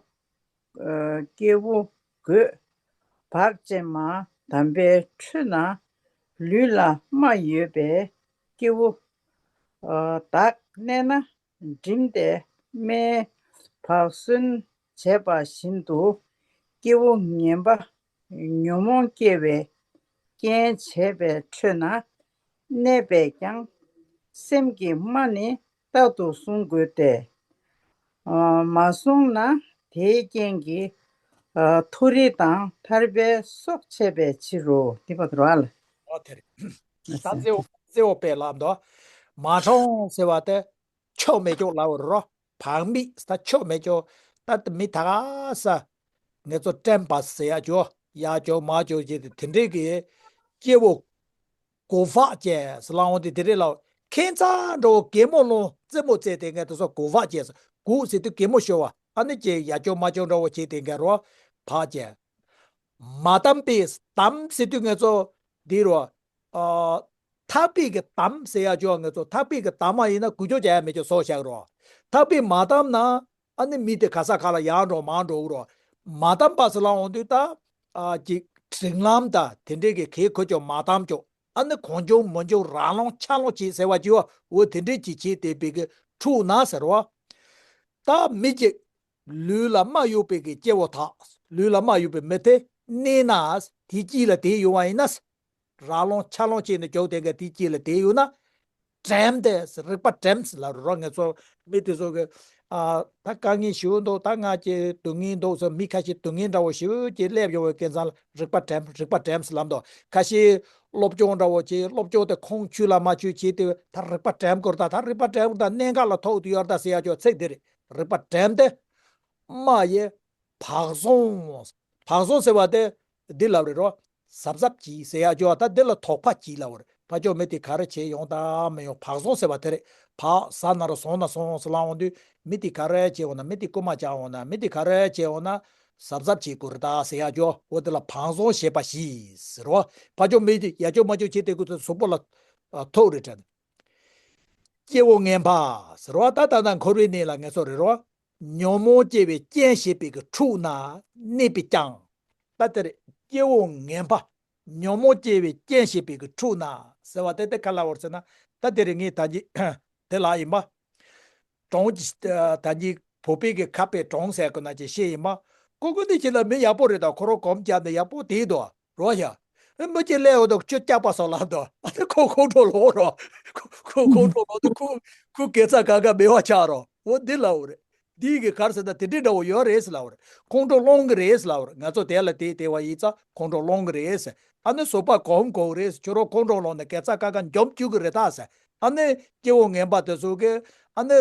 ཨ། སྐྱེ་བོ་རྒོད་བག་ཅན་མ་དམ་པའི་ཁྲོད་ན། ལུས་ལ་རྨ་ཡོད་པའི་སྐྱེ་བོ། ཨ། བདག་གནས་ན་བསྒྲིམས་ཏེ་རྨའི་བག་ཟོན་བྱས་པ་བཞིན་དུ། སྐྱེ་བོ་ངན་པ་ཉོན་མོངས་སྐྱེ་བའི་རྐྱེན་བྱས་པའི་ཁྲོད་ན་གནས་པས་ཀྱང་། སེམས་ཀྱི་རྨ་ནི་རྟག་ཏུ་བསྲུང་དགོས་ཏེ། ཨ། མ་བསྲུངས་ན་དེའི་རྐྱེན་གྱིས། ཨ། མཐོ་རིས་དང་ཐར་པའི་སྲོག་ཆད་པའི་ཕྱིར་རོ། དེ་བར་དུ་ར་ལ། ཨོ་དེ་རེད། ད་རྩེའོ་རྩེའོ་པས་ལབ་འདུག་མ་གྲངས་ཟེར་བ་དེ་ཆོ་མེད་ཀྱོག་ལབ་རོ། བག་མེད་ད་ཆོ་མེད་ཀྱོག་ད་མི་ད་ག་ས་ངེད་ཚོ་དྲན་པ་ཟེར་ཡ་ཅོ་ཡ་ཅོ་མ་ཅོ་བྱེད་དེ་དེ་འདྲས་ཀྱི་སྐྱེ་བོ་གོ་བག་ཅན་ཟེར་ལབ་འོང་དེ་དེ་རེད་ལ། ཁྱད་མཚར་འདྲ་བོ་གད་མོ་ལོང་རྩེད་མོ་རྩེ་དེ་ངས་དེ་ཚོ་གོ་བག་ཅན་ཟེར། གུག་ཟེར་དུས་གད་མོ་ཤོར་བ། ཨ་ནི་ཅེ་ཡ་ཅོ་མ་ཅོ་འདྲ་བོ་བྱེད་དེ་ངས་རོ་བག་ཅན། མ་དམ་པའི་དམ་ཟེར་དུས་ངས་ཚོ་འདི་རོ། ཨ། ཐག་པའི་གི་དམ་ཟེར་ཡ་ཅོ་ངས་ཚོ་ཐག་པའི་གི་དམ་མ་ཡིན་ན་གུ་ཅོ་བྱ་ཡ་མེད་ཅོ་སོ་བཞག་རོ། ཐག་པའི་མ་དམ་ན། ཨ་ནི་མི་དེ་ག་ས་ག་ལ་ཡར་འགྲོ་མར་འགྲོ་གི་རོ། མ་དམ་པ་ཟེར་ལབ་འོང་དུས་ད། ཨ། ཅིག་སྒྲིག་ལམ་དང་དེ་འདྲས་ཀྱི་གལ་ཁོ་ཅོ་མ་དམ་ཅོ། ཨ་ནི་གང་བྱུང་མང་བྱུང་ར་ལོང་ཆ་ལོང་བྱེད་ཟེར་བ་ཅིག་བ། འོ་དེ་འདྲས་ཅིག་བྱེད་བསྡད་པའི་གི་ཕྲུག་ན་ཟེར་བ། ད་མི་ཅིག་ལུས་ལ་རྨ་ཡོད་པའི་གི་སྐྱེ་བོ་དག་ལུས་ལ་རྨ་ཡོད་པའི་མི་དེ་གནས་ན་དེ་དཀྱིལ་ལ་དེ་ཡོད་པ་ཡིན་ན། ར་ལོང་ཆ་ལོང་བྱས་ནས་ཇོག་དེ་ག་དེ་དཀྱིལ་ལ་དེ་ཡོད་ན། དྲན་ཏེ་རིག་པ་དྲན་ལབ་རོ། ངས་ཚོ་མི་དེ་ཚོ་གི། ཨ། ད་དཀའ་ངལ་ཞེ་པོ་འདུག་ད་ང་ཅེ་སྡུག་བསྔལ་འདུག་ཟེར་མི་ཁ་ཤས་སྡུག་བསྔལ་འདྲ་བོ་ཞེ་པོ་ཅིག་སླེབས་ཡོང་བའི་སྐལ་བཟང་ལ་རིག་པ་དྲན་རིག་པ་དྲན་ལབ་འདུག་ཁ་ཤས་སློབ་སྦྱོང་འདྲ་བོ་ཅིག་སློབ་སྦྱོང་དེ་ཁོང་ཆུད་ལ་མ་ཆུད་བྱས་ཏེ་ད་རིག་པ་དྲན་དགོས་རེད། ད་ད་རིག་པ་དྲན་དགོས་རེད། ད་གནད་འགག་ལ་ཐུག་དུས་ཡོད་རེད་ད་ཟེར་ཡ་ཅོ་ཚིག་འདི་རེད། རིག་པ་དྲན་ཏེ། རྨ་ཡི་བག་ཟོང་། བག་ཟོང་ཟེར་བ་དེ་འདི་ལབ་རེད་རོ། གཟབ་གཟབ་གྱིས་ཟེར་ཡ་ཅོ་ད་འདི་ལ་དོགས་པ་གྱིས་ལབ་རེད། ཕ་ཅོ་མི་དེ་ག་རེ་བྱེད་ཡོང་ད་མི་ཡོང་བག་ཟོང་ཟེར་བ་དེ་རེད། བག་ཟ་ན་ར་སོང་ན་སོང་ཟེར་ལབ་འོང་དུས་མི་དེ་ག་རེ་བྱེད་འོང་ན་མི་དེ་རྐུ་མ་བྱ་འོང་ན་མི་དེ་ག་རེ་བྱེད་འོང་ན་གཟབ་གཟབ་བྱེད་དགོས་རེད་ད་ཟེར་ཡ་ཅོ། འོ་དེ་ལ་བག་ཟོང་ཞེས་པ་ཞིག་ཟེར་རོ། ཕ་ཅོ་མི་དེ་ཡ་ཅོ་མ་ཅོ་བྱེད་དེ་དགོས་དུས་གཟུགས་པོ་ལ་ཐོག་རེད་དྲན། སྐྱེ་བོ་ངན་པ་ཟེར་བ་ད་ད་ལྟ་འཁོར་བའི་གནས་ལ་ངེས་སོ་རེད་རོ། ཉོན་མོངས་སྐྱེ་བའི་རྐྱེན་བྱེད་པའི་གི་ཕྲུག་ན་གནས་པས་ཀྱང་། ད་དེ་རེད་སྐྱེ་བོ་ངན་པ། ཉོན་མོངས་སྐྱེ་བའི་རྐྱེན་བྱེད་པའི་གི་ཕྲུག་ན་ཟེར་བ་དེ་དེ་ག་ལ་བར་ཟེར་ན། ད་དེ་རེད་ངས་ད་ཅི་དེ་ལ་ཡིན་པ། གྲོང་ད་ཅི་བོད་པའི་གི་ཁ་དཔེ་གྲོང་ཟེར་གོ་ན་ཅི་ཤེས་ཡིན་པ། ཀོ་ཀོ་འདི་ཅི་ལ་མི་ཡག་པོ་རེད། ད་ཁོ་རོ་གོམ་བརྒྱབ་ནས་ཡག་པོ་དེ་དོ་རོ་ཡ། ཨེ་མི་གཅིག་སླེབས་འོ་དོ་ཁྱོད་སྐྱག་པ་ཟ་ལབ་དོ། ཨ་ནི་ཁོ་ཁོང་ཁྲོ་ལངས་རོ། ཁོ་ཁོ་ཁོང་ཁྲོ་ལངས་དུས་ཁོ་ཁོ་དགེ་རྩ་ག་ག་མེད་པ་ཆགས་རོ། འོ་འདི་ལབ་པ་རེད། འདི་གི་ག་རེ་ཟེར་ན་དེ་འདྲའི་འདྲ་བོ་ཡོད་རེད་ཟེར་ལབ་པ་རེད། ཁོང་ཁྲོ་སློང་གི་རེད་ཟེར་ལབ་པ་རེད། ང་ཚོ་དེ་ལ་དེ་དེ་བ་ཡིན་ཙང་ཁོང་ཁྲོ་སློང་གི་རེད་ཟེར། ཨ་ནི་བཟོད་པ་སྒོམ་དགོས་རེད་ཟེར། ཁྱོད་རང་ཁོང་ཁྲོ་སློང་ནས་དགེ་རྩ་ག་ག་འཇོམས་བཅུག་གི་རེད་ད་ཟེར། ཨ་ནི་སྐྱེ་བོ་ངན་པ་དེ་ཚོ་གི་ཨ་ནི་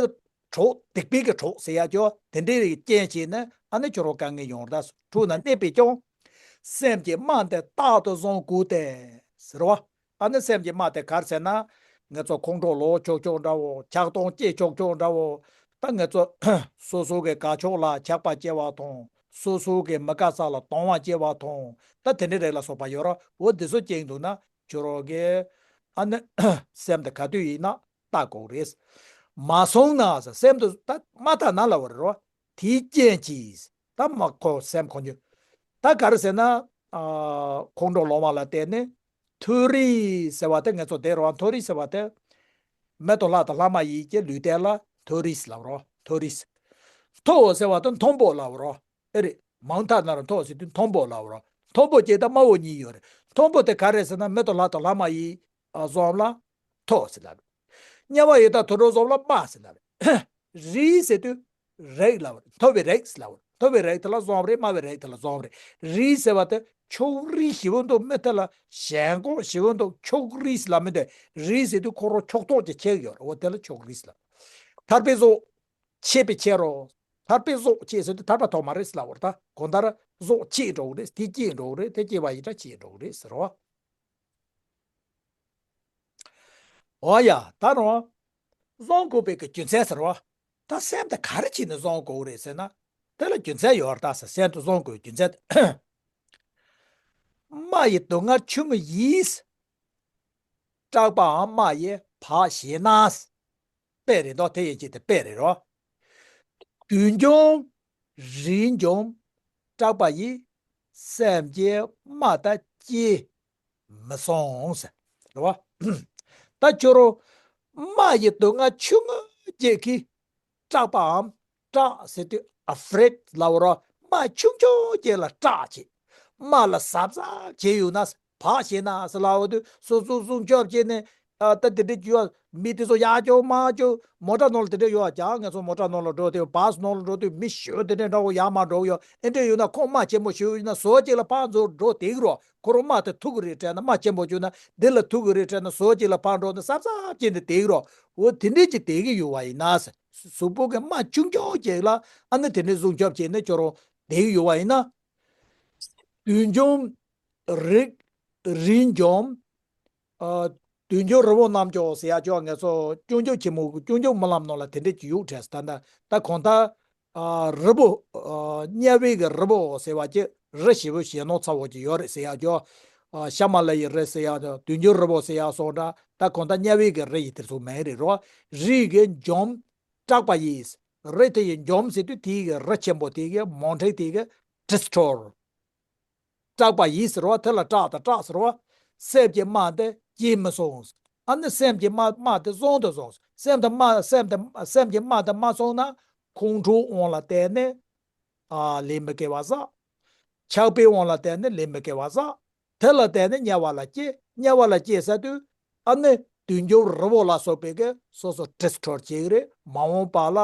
གྲོགས་སྡིག་པའི་གི་གྲོགས་ཟེར་ཡ་ཅོ་དེ་འདྲའི་རིགས་རྐྱེན་བྱས་ནས་ཨ་ནི་ཁྱོད་རང་དཀའ་ངལ་ཡོང་རེད་ད་ཟེར། འཁྲུལ་ན་གནས་པས་ཀྱང་། སེམས་ཀྱི་རྨ་འདི་རྟག་ཏུ་བཟུང་དགོས་ཏེ་ཟེར་བ། ཨ་ནི་སེམས་ཀྱི་རྨ་དེ་ག་རེ་ཟེར་ན། ང་ཚོ་ཁོང་ཁྲོ་ལངས་ཆོག་ཆོག་འདྲ་བོ། ཆགས་སྡང་སྐྱེ་ཆོག་ཆོག་འདྲ་བོ། ད་ང་ཚོ་སོ་སོ་གི་དགའ་ཕྱོགས་ལ་ཆགས་པ་སྐྱེ་བ་དང་། སོ་སོ་གི་མི་དགའ་ས་ལ་སྡང་བ་སྐྱེ་བ་དང་། ད་དེ་འདྲའི་རིགས་ལ་སོགས་པ་ཡོད་ར། འོ་འདི་ཚོ་སྐྱེ་འདུག་ན་ཁྱོད་རང་གི་ཨ་ནི་སེམས་དེ་ག་དུས་ཡིན་ན་བལྟ་དགོས་རེད། མ་སོང་ན་ཟེར། སེམས་དེ་ད་མ་བལྟ་ན་ལབ་པ་རེད་རོ། དེའི་རྐྱེན་གྱིས་ད་མ་ཁོ་སེམས་ཁོ་ཉོ། ད་ག་རེ་ཟེར་ན། ཨ་ཁོང་ཁྲོ་ལངས་པ་ལ་བརྟེན་ནས་མཐོ་རིས་ཟེར་བ་དེ་ང་ཚོ་དེ་རོ། མཐོ་རིས་ཟེར་བ་དེ་མི་དང་ལྷ་དང་ལྷ་མ་ཡིན་གྱི་ལུས་རྟེན་ལ་མཐོ་རིས་ལབ་རོ། མཐོ་རིས། མཐོ་ཟེར་བ་དེ་མཐོན་པོ་ལབ་རོ། ཨེ་རེད། མང་ཐ་ན་རོ་མཐོ་ཟེར་དུས་མཐོན་པོ་ལབ་རོ། མཐོན་པོ་སྐྱེ་དང་དམའ་བོ་གཉིས་ཡོད་རེད། མཐོན་པོ་དེ་ག་རེ་ཟེར་ན་མི་དང་ལྷ་དང་ལྷ་མ་ཡིན་ཨ་བཟོ་ལ་མཐོ་ཟེར་ལབ། དམྱལ་བ་ཡི་དྭགས་དུད་འགྲོ་བཟོ་ལ་དམའ་ཟེར་ལབ། རིས་ཟེར་དུས་རིགས་ལབ། མཐོ་བའི་རིགས་ལབ། མཐོ་བའི་རིགས་དེ་ལ་བཟང་རེད། དམའ་བའི་རིགས་དེ་ལ་བཟང་རེད། རིས་ཟེར་བ་དེ་ཕྱོགས་རིས་ཞེ་པོ་འདུག་མི་དེ་ལ་ཞེན་ཁོག་ཞེ་པོ་འདུག་ཕྱོགས་རིས་ལབ་མི་འདུག་རིས་ཟེར་དུས་ཁོ་རང་ཕྱོགས་གཏོགས་ཀྱི་ཁྱད་ཡོད་རེད། འོ་དེ་ལ་ཕྱོགས་རིས་ལབ། ཐར་པའི་གཟུགས། ཆད་པའི་ཕྱིར་རོ། ཐར་པའི་གཟུགས་ཆད་ཟེར་དུས་ཐར་པ་ཐོབ་མ་རེད་ལབ་པ་རེད། ད་གང་ལྟར་གཟུགས་ཆད་འགྲོ་གི་རེད། དེ་སྐྱེས་འགྲོ་གི་རེད། དེ་སྐྱེས་པ་ཡིན་ད་ཆད་འགྲོ་གི་རེད་ཟེར་རོ། འོ་ཡ། ད་རུང་བཟང་དགོས་པའི་གི་རྒྱུ་མཚན་ཟེར་བ། ད་སེམས་དེ་ག་རེ་བྱས་ནས་བཟང་དགོས་རེད་ཟེར་ན། དེ་ལ་རྒྱུ་མཚན་ཡོད་རེད་ད་ཟེར། སེམས་དེ་བཟང་དགོས་རྒྱུ་མཚན་དེ། རྨ་ཡི་སྡུག་བསྔལ་ཆུང་ངུ་ཡིས། སྐྲག་པའམ་རྨ་ཡིས་བག་བྱེད་ན། དཔེ་རེད་འདུག་དེ་ཡན་ཆད་དེ་དཔེ་རེད་རོ། དུས་འཇོམས་རིགས་འཇོམས་སྐྲག་པ་ཡིས། སེམས་ཀྱི་རྨ་དང་སྐྱེས་མི་སོང་ཟེར། རེད་བ། ད་ཁྱོད་རང་རྨ་ཡི་སྡུག་བསྔལ་ཆུང་ངུ་ཅིག་གིས་སྐྲག་པའམ། སྐྲག་ཟེར་དུས་ཨ་ཧྥི་རེད་ལབ་རོ། རྨ་ཆུང་ཆུང་ཅིག་ལ་སྐྲག་བྱེད། རྨ་ལ་གཟབ་གཟབ་བྱས་ཡོང་ན། བག་བྱེད་ན་ཟེར་ལབ་འོ་དུས་སོ་སོ་སྲུང་སྐྱོབ་བྱས་ནས། ཨ་ད་དེ་འདྲ་རྒྱུ་བ་མི་དེ་ཚོ་ཡག་ཅོག་མ་ཅོག་མོ་ཊ་ནང་ལ་དེ་འདྲ་ཡོད་ཨ། ཀྱང་ང་ཚོ་མོ་ཊ་ནང་ལ་འགྲོ་དུས། བཱ་སི་ནང་ལ་འགྲོ་དུས་མི་ཞོ་དེ་འདྲ་འདྲ་བོ་ཡག་མ་འགྲོ་ཡོད། ཨེ་འདྲ་ཡོད་ན་ཁོང་རྨ་ཆེན་པོ་ཞུ་ཡོད་ན་ཟོག་ཅིག་ལ་ཕར་འཛུལ་འགྲོ་དེ་གི་རོ། ཁོ་རང་རྨ་དེ་ཐུག་གི་རེད་དྲན་ན། རྨ་ཆེན་པོ་བྱུང་ན་འདི་ལ་ཐུག་གི་རེད་དྲན་ན་ཟོག་ཅིག་ལ་ཕར་འགྲོ་ནས་གཟབ་གཟབ་བྱས་ནས་དེ་གི་རོ། འོ་དེ་འདྲས་ཀྱི་དེ་གི་ཡོད་བ་ཡིན་ན་ཟེར། གཟུགས་པོ་གི་རྨ་ཆུང་ཆུང་ཅིག་ལ་ཨ་ནི་དེ་འདྲས་སྲུང་སྐྱོབ་བྱས་ནས་ཁྱོད་རང་དེ་གི་ཡོད་བ་ཡིན་ན། དུས་འཇོམས་རིགས་རིགས་འཇོམས། ཨ་དུས་འཇོམས་རི་བོ་རྣམ་ཅོག་ཟེར་ཡག་ཅོག་ང་ཚོ་སྐྱོན་བརྗོད་ཆེན་མོ་གི་སྐྱོན་བརྗོད་སྨོན་ལམ་ནང་ལ་དེ་འདྲས་ཀྱི་ཡོད་དྲན་སོང་། ད་ད་ད་གང་ལྟར་ཨ་རི་བོ་ཨ་དམྱལ་བའི་གི་རི་བོ་ཟེར་བ་ཅིག་རི་ཞེ་པོ་ཞེ་ནོར་ཚ་བོ་ཅིག་ཡོད་རེད་ཟེར་ཡག་ཅོག་ཨ་ཤ་མ་ལ་ཡི་རི་ཟེར་ཡག་ཅོག་དུས་འཇོམས་རི་བོ་ཟེར་ཡག་སོགས་འདྲ། ད་གང་ལྟར་དམྱལ་བའི་གི་རི་ཡི་དེ་ཚོ་མིང་རེད་རོ། རིགས་ཀྱི་འཇོམས་སྐྲག་པ་ཡིས། རི་དེ་ཡི་འཇོམས་ཟེར་དུས་དེའི་གི་རི་ཆེན་པོ་དེའི་གི་མོན་ཊན་དེའི་གི་ཌི་སི་ཊོར། སྐྲག་པ་ཡིས་ཟེར་བ་དེ་ལ་སྐྲག་དང་སྐྲག་ཟེར་བ། སེམས་ཀྱི་རྨ་དེ་སྐྱེས་མི་སོང་། ཨ་ནི་སེམས་ཀྱི་རྨ་རྨ་དེ་བཟང་དུ་སོང་། སེམས་དེ་རྨ་སེམས་དེ་སེམས་ཀྱི་རྨ་དེ་མ་སོང་ན་ཁོང་ཁྲོའི་དབང་ལ་བརྟེན་ནས་ཨ་ལས་མི་དགེ་བ་བསགས། ཆགས་པའི་དབང་ལ་བརྟེན་ནས་ལས་མི་དགེ་བ་བསགས། དེ་ལ་བརྟེན་ནས་དམྱལ་བ་ལ་སྐྱེ། དམྱལ་བ་ལ་སྐྱེས་ཚར་དུས་ཨ་ནི་དུས་འཇོམས་རི་བོ་ལ་སོགས་པའི་གི་སོ་སོ་ཌི་སི་ཊོར་བྱེད་ཀྱི་རེད། མ་འོངས་པ་ལ་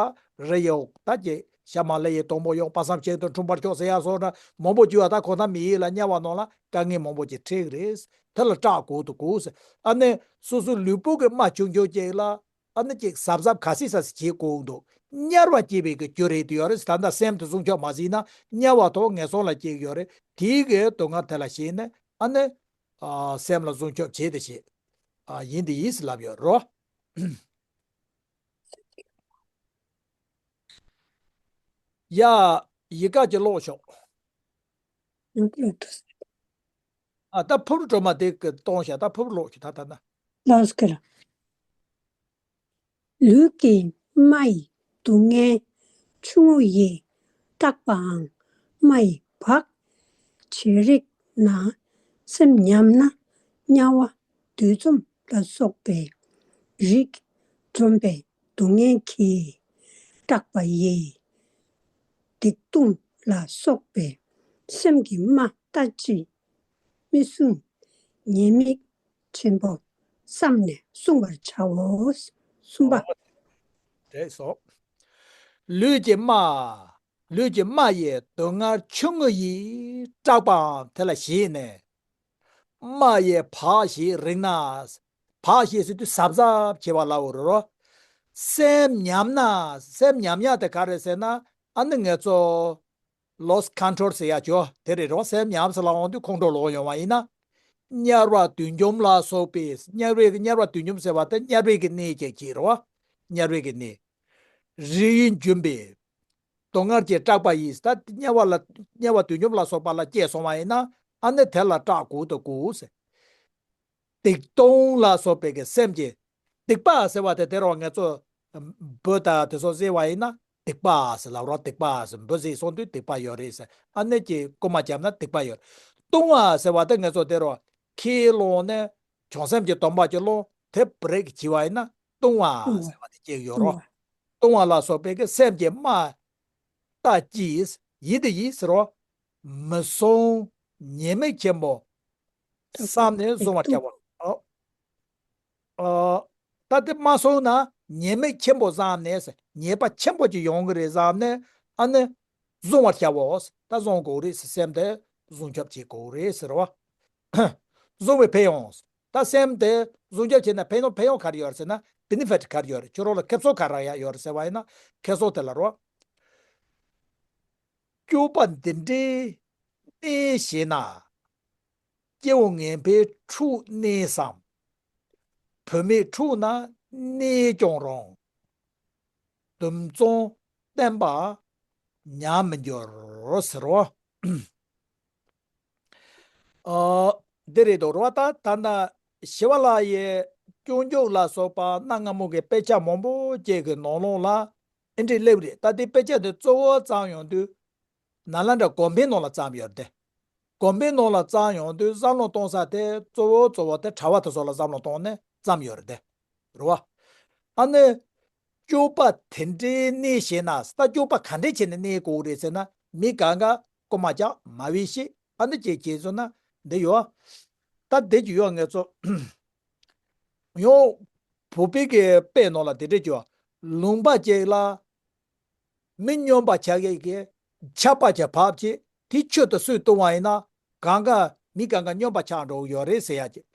རི་ཡོག་ད་ཀྱི་ཤ་མ་ལ་ཡི་དང་པོ་ཡོག་དཔག་བསམ་ཤིང་དང་འཁྲུངས་པར་ཤོག་ཟེར་ཡག་སོགས་འདྲ་མང་པོ་བྱུང་བ། ད་ཁོ་ན་མི་ཡིད་ལ་དམྱལ་བ་ནང་ལ་དཀའ་ངལ་མང་པོ་ཅིག་འཕྲད་ཀྱི་རེད། དེ་ལ་སྐྲག་དགོས་འདུག་གོ་ཟེར། ཨ་ནི་སོ་སོའི་ལུས་པོ་གི་རྨ་ཆུང་ཆུང་ཅིག་ལ་ཨ་ནི་ཅིག་གཟབ་གཟབ་ག་སྲིད་ས་སྲིད་བྱེད་དགོས་འདུག་དམྱལ་བ་སྐྱེ་བའི་གི་རྒྱུ་རེད་དུ་ཡོད་རེད། ད་ལྟ་སེམས་དེ་སྲུང་སྐྱོབ་མ་བྱས་ན་དམྱལ་བ་དང་ངན་སོང་ལ་སྐྱེ་གི་ཡོད་རེད། དེའི་གི་སྡུག་བསྔལ་དེ་ལ་ཞེན་ནས་ཨ་ནི་ཨ་སེམས་ལ་སྲུང་སྐྱོབ་བྱེད་དེ་བྱེད། ཨ་ཡིན་དེ་ཡིན་ཟེར་ལབ་ཡོད་རོ། ཡ། ཡི་ག་ཅིག་ཀློག་ཤོག་ཨ་ད་ཕུར་སྒྲོལ་མ་དེ་གི་གཏོང་བྱ། ད་ཕུར་ཀློག་ཤོག་ད་ད་ན། ལོས་ཀར། ལུས་ཀྱི་རྨ་ཡི་སྡུག་བསྔལ་ཆུང་ངུ་ཡིས། སྐྲག་པའམ་རྨ་ཡི་བག་བྱེད་རིགས་ན། སེམས་ཉམས་ན་དམྱལ་བ་བདུད་འཇོམས་ལ་སོགས་པའི་རིགས་འཇོམས་པའི་སྡུག་བསྔལ་གྱིས། སྐྲག་པ་ཡི་སྡིག་ལྟུང་ལ་སོགས་པའི་སེམས་ཀྱི་རྨ་ལྟ་ཅི། མི་སྲུན་ ཉེས་དམིགས་ཆེན་པོ་བསམས་ནས་བསྲུང་བར་བྱའོ། གསུམ་པ། འོ། འགྲིག་སོང་། ལུས་ཀྱི་རྨ། ལུས་ཀྱི་རྨ་ཡི་སྡུག་བསྔལ་ཆུང་ངུ་ཡིས། སྐྲག་པའང་དེ་ལ་ཞེད་ནས། རྨ་ཡི་བག་ཞིག་རིག་ན། བག་ཞིག་ཟེར་དུས་གཟབ་གཟབ་བྱེད་པ་ལ་འོ་རོ། སེམས་ཉམས་ན། སེམས་ཉམས་ཡག་དེ་ག་རེ་ཟེར་ན། ཨ་ནི་ངེད་ཚོ་loss control ཟེར་ཡག་ཅོ་དེ་རེད་རོ། སེམས་ཉམས་ཟེར་ལ་འོང་དུས་ཁོང་ཁྲོ་ལོག་ཡོང་བ་ཡིན་ན། དམྱལ་བ་བདུད་འཇོམས་ལ་སོགས་པའི། དམྱལ་བའི་དམྱལ་བ་བདུད་འཇོམས་ཟེར་བ་དེ་དམྱལ་བའི་གི་གནས་ཀྱི་གི་རོ། དམྱལ་བའི་གི་གནས། རིགས་ཡིན་རྒྱུན་པའི། སྡུག་བསྔལ་གྱི་སྐྲག་པ་ཡིས། ད་དམྱལ་བ་ལ། དམྱལ་བ་བདུད་འཇོམས་ལ་སོགས་པ་ལ་སྐྱེས་སོང་བ་ཡིན་ན། ཨ་ནི་དེ་ལ་སྐྲག་དགོས་དང་དགོས་ཟེར། སྡིག་ལྟུང་ལ་སོགས་པའི་གི་སེམས་ཀྱི། སྡིག་པ་ཟེར་བ་དེ་དེ་རུ་ང་ཚོ་འབུ་དང་དེ་ཚོ་བཟས་པ་ཡིན་ན་སྡིག་པ་ཟེར་ལབ་རོ། སྡིག་པ་ཟེར། འབུ་བཟས་སོང་དུས་སྡིག་པ་ཡོད་རེད་ཟེར། ཨ་ནི་ཀྱི་རྐུ་མ་བརྒྱབ་ན་སྡིག་པ་ཡོད། ལྟུང་བ་ཟེར་བ་དེ་ང་ཚོ་དེ་རུ་ཁས་བླངས་ནས་བྱང་སེམས་ཀྱི་སྡོམ་པ་ཅིག་བླངས། དེ་break བྱས་པ་ཡིན་ན་ལྟུང་བ་ཟེར་བ་དེ་སྐྱེ་གི་ཡོད་རོ། ལྟུང་བ། ལྟུང་བ་ལ་སོགས་པའི་གི་སེམས་ཀྱི་རྨ་ད་ཀྱིས། ཡིད་དེ་ཡིས་ཟེར་རོ། མི་བསྲུང་། ཉེས་དམིགས་ཆེན་པོ་བསམས་ནས་བསྲུང་བར་བྱ་བ། ཨ། ཨ། ད་དེ་མ་བསྲུངས་ན་ཉེས་དམིགས་ཆེན་པོ་བསམས་ནས། ཉེས་པ་ཆེན་པོ་ཅིག་ཡོང་གི་རེད་བསམས་ནས། ཨ་ནི་བསྲུང་བར་བྱའོ། ད་བསྲུང་དགོས་རེད་ཟེར། སེམས་དེ་སྲུང་སྐྱོབ་བྱེད་དགོས་རེད་ཟེར་བ། བསྲུང་བའི་ཕན་ཡོན། ད་སེམས་དེ་སྲུང་སྐྱོབ་བྱས་ན་ཕན་ཡོན། ཕན་ཡོན་ག་རེ་ཡོད་རེད་ཟེར་ན། benefit ག་རེ་ཡོད་རེད། ཁྱོད་རང་ལ་ཁེ་བཟང་ག་རེ་ཡ་ཡོད་རེད་ཟེར་བ་ཡིན་ན། ཁེ་བཟང་དེ་ལ་རོ། སྐྱོབ་པ་འདི་འདྲའི་གནས་ཤེས་ན། སྐྱེ་བོ་ངན་པའི་ཕྲུག་གནས་སམ། བུད་མེད་ཕྲུག་ན་གནས་ཀྱང་རུང་། འདུ་འཛོམས་བསྟན་པ་ཉམས་མི་འགྱུར་ཟེར་རོ། ཨ། འདི་རེད་དོ་རོ། ད་ད་ལྟ་ཞི་བ་ལྷ་ཡི་སྐྱོན་བརྗོད་ལ་སོགས་པ་གནའ་སྔ་མོ་གི་དཔེ་ཆ་མང་པོ་ཅིག་གི་ནང་ལོགས་ལ་ཨེ་འདྲས་སླེབས་རེད། ད་དེ་དཔེ་ཆ་དེ་གཙོ་བོ་བརྩམས་ཡོང་དུས། ནཱ་ལེནྡྲ་དགོན་པའི་ནང་ལ་བརྩམས་ཡོད་རེད་དེ། དགོན་པའི་ནང་ལ་བརྩམས་ཡོང་དུས་བསམ་བློ་གཏོང་ས་དེ་གཙོ་བོ་གཙོ་བོ་དེ་གྲྭ་པ་དེ་ཚོ་ལ་བསམ་བློ་གཏོང་ནས་བརྩམས་ཡོད་རེད་དེ། རེད་བ། ཨ་ནི། སྐྱོབ་པ་དེ་འདྲའི་གནས་ཤེས་ན། ད་སྐྱོབ་པ་ག་འདྲས་བྱས་ནས་གནས་དགོས་རེད་ཟེར་ན། མི་གང་ག་རྐུ་མ་བརྒྱབ། མ་བྱིན། ཨ་ནི་ཅིག་བྱས་སོང་ན་འདི་ཡོད། ད་འདི་ཅིག་ཡོད། ངེད་ཚོ་ཡང་བོད་པའི་གི་དཔེ་ནང་ལ་དེ་འདྲས་ཅིག་ཡོད། ལུང་པ་ཅིག་ལ་མི་སྨྱོན་པ་ཆགས་ཡས་ཀྱི་ཆར་པ་ཅིག་བབས་བྱས། དེ་ཆུ་དེ་སུས་བཏུང་བ་ཡིན་ན། གང་ག་མི་གང་ག་སྨྱོན་པ་ཆགས་འགྲོ་གི་ཡོད་རེད་ཟེར་ཡ་ཅིག་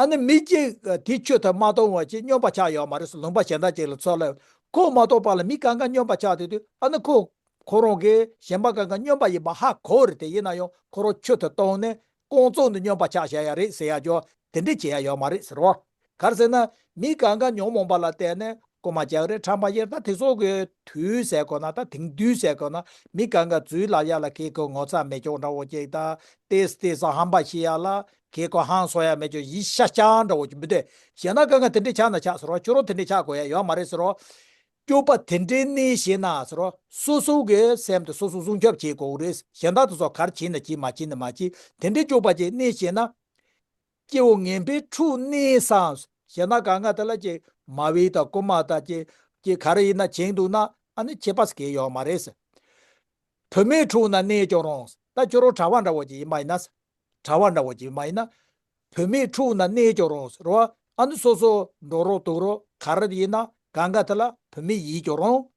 ཨ་ནི་མི་གཅིག་དེ་ཆུ་དེ་མ་བཏུང་བ་ཅིག་སྨྱོན་པ་ཆགས་ཡོད་མ་རེད་ཟེར། ལུང་པ་གཞན་དག་ཅིག་ལ་ཚུར་ལ་ཁོ་མ་གཏོགས་པ་ལ་མི་གང་ག་སྨྱོན་པ་ཆགས་བསྡད་དུས། ཨ་ནི་ཁོ་ཁོ་རང་གིས་གཞན་པ་གང་ག་སྨྱོན་པ་ཡིན་པ་ཧ་གོ་རེད་དེ། ཡིན་ན་ཡང་ཁོ་རང་ཆུ་དེ་བཏུང་ནས་ཁོང་ཚོ་ནི་སྨྱོན་པ་ཆགས་བཞག་ཡ་རེད་ཟེར་ཡ་ཅོ་དེ་འདྲས་བྱེད་ཡ་ཡོད་མ་རེད་ཟེར་བ། ག་རེ་ཟེར་ན། མི་གང་ག་ཉོན་མོངས་པ་ལ་བརྟེན་ནས་རྐུ་མ་རྒྱག་རེད། ཁྲམ་པ་ཡེར། ད་དེ་ཚོ་གི་དུས་ཟེར་དགོས་ན། ད་དེང་དུས་ཟེར་དགོས་ན། མི་གང་ག་ཚུར་ལ་ཡ་ལ་ཁེ་ཁོ་ངོ་ཚ་མེད་ཅོག་འདྲ་བོ་ཅིག་ད་ཏེས་ཏེས་ཧམ་པ་ཤི་ཡ་ལ་ཁེ་ཁོ་ཧང་སོ་ཡ་མེད་ཅོག་ཡིད་ཤ་ཤ་འདྲ་བོ་ཅིག་མི་འདུག་གཞན་དག་གང་ག་དེ་འདྲས་ཆགས་ན་ཆགས་ཟེར་བ། ཁྱོད་རང་དེ་འདྲས་ཆགས་དགོས་ཡ་ཡོད་མ་རེད་ཟེར་བ། སྐྱོབ་པ་དེ་འདྲའི་གནས་ཤེས་ན་ཟེར་བ། སོ་སོ་གི་སེམས་དེ་སོ་སོ་སྲུང་སྐྱོབ་བྱེད་དགོས་རེད། གཞན་དག་དེ་ཚོ་ག་རེ་བྱེད་ན་བྱེད། མ་བྱེད་ན་མ་བྱེད། དེ་འདྲའི་སྐྱོབ་པ་ཅིག་གནས་ཤེས་ན། སྐྱེ་བོ་ངན་པའི་ཕྲུག་གནས་སམ། གཞན་དག་གང་ག་དེ་ལ་ཅིག་མ་བྱིན་དང་རྐུ་མ་དང་ཅིག་ཅིག་ག་རེ་ཡིན་ན་བྱེད་འདུག་ན། ཨ་ནི་ཁྱད་པར་གང་ཡང་ཡོད་མ་རེད་ཟེར། བུད་མེད་ཕྲུག་ན་གནས་ཀྱང་རུང་། ད་ཁྱོད་རང་གྲྭ་པ་འདྲ་བོ་ཅིག་ཡིན་པ་ཡིན་ན། གྲྭ་པ་འདྲ་བོ་ཅིག་ཡིན་པ་ཡིན་ན། བུད་མེད་ཕྲུག་ན་གནས་ཀྱང་རུང་ཟེར་བ། ཨ་ནི་སོ་སོ་འགྲོ་རོགས་འདུག་རོགས་ག་རེ་ཡིན་ན་གང་ག་དེ་ལ་བུད་མེད་ཡིན་ཀྱང་རུང་།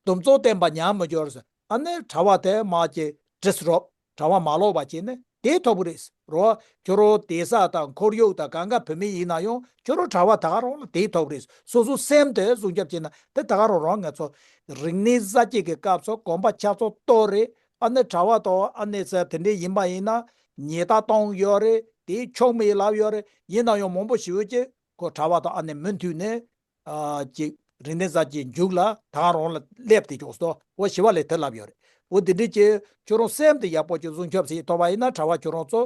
འདུ་འཛོམས་བསྟན་པ་ཉམས་མི་འགྱུར་ཟེར། ཨ་ནི་གྲྭ་པ་དེ་མ་ཅིག་བྲིས་རོགས། གྲྭ་པ་མ་ལོག་པ་བྱས་ནས་དེ་ཐོབ་རེད་རོ། ཁྱོད་རང་བསྡད་ས་དང་ཁོར་ཡུག་དང་གང་ག་བུད་མེད་ཡིན་ན་ཡང་ཁྱོད་རང་གྲྭ་པ་ད་ག་རང་ལ་དེ་ཐོབ་རེད། སོ་སོ་སེམས་དེ་སྲུང་སྐྱོབ་བྱས་ན་དེ་ད་ག་རང་རང་། ང་ཚོ་རིག་གནས་གསར་བརྗེ་གི་སྐབས་སུ་གོམ་པ་ཆགས་ཚོད་ཏོག་རེད། ཨ་ནི་གྲྭ་པ་དང་ཨ་ནི་ཟེར་དེ་འདྲས་ཡིན་པ་ཡིན་ན་ཉེས་རྡུང་གཏོང་ཡོད་རེད། དེ་ཆོག་མེད་ལབ་ཡོད་རེད། ཡིན་ན་ཡང་མང་པོ་ཞེ་པོ་ཅིག་ཁོ་གྲྭ་པ་དང་ཨ་ནི་མུ་མཐུད་ནས། ཨ་ཅིག་རིག་གནས་གསར་བརྗེ་མཇུག་ལ་ད་ག་རང་ལ་སླེབས་ཏེ་འཇོག་སོ། འོ་ཞི་བ་ལྷས་དེ་ལབ་ཡོད་རེད། འོ་དེ་འདྲས་ཀྱི་ཁྱོད་རང་སེམས་དེ་ཡག་པོ་ཅིག་སྲུང་སྐྱོབ་བྱེད་ཐུབ་པ་ཡིན་ན། གྲྭ་པ་ཁྱོད་རང་ཚོ་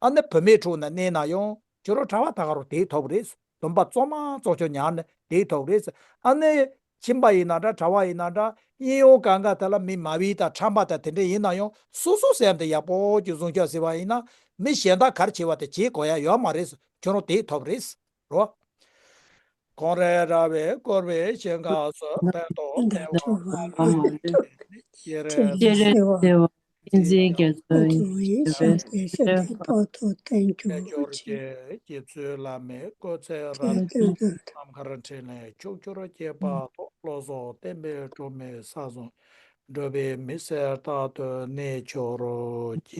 ཨ་ནི་བུད་མེད་ཕྲུག་ན་གནས་ན་ཡང་ཁྱོད་རང་གྲྭ་པ་ད་ག་རང་དེ་ཐོབ་རེད། སྡོམ་པ་གཙང་མ་གཙང་ཆོག་ཉར་ནས་དེ་ཐོབ་རེད། ཨ་ནི་ཁྱིམ་པ་ཡིན་ན་འདྲ། གྲྭ་པ་ཡིན་ན་འདྲ། གཡས་གཡོན་གང་ག་དེ་ལ་མི་མ་བྱིན་དང་ཁྲམ་པ་དང་དེ་འདྲས་ཡིན་ན་ཡང་སོ་སོ་སེམས་དེ་ཡག་པོ་ཅིག་སྲུང་སྐྱོབ་བྱས་པ་ཡིན་ན། མི་གཞན་དག་ག་རེ་བྱས་པ་དེ་བྱེད་དགོས་ཡ་ཡོད་མ་རེད། ཁྱོད་རང་དེ་ཐོབ་རེད། རོ། །གངས་རི་ར་བས་བསྐོར་བའི་ཞིང་ཁམས་སུ། །སྟོན་ཐོག་མེ་འོབས་དང་ཡེ་རེ། ཡེ་རེ་ལྡེ་བ། བསྟན་འཛིན་རྒྱ་མཚོ་ཡི་ཞབས་པད་སྲིད་མཐའི་བར་དུ་བརྟན་གྱུར་ཅིག་རྒྱལ་སྲས་རྗེ་བཙུན་བླ་མའི་སྐུ་ཚེ་རབ་བརྟན་ནམ་མཁའི་ཕྲིན་ལས་ཕྱོགས་བཅུར་ཁྱབ་པ་དང་། བློ་བཟང་བསྟན་པའི་སྒྲོན་མེ་ས་གསུམ་འགྲོ་བའི་མི་སེར་རྟག་ཏུ་གནས་གྱུར་ཅིག